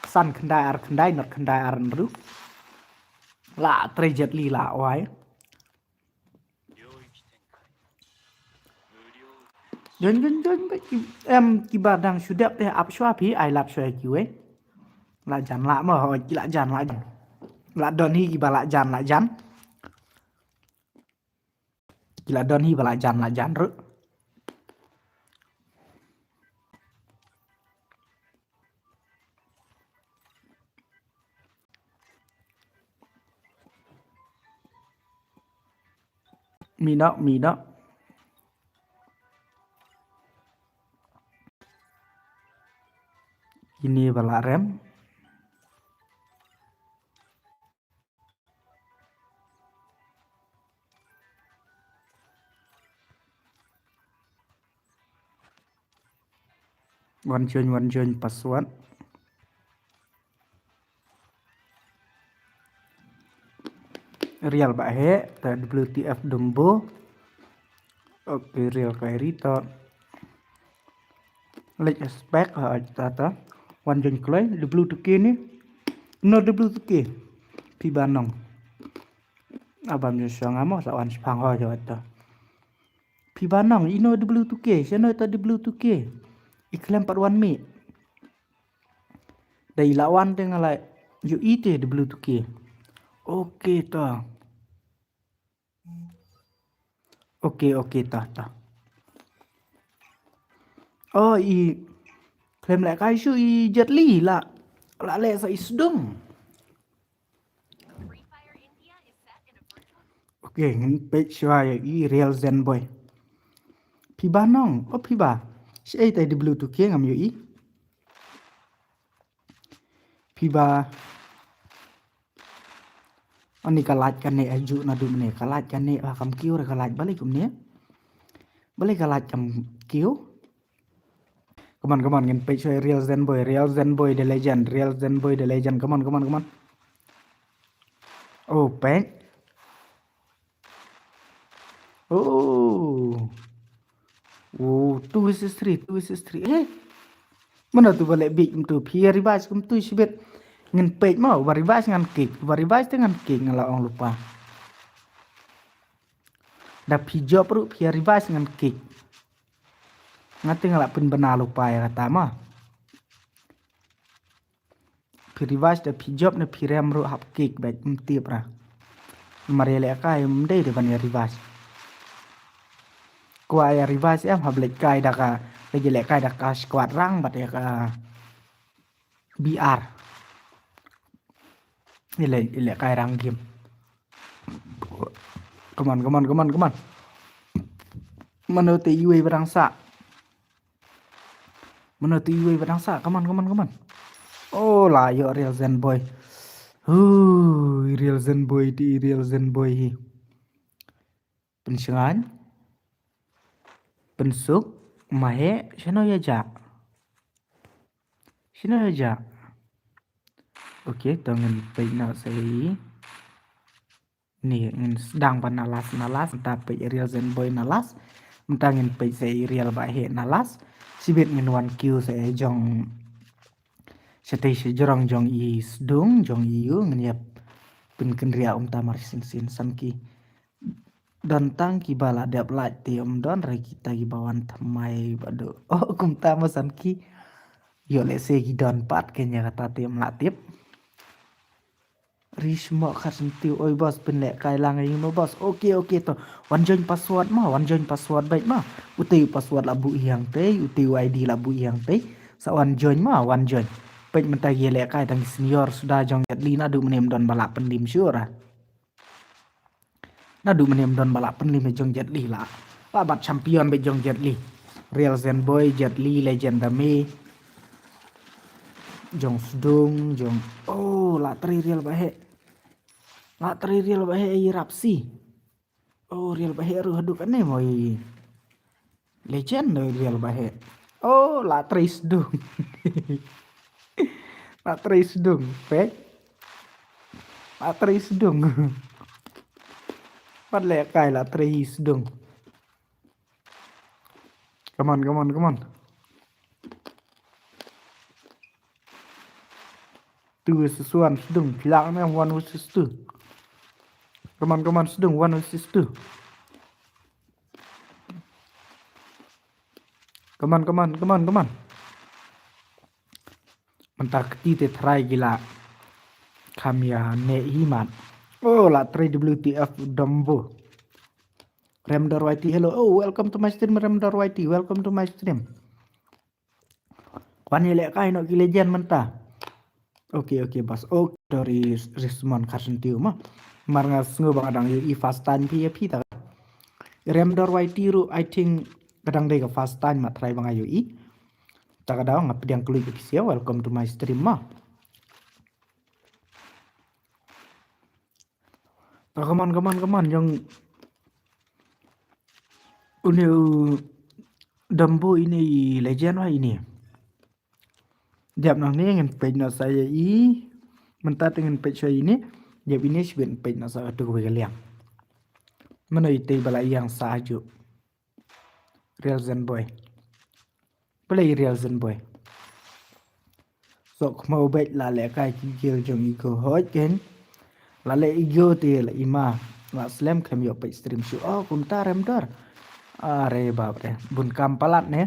San khyndai ar khyndai not khyndai ar hynriew. La trei Jet Li la wai. Join, join, join, join. Em, kiba dang shu dep te ap shwa phi, ai lap shwa kiwei. La jan la mo, hoi, ki la jan, la jan. La don hi kiba la jan, la jan. Ki la don hi ba la jan, la jan ruh. Mino, mino. Ini ba la rem. Wan join, wan join password. Real ba he, ta W T F Dumbo. Ok, real kai ri ta. Lek spek ha ta ta. Wan join kloi, W two K ni. No W two K. Phi ba nong. Abam join shong amo, sa wan shipang ho jo ta. Phi ba nong, ino W two K, shano ta W two K. I khlem pat wan mi. Da i la wan te nga la ïohi te W two K. Ok ta. Ok, ok ta, ta. Oh, i khlem leh kai shu i Jet Li la. La leh sa i sdung. Ok, ngin peit shwa ïa i Real Zen Boy. Phi ba nong, oh phi ba. Shi ei tai W two K ngam ïohi. Phi ba. Ani ka light kane aju na du mane ka light kane ba kam kiew re ka light balei kumne. Balei ka light kam kiew. Come on, come on, ngin peit shwa Real Zen Boy, Real Zen Boy the legend, Real Zen Boy the legend. Come on, come on, come on. Oh, peit. Oh. Oh, two versus three, two versus three. Eh. Mano tu ba leh bit kumtu, phi ïa revise kumtu shibit. Ngin peit mo, ba revise ngan kick, ba revise te ngan kick, nga la ong lypa. Da phi jop ruh phi ïa revise ngan kick. Nga te nga la pynbna lypa ïa kata mo. Phi revise da phi jop ne phi rem ruh hap kick beit, ym tip ra. Namar ïa lehkai ym dei de ban ïa revise. Kwah ïa revise em, hap lehkai da ka, lehkai da ka squad rang bad ïa ka B R. Ïa leh, ïa lehkai rang game. Come on, come on, come on, come on. Mano te iwei ba dang sah. Mano te iwei ba dang sah. Come on, come on, come on. Oh, la ïoh Real Zen Boy. Hu, i Real Zen Boy te, i Real Zen Boy hi. Pynshngaiñ. Pynsuk. Maheh, shano ïa jah? Shano ïa jah? Okay, to ngin peit noh sa ïa i. Ni ngin sdang ba nalas, nalas, mynta peit Real Zen Boy nalas. Mynta ngin peit sa ïa Real Baheh nalas. Shibit ngin wan kiew sa ïa jong shatei shajrong jong i Sdung, jong i ïu, ngin ïa pynkynriah kumta mar shisien shisien. San ki don tang kiba la dep lait te ym don re kita kiba wan thymmai bad u. Oh, kumta mo san ki. Ïoh lehse ki don pat, kane kata te ym lah tip. Rishmo Kharsyntiu, oi boss, pynlehkai lang ïa i mo boss. Okay, okay to. Wan join password mo, wan join password beit mo. Utei u password la buh ïa hangtei, utei u I D la buh ïa hangtei. Sa wan join mo, wan join. Peit mynta ki lehkai tang ki senior suda jong Jet Li, naduh mynne ym don ba lah pynlim shuh ra. Naduh mynne ym don ba lah pynlim ïa jong Jet Li la. La bat champion beit jong Jet Li. Real Zen Boy, Jet Li, Legend Dame. Jong Sdung, jong, oh, la trei Real Baheh. La trei Real Baheh i Rapsi. Oh, Real Baheh ruh haduh kane mo i. Legend no Real Baheh. Oh, la trei Sdung. La trei Sdung, peit. La trei Sdung. Pat lehkai la trei Sdung. Come on, come on, come on. Two versus one, Sdung. Phi lah ne one versus two. Come on, come on, Sdung, one versus two. Come on, come on, come on, come on. Mynta kti te trai ki la kham ïa neh hi mat. Oh, la trei W T F Dombo. Remdor Y T, hello. Oh, welcome to my stream, Remdor Y T. Welcome to my stream. Wan ïa lehkai noh ki Legend mynta. Okay, okay, boss. Okay, dari Rismon Kharsyntiu mo. Mar nga sngew ba nga dang ïohi first time phi ïa phi ta. Remdor Y T ruh, I think ka dang dei ka first time ma trai ba nga ïohi. Ta ka daw nga pdiang kylli ïa phi sha, welcome to my stream mo. Ta, come on, come on, come on, jong une u Dombo ine i Legend wa ine. Dep nang ne ngin peit noh sa ïa i. Mynta te ngin peit sa ïa ine. Dep ine shibit peit noh sa ïa tu kawei ka liang. Mano itei ba la ïeng sa ju. Real Zen Boy. Balei Real Zen Boy? Sok khmau beit, la lehkai ki gel jong i ko hoi ken. La leh i go te la i ma. La slem khlem ïoh peit stream shuh. Oh, kumta Remdor. Are bap re. Bun kam palat ne.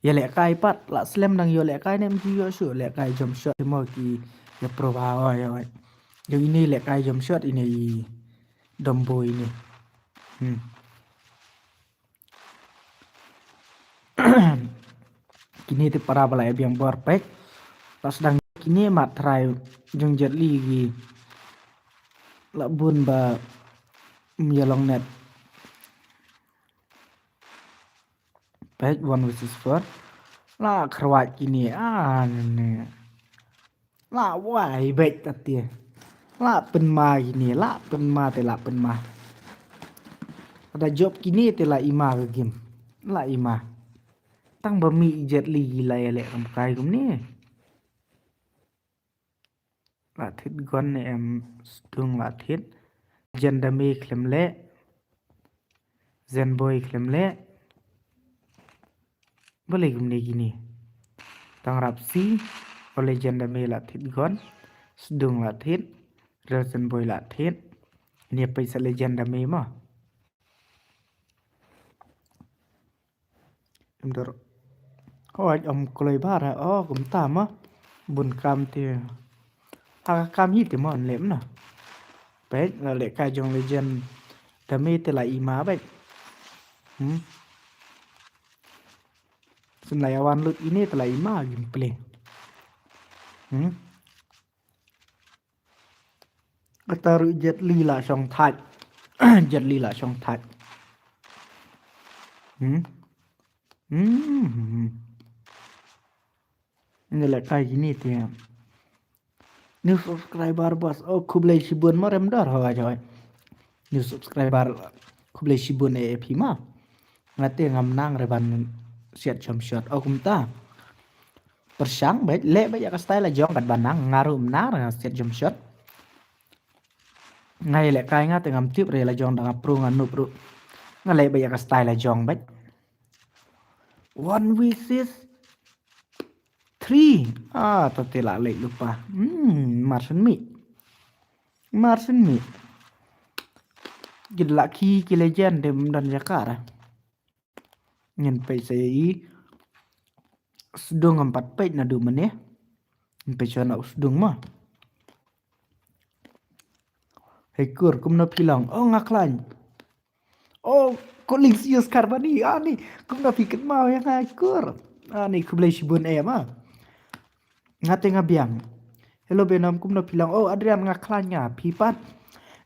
Ïa lehkai pat, la slem dang ïoh lehkai ne, ym ju ïoh shuh lehkai jump shot mo ki ïa pro ba oi oi. Jong ine lehkai jump shot ine i Dombo ine. Hmm. Kine te para ba la ïa biang bor pek. La sdang kine mat trai jong Jet Li ki. La bun ba ym ïa long net. Page one versus four. La khrwat kine, ah, ne. La wai beit ta te. La pynma kine, la pynma te, la pynma. Ada jop kine te la i ma ka game. La i ma. Tang ba mih Jet Li ki la ïa leh kam kai kumne. La thied gon ne em Sdung la thied. Jen da me khlem leh. Zen Boy khlem leh. Balei kumne kine. Tang rap si, o legend da me la thied gon, sdung la thied, relsen boy la thied. Nia peit sa legend da me ma. Em dor. Hoi, om kloi bar ha. O, kumta ma. Bun kam te. Ha ka kam hi te ma lem na. Peit, la lehkai jong legend da me te la i ma beit. Hmm. Syn la ïa wan lut ine te la i ma gameplay. Hmm. Kata ruh Jet Li la shong thait. Jet Li la shong thait. Hmm. Hmm. Ni lehkai kine te. New subscriber bos. O khublei shibun ma rem dor ho ajoi. New subscriber khublei shibun e phi ma. Nga te ngam nang re ban siat jump shot. O kumta. Pyrshang beit leh beit ïa ka style la jong kat ban nang nga ruh mnar nga siat jump shot. Nga ïa lehkai nga te ngam tip re la jong da nga pro nga noob ruh. Nga leh beit ïa ka style la jong beit. One versus three. Ah, to te la leh lypa. Hmm, mar shen mi. Mar shen mi. Ki la ki ki legend de mdan jakar. Ngin peit sa ïa i. Sdung ngam pat peit naduh mynne. Ngin peit sa na u sdung ma. Hei kur kumno phi long. O nga khlaiñ. O ko Lingsius Karbani. Ani kumno phi kynmaw ïa nga kur. Ani khublei shibun eh ma. Nga te nga biang. Hello Benom kumno phi long. O Adrian nga khlaiñ nga phi pat.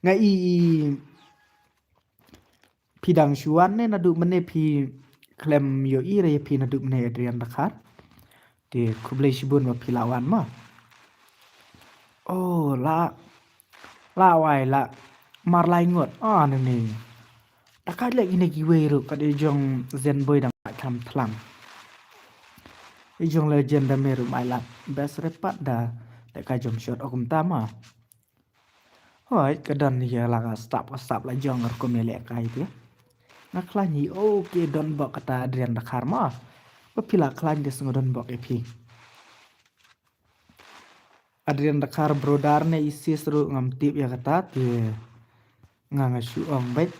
Nga i i Phi dang shu wan ne naduh mynne phi khlem ïohi re ïa phi naduh mynne Adrian Dkhar. Te khublei shibun ba phi la wan ma. Oh la la wai la mar lai ngut. Ah ne ne. Da ka leh kine kiwei ruh ka dei jong Zen Boy dang thlam thlam. I jong Legend da me ruh mai lap best repat da da ka jong shot o kumta ma. Hoi ka don hi la ka stap ka stap la jong rukom ïa lehkai te. Nga khlaiñ hi okay don bok kata Adrian Dkhar ma. Ba phi la khlaiñ te sngew don bok ïa phi. Adrian Dkhar brother ne i sis ruh ngam tip ïa kata te. Nga nga shu ong beit.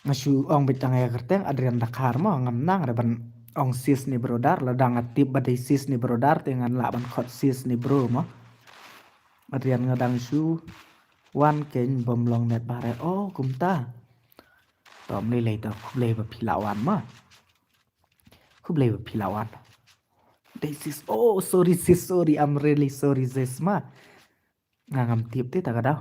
Nga shu ong beit tang ïa kyrteng Adrian Dkhar mo ngam nang re ban ong sis ne brother lada nga tip ba dei sis ne brother te ngan lah ban khot sis ne bro mo. Adrian nga dang shu wan kein bym long net ba re o kumta. To ym lei lei to khublei ba phi la wan mo. Khublei ba phi la wan. Dei sis, oh sorry sis, sorry, I'm really sorry sis ma. Nga ngam tip te ta ka daw.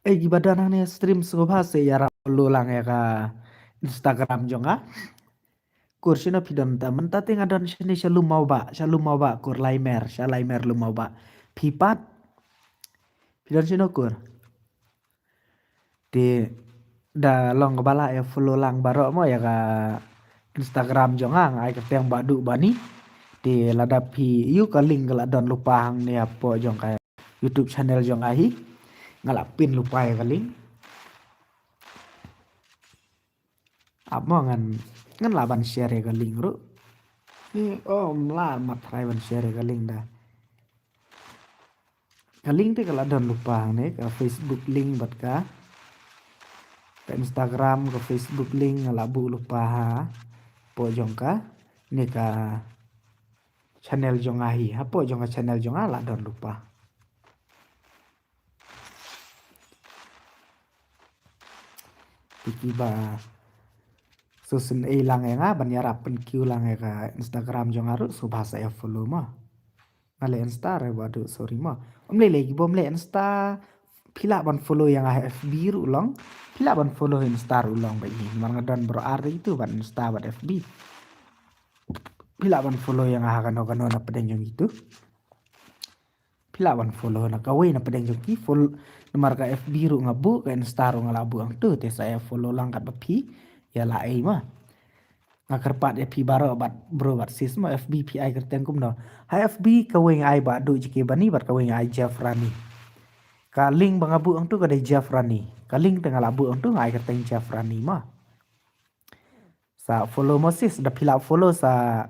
Eh kiba don hangne stream sngewbha se ïarap follow lang ïa ka Instagram jong nga. Kur shano phi don ta mynta te nga don shane sha lum Mawbah, sha lum Mawbah kur Laimer, sha Laimer lum Mawbah. Phi pat. Phi don shano kur. Te da long kaba lah ïa follow lang baroh mo ïa ka Instagram jong nga, nga ai kyrteng Bah Duh Bani. Te lada phi ïoh ka link ka la don lypa hangne hapoh jong ka YouTube channel jong nga hi. Nga la pin lypa ïa ka link. Ap mo ngan ngan lah ban share ïa ka link ruh. Ni oh mla mat trai ban share ïa ka link da. Ka link te ka la don lypa hangne ka Facebook link bad ka ka Instagram ka Facebook link nga la buh lypa hapoh jong ka ne ka channel jong nga hi hapoh jong ka channel jong nga la don lypa. Te kiba sngewsynei lang ïa nga ban ïarap pynkiew lang ïa ka Instagram jong nga ruh sngewbha sa ïa follow mo. Nga leh Insta re ba duh sorry mo. Ym lei lei kiba ym leh Insta phi lah ban follow ïa nga ha F B ruh long. Phi lah ban follow ha Insta ruh long ba i namar nga don baroh ar itu bad Insta bad F B. Phi lah ban follow ïa nga ha kano kano na pdeng jong itu. Phi lah ban follow na kawei na pdeng jong ki follow namar ka F B ruh nga buh ka Insta ruh nga la buh hangtu te sa ïa follow lang kat ba phi ïa la ei ma. Nga kyrpad ïa phi baroh bad bro bad sis ma F B phi ai kyrteng kumno. Ha F B kawei nga ai Bah Duh J K Bani bad kawei nga ai Jeff Rani. Ka link ba nga buh hangtu ka dei Jeff Rani. Ka link te nga la buh hangtu nga ai kyrteng Jeff Rani ma. Sa follow mo sis, da phi la follow sa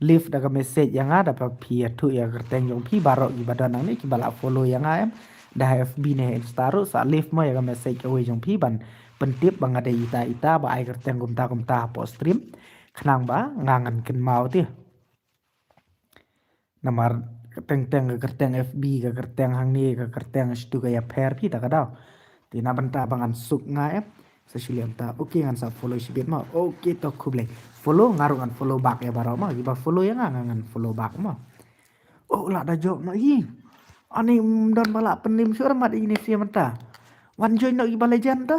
leave da ka message ïa nga, da pa phi ïathuh ïa ka kyrteng jong phi, baroh kiba don hangne kiba la follow ïa nga em. Da ha F B ne ha Insta ruh sa leave mo ïa ka message kawei jong phi ban pyntip ba nga dei ita ita ba ai kyrteng kumta kumta hapoh stream. Khnang ba nga ngan kynmaw te. Namar teng teng ka kyrteng F B, ka kyrteng hangne, ka kyrteng shitu ka ïapher phi ta ka daw. Te na bynta ba ngan suk nga em. Sa shu lem ta. Okay, ngan sa follow shibit mo. Okay, to khublei. Follow nga ruh ngan follow back ïa baroh mo. Kiba follow ïa nga nga ngan follow back mo. Oh, la da jop no hi. Ani, mm, don ba la pynlim shuh mat ini sia mynta. Wan join no kiba legend to.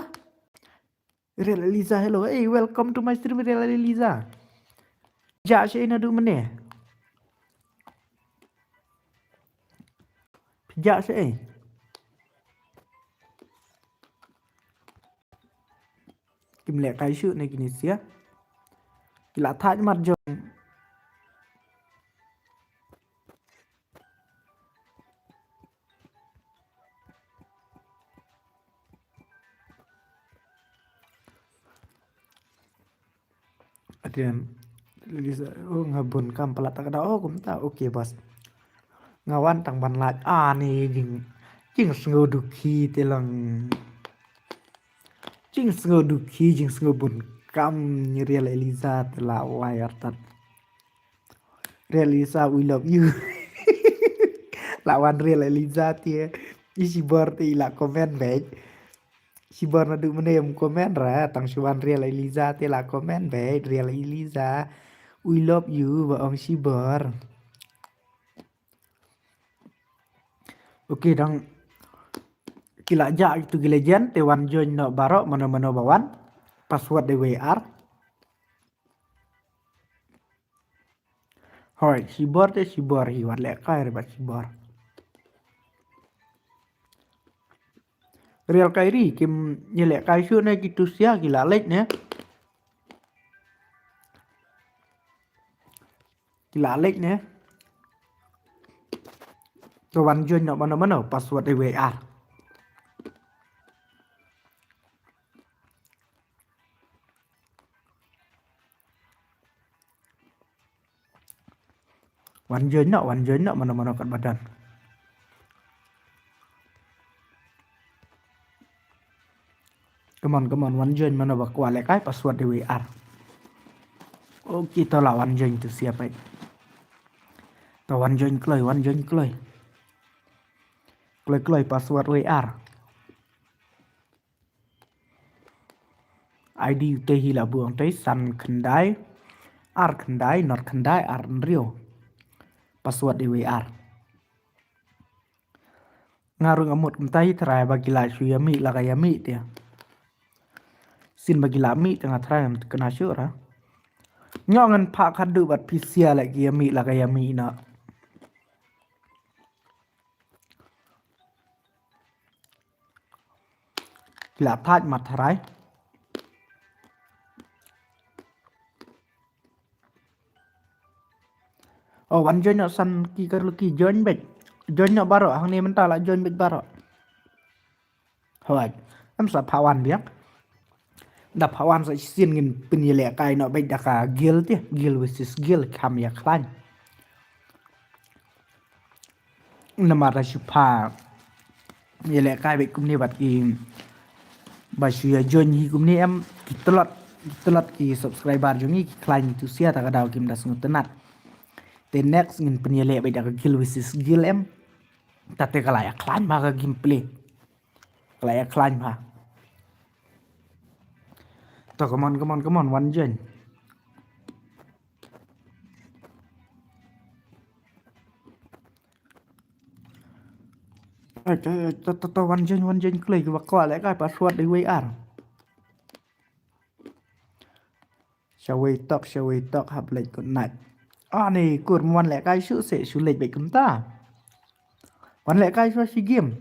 Real Eliza, hello. Hey, welcome to my stream, Real Eliza. Ja sha ina du mene. Ja sha eh. Kim leh kai shu ne kini sia. Ki la thaj mat jong. Atian, Lisa, oh, nga bun kam palat ta ka daw, oh, kumta, okay, boss. Nga wan tang ban lait, ah, ni jing, jing sngew dukhi te lang. Jing sngew dukhi, jing sngew bun kam ni Real Eliza te la lai artat. Real Eliza, we love you. La wan Real Eliza te. I shibor te i la comment beit. Shibor na du mene em comment ra, tang shu wan Real Eliza te la comment beit, Real Eliza. We love you, ba ong shibor. Okay, dang ki la ja itu ki legend, te wan join no baroh, mano mano ba wan. Password de W R. Hoi, shibor te shibor hi, wat leh kai re ba shibor. Real kai ri, kim ye leh kai shu ne ki tu sia ki la leh ne. Ki la leh ne. To wan join no mano mano, password de W R. Wan join no, wan join no, mano mano kat badan. Come on, come on, wan join mano ba kwah leh kai password de W R. Okay, to la wan join tu sia peit. To wan join kloi, wan join kloi. Kloi kloi password W R. I D u te hi la buang te san khyndai, ar khyndai, nod khyndai, ar hynriew. Password de W R. Nga ruh nga mut kumta hi trai ba ki la shu ïa mih la ka ïa mih te. Sien ba ki la mih te nga trai ngan kena shu ra. Nga ngan phah khadduh bad phi sia la ki ïa mih la ka ïa mih na. Ki la thaj mat tharai. Oh, wan join no san ki kar lucky join beit. Join no baroh, hangne mynta la join beit baroh. Hoi, em sa phawan biang. Da phawan sa shisien ngin pynïaleh kai no beit da ka guild te, guild versus guild kham ïa khlaiñ. Namar da shu pha ïaleh kai beit kumne bad ki ba shu ïa join hi kumne em ki tlot, ki tlot ki subscriber jong ngi ki khlaiñ tu sia ta ka daw kim da sngewtynnat. Te next ngin pynïaleh beit da ka guild versus guild em. Ta te ka la ïa khlaiñ ba ka gameplay. Ka la ïa khlaiñ bha. To, come on, come on, come on, wan join. Ai, to, to, to, to, wan join, wan join kloi, kiba kwah leh kai password de W R. Shawei tok, shawei tok, hap leit good night. Ani kur, wan leh kai shu se, shu leit beit kumta. Wan leh kai shu shi game.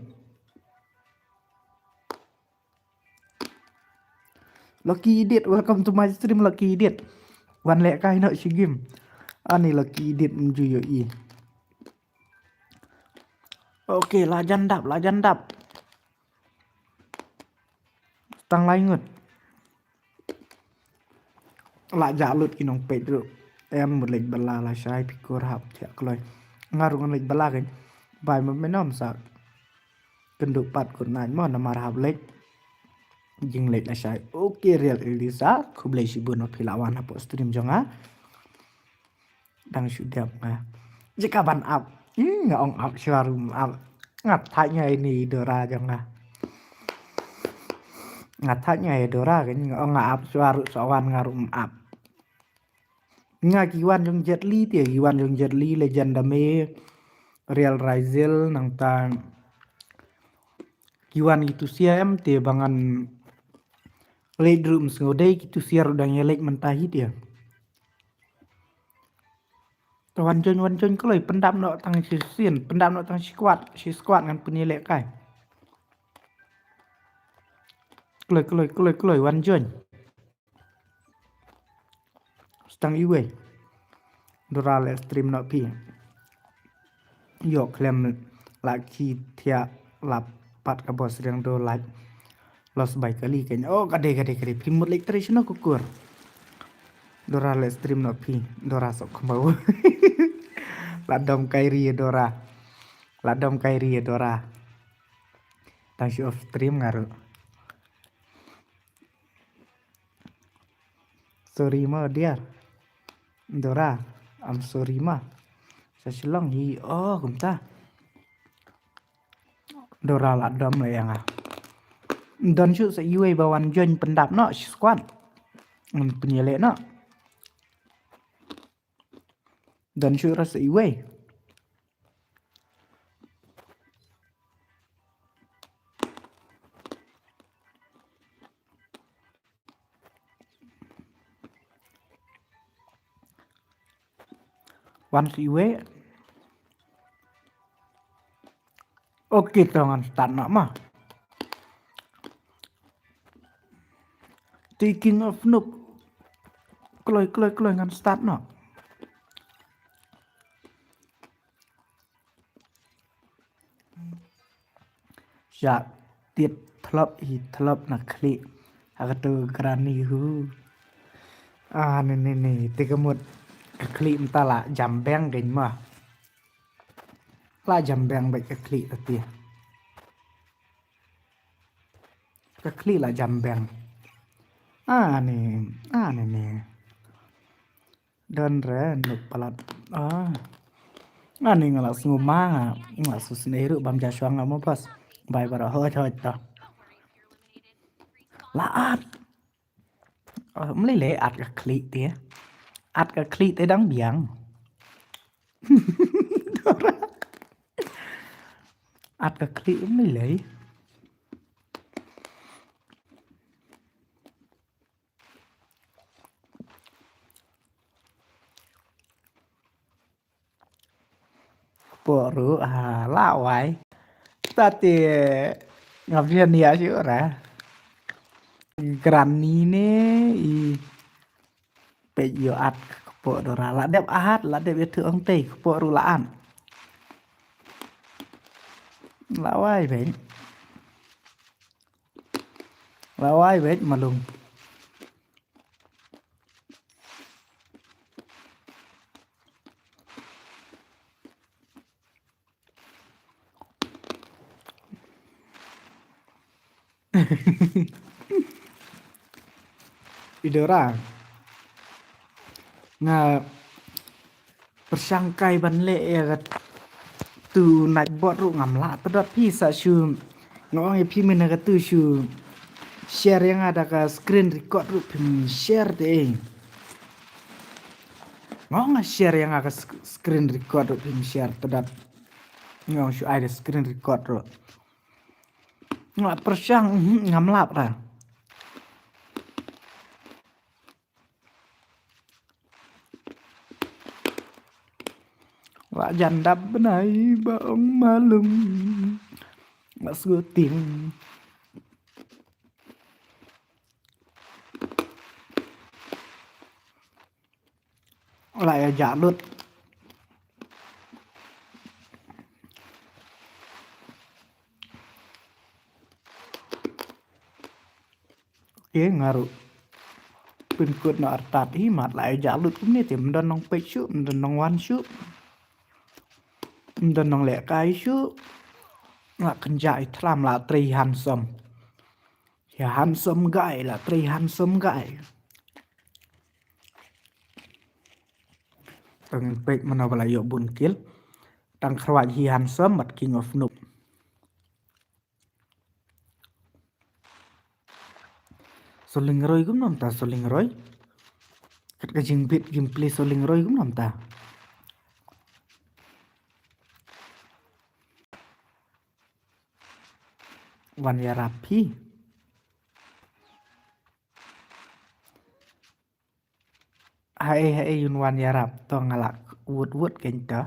Lucky Edit, welcome to my stream, Lucky Edit. Wan leh kai no shi game. Ani Lucky Edit mju yo i. Okay, la jan dap, la jan dap. Tang lai ngut. La jah lut ki nongpeit ruh. Em mut leit bylla lashai phi kur hap thiah kloi. Nga ruh ngan leit bylla kein. Bai ma me nom sa kynduh pat good night mo namar hap leit. Jing leit lashai. Okay, Real Elisa, khublei shibun ba phi la wan hapoh stream jong nga. Dang shu dep nga. Jaka ban ap. Hmm, nga ong ap shuwa ruh ap. Nga thait nga ini Dora jong nga. Nga thait nga ïa Dora kein nga ong nga ap shuwa ruh sa wan nga ruh ap. Nga ki wan jong Jet Li te, ki wan jong Jet Li, Legend Dame, Real Raizil, nangta ki wan ki tu siam te ba ngan leit ruh ym sngew dei ki tu siar ruh dang ïa leit mynta hi te. Te wan join, wan join kloi, pyndap noh tang shi sien, pyndap noh tang shi squad, shi squad ngan pynïaleh kai. Kloi, kloi, kloi, kloi, wan join. Stang iwei. Dora leh stream noh phi. Ïoh khlem la ki thiah lap pat ka boss riang do like. Los bai kali kein. Oh, ka dei, ka dei, ka dei. Phi mut leit trei shano kukur. Dora leh stream noh phi. Dora sok khmau. La dom kai ri Dora. La dom kai ri Dora. Tang shu off stream nga ruh. Sorry ma dear. Dora, I'm sorry ma. Sa Shillong hi, oh, kumta. Dora la dom la ïa nga. Don shu sa iwei ba wan join pyndap noh shi squad. Ngan pynïaleh noh. Don shu ra sa iwei. Wan sa iwei. Okay, to ngan start noh ma. Te King of Noob. Kloi, kloi, kloi ngan start noh. Sha tied thlop hi thlop na khlieh. Ha katu granny hu. Ah, ni, ni, ni. Te ka mut ka khlieh mynta la jam beng kein ma. La jam beng beit ka khlieh ta te. Ka khlieh la jam beng. Ah, ni. Ah, ni, ni. Don re, nuk palat. Ah. Ani nga la sngew ma nga. Nga la sngew sngewsih ruh bam ja shuwa nga mo bas. Bai bara hoi hoi ta. La at. Oh, mlei lei at ka khlieh te. At ka khlieh te dang biang. At ka khlieh mlei lei. Kpoh ruh, ah, la wai. Ta te ngam shen ïa shuh ra. Granny ne i peit ïoh at kpoh Dora. La dep at, la dep ïathuh ong tei kpoh ruh la at. La wai beit. La wai beit malung. Ïa Dora. Nga pyrshang kai ban leh ïa katu Nightbot ruh ngam lah, te dot phi sa shu, nga ong ïa phi mynne katu shu share ïa nga da ka screen record ruh phim share te. Nga ong nga share ïa nga ka sc-, screen record ruh phim share, te dot nga ong shu ai da screen record ruh. Nga pyrshang, mhm, ngam lah ra. Wa jan dap bnai ba ong malum. Wa sgu tim. La ïa jah lut. Okay, nga ruh. Pynkut noh artat hi mat la ai ja lut kumne te, ym don nong peit shuh, ym don nong wan shuh. Ym don nong leh kai shuh. La kynja i thlam la trei handsome. Ya handsome guy la trei handsome guy. Tang peit mano ba la ïoh bun kill. Tang khrwat hi handsome bad king of noob. Soling Roi kumno mynta Soling Roi. Kat ka jingbit gameplay Soling Roi kumno mynta. Wan ïarap phi. Haei haei un wan ïarap to nga lah wut wut kein to.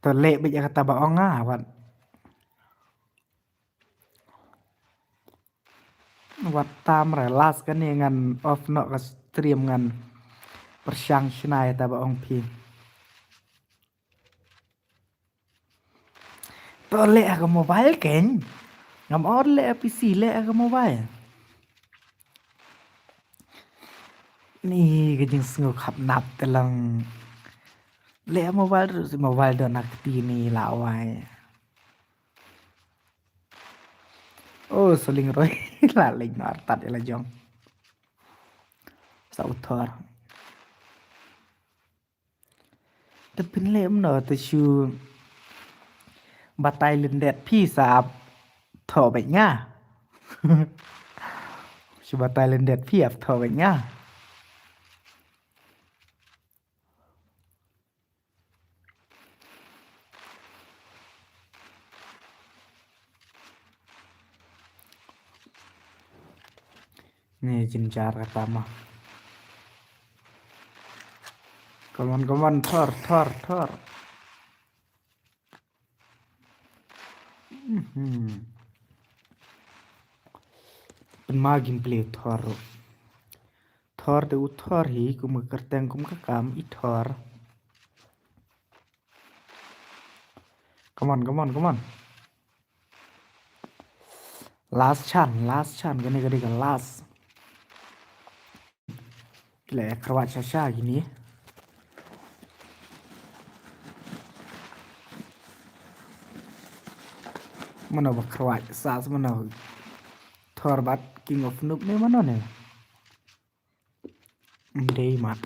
To leh beit ïa kata ba ong nga wat. Wat tam re last kane ngan off noh ka stream ngan pyrshang shna ïa kata ba ong phi. To leh ha ka mobile kein. Ngam or leh ha P C, leh ha ka mobile. Ni ka jingsngew khapnap te lang. Leh ha mobile ruh, mobile don ha kti ni la wai. Oh, Soling Roi la leh noh artat ïa la jong. Sa u Thor. Te pynleh mno te shu batai lyndet phi sa ap tho beit nga. Shu batai lyndet phi ap tho beit nga. Ni jynjar kata ma. Come on, come on, Thor, Thor, Thor. Mhm. Pynma gameplay Thor. Thor te u Thor hi kum ka kyrteng kum ka kam i Thor. Come on, come on, come on. Last chance, last chance, kane ka dei ka last. Ki la khrwat sha sha kine. Mano ba khrwat sa mano. Thor bad King of Noob ne mano ne. Dei mat.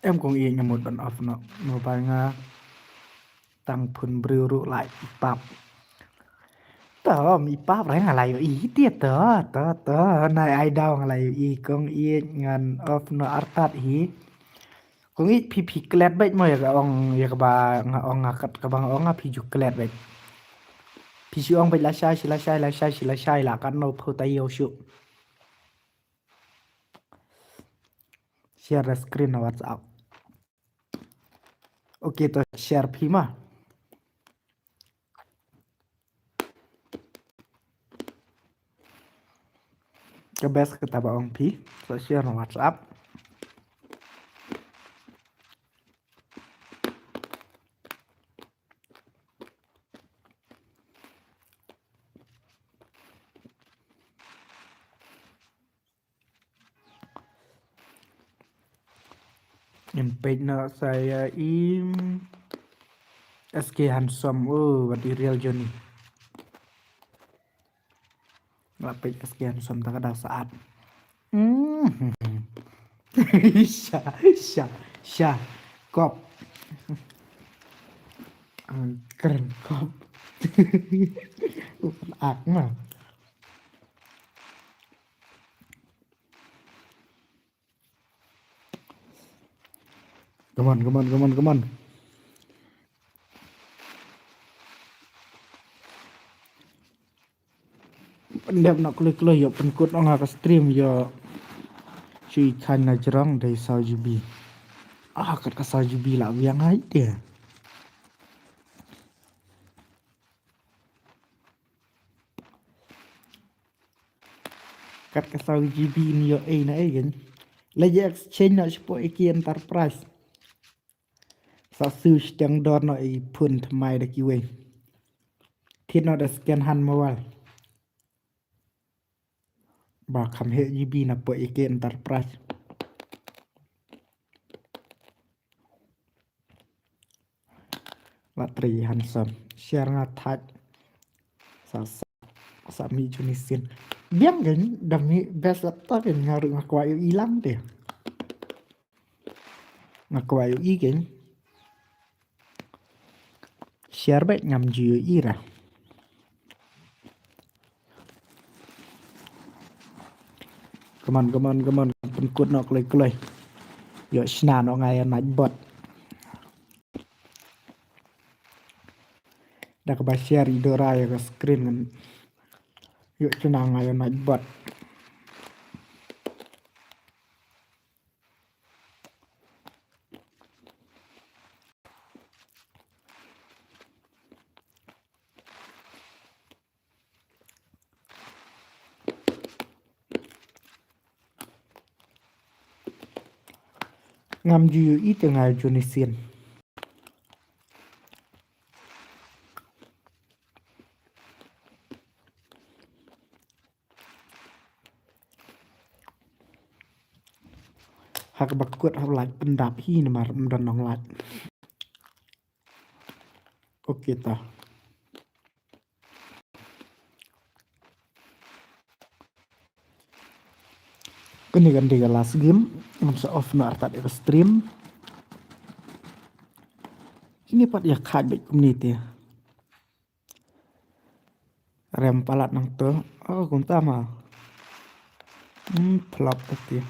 Em kong ïa nga mut ban off noh mobile nga. Tang phone briew ruh la i pap. To mi pap re nga la ïohi te to to to nai ai daw nga la ïohi kong ïa ngan off noh artat hi. Kong ïa phi phi klet beit mo ïa ka ong ïa kaba nga ong nga kat kaba nga ong nga phi ju klet beit. Phi shu ong beit lashai shi lashai lashai shi lashai la katno phu ta ïew shu. Share the screen na WhatsApp. Okay to share phi ma. Ka best kata ba ong phi. So share na WhatsApp. Ngin peit noh sa ïa i S K Handsome. Oh, wat i real Johnny. Nga la peit S K Handsome ta ka daw sa'at. Mm. Sha sha sha. Kop. Kren kop. Ak ma. Come on, come on, come on, come on. Pyndep na kloi kloi ïoh pynkut ong ha ka stream ïoh. Shu i khan na jrong dei saw GB. Ah, kat ka saw GB la biang ai te. Kat ka saw GB ni ïoh ei na ei kan. La ïa exchange na shapoh A K Enterprise. Sa su shtiang dor na i phone thymmai da kiwei. Thied na da second hand mobile. Ba kham heh G B na poi ike enterprise. La trei handsome. Share nga thait. Sa sa sa mi juni sin. Biang gen dami best laptop gen nga ruh nga kwah ïohi lang te. Nga kwah ïohi gen. Share bad ngam ju ïohi ra. Come on, come on, come on. Pynkut noh kloi kloi. Ïoh shna noh nga ïa Nightbot. Da kaba share i Dora ïa ka screen ngan ïoh shna nga ïa Nightbot. Ngam ju ïohi te nga ïohi sien. Ha kaba kut hap lait pyndap hi namar ym don nonglait. Okay ta. Kane kan dei ka last game. Ngam sa off noh artat ïa ka stream. Ini pat ïa khat bad kumne te. Rem palat nangto. Oh, kumta ma. Hmm, flop tati.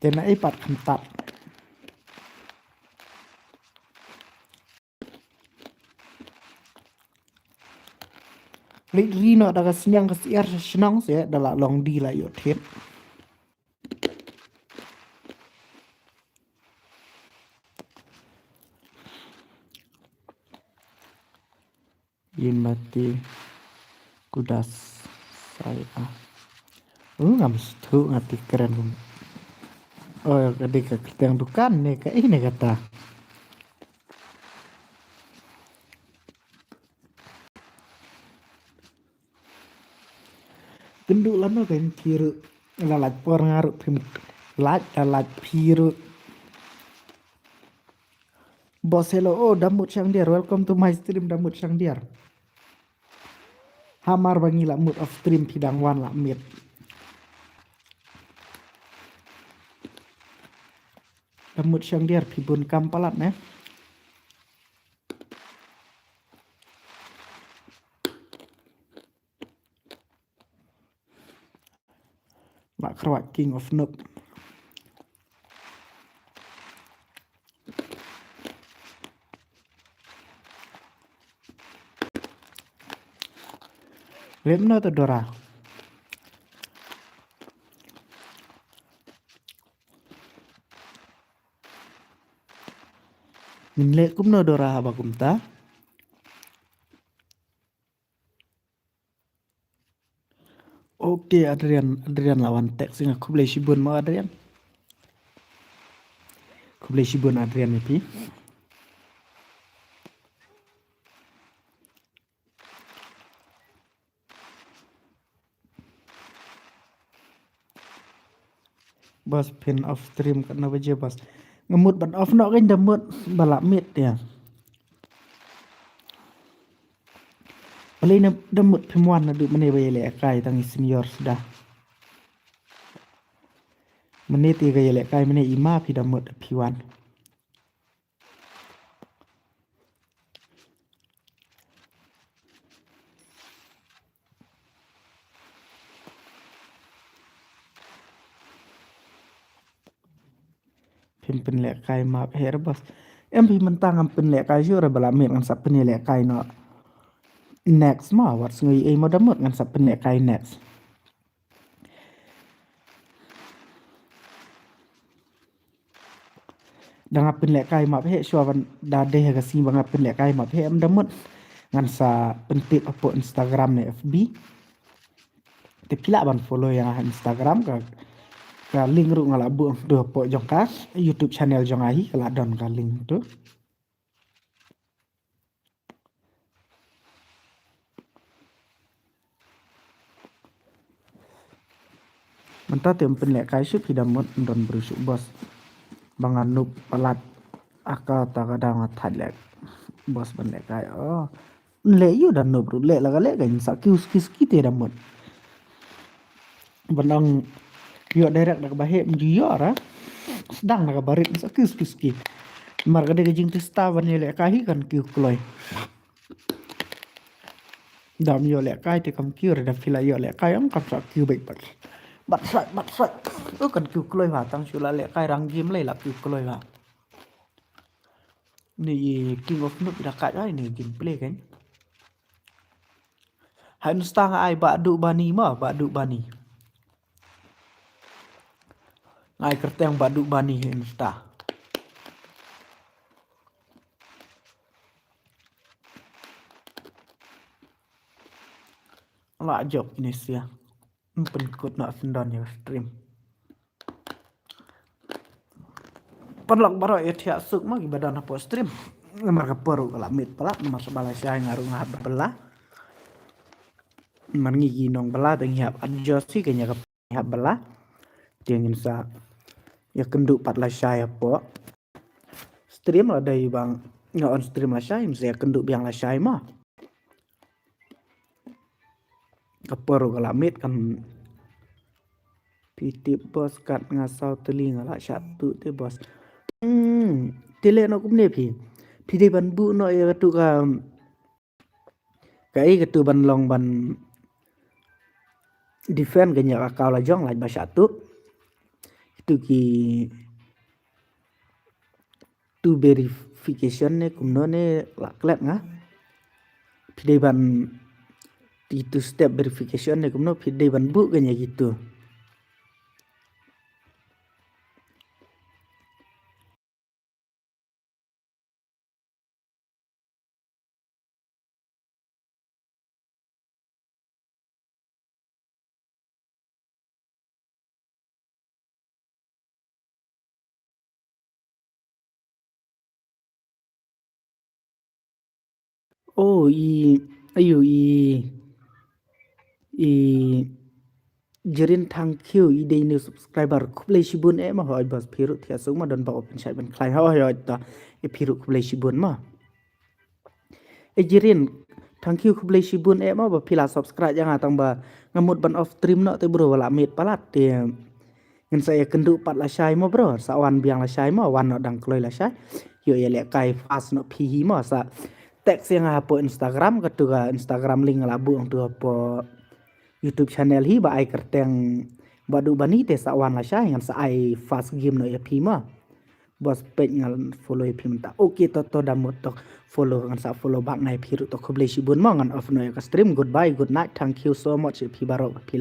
Te na ei pat khamtat. Leit ri noh da ka sniang ka syiar sha shnong se da la long die la ïoh thied. Yin mati kudas saya. Uh, ngam sngewthuh nga te kren kum. Oh, ka dei ka kyrteng dukan ne ka ei ne kata. Kynduh lano ka phi ruh. La lait por nga ruh phim lait, la lait phi ruh. Boss, hello. Oh, Damut Shangdiar, welcome to my stream, Damut Shangdiar. Hamar ba ngi la mut off stream phi dang wan la miet. Damut Shangdiar phi bun kam palat ne. Mak Khrwat King of Noob. Lem no to Dora. Min leh kumno Dora haba kumta. Okay, Adrian, Adrian la wan text nga, khublei shibun mo Adrian. Khublei shibun Adrian ïa phi. Boss, phin off stream katno baje boss? Nga mut ban off noh, kan da mut ba la miet ïa. Balei na da mut phim wan naduh mynne ba ïalehkai tang i senior suda. Mynne te ka ïalehkai mynne i ma phi da mut phi wan. Phim pynlehkai map her boss. Em phi mynta ngam pynlehkai shuh re ba la miet ngan sa pynlehkai noh. Next ma wat sngi ei mo da mut ngan sa pynlehkai next. Da nga pynlehkai map heh shuwa ban da dei ha ka sngi ba nga pynlehkai map heh em da mut ngan sa pyntip hapoh Instagram ne F B. Te phi lah ban follow ïa nga ha Instagram ka, ka link ruh nga la buh tu hapoh jong ka YouTube channel jong nga hi ka la don ka link tu. Mynta te ym pynlehkai shuh phi da mut, ym don briew shuh boss. Ba nga noob palat. Aka ta ka daw nga thait leh. Boss ban lehkai. Oh. Leh ïoh da noob ruh, leh la ka leh ka, ngin sa kiew suki suki te da mut. Ban ong ïoh direct da kaba heh ym ju ïoh ra. Sdang da kaba rit, ngin sa kiew suki suki. Namar ka dei ka jingtista ban ïalehkai hi kan kiew kloi. Da ym ïoh lehkai te kam kiew re, da phi la ïoh lehkai ong kam sa kiew beit bad. Bad sait, bad sait. Oh, kan kiew kloi ba, tang shu la lehkai rang game lei la kiew kloi ba. Ni King of Noob da kat ai ni gameplay kan. Ha Insta nga ai Bah Duh Bani ma, Bah Duh Bani. Nga ai kyrteng Bah Duh Bani ha Insta. La jop ni sia. Ym pynkut na syndon ïa stream. Paralok baroh ïa thiah suk ma kiba don hapoh stream. Namar ka por ruh ka la miet palat, namar sa ba lashai nga ruh nga hap bylla. Namar ngi ki nongbylla te ngi hap adjust hi ka ïa ka hap bylla. Te ngin sa ïakynduh pat lashai hapoh stream, la dei ba nga on stream lashai ngin sa ïakynduh biang lashai ma. Ka por ruh ka la miet kan. Phi tip boss, kat nga saw tylli nga la shah tuh te boss. Hmm, te leh noh kumne phi. Phi dei ban buh noh ïa katu ka, kaei katu ban long ban defend ka ïa ka kaw la jong, lait ba shah tuh. Itu ki two verification ne kumno ne la klet nga. Phi dei ban, ki two step verification ne kumno, phi dei ban buh ka ïa kitu. Oh, i, ayu, i, i Jirin, thank you, i dei new subscriber, khublei shibun eh ma, hoi boss, phi ruh thiah suk ma, don ba open shai ban khlaiñ, hoi, hoi, ta, i phi ruh khublei shibun ma. E Jirin, thank you, khublei shibun eh ma ba phi la subscribe ïa nga, tang ba nga mut ban off stream noh te bro, ba la miet palat te. Ngin sa ïakynduh pat lashai mo bro, sa wan biang lashai mo, wan noh dang kloi lashai. Ïoh ïalehkai fast noh phi hi mo, sa text ïa nga hapoh Instagram, katu ka Instagram link nga la buh hangtu hapoh YouTube channel hi, ba ai kyrteng Bah Duh Bani te sa wan lashai, ngan sa ai fast game noh ïa phi mo. Boss page ngan follow ïa phi mynta. Okay, to, to, da mut to follow, ngan sa follow back nga ïa phi ruh to, khublei shibun mo, ngan off noh ïa ka stream. Goodbye, good night, thank you so much ïa phi baroh ba phi la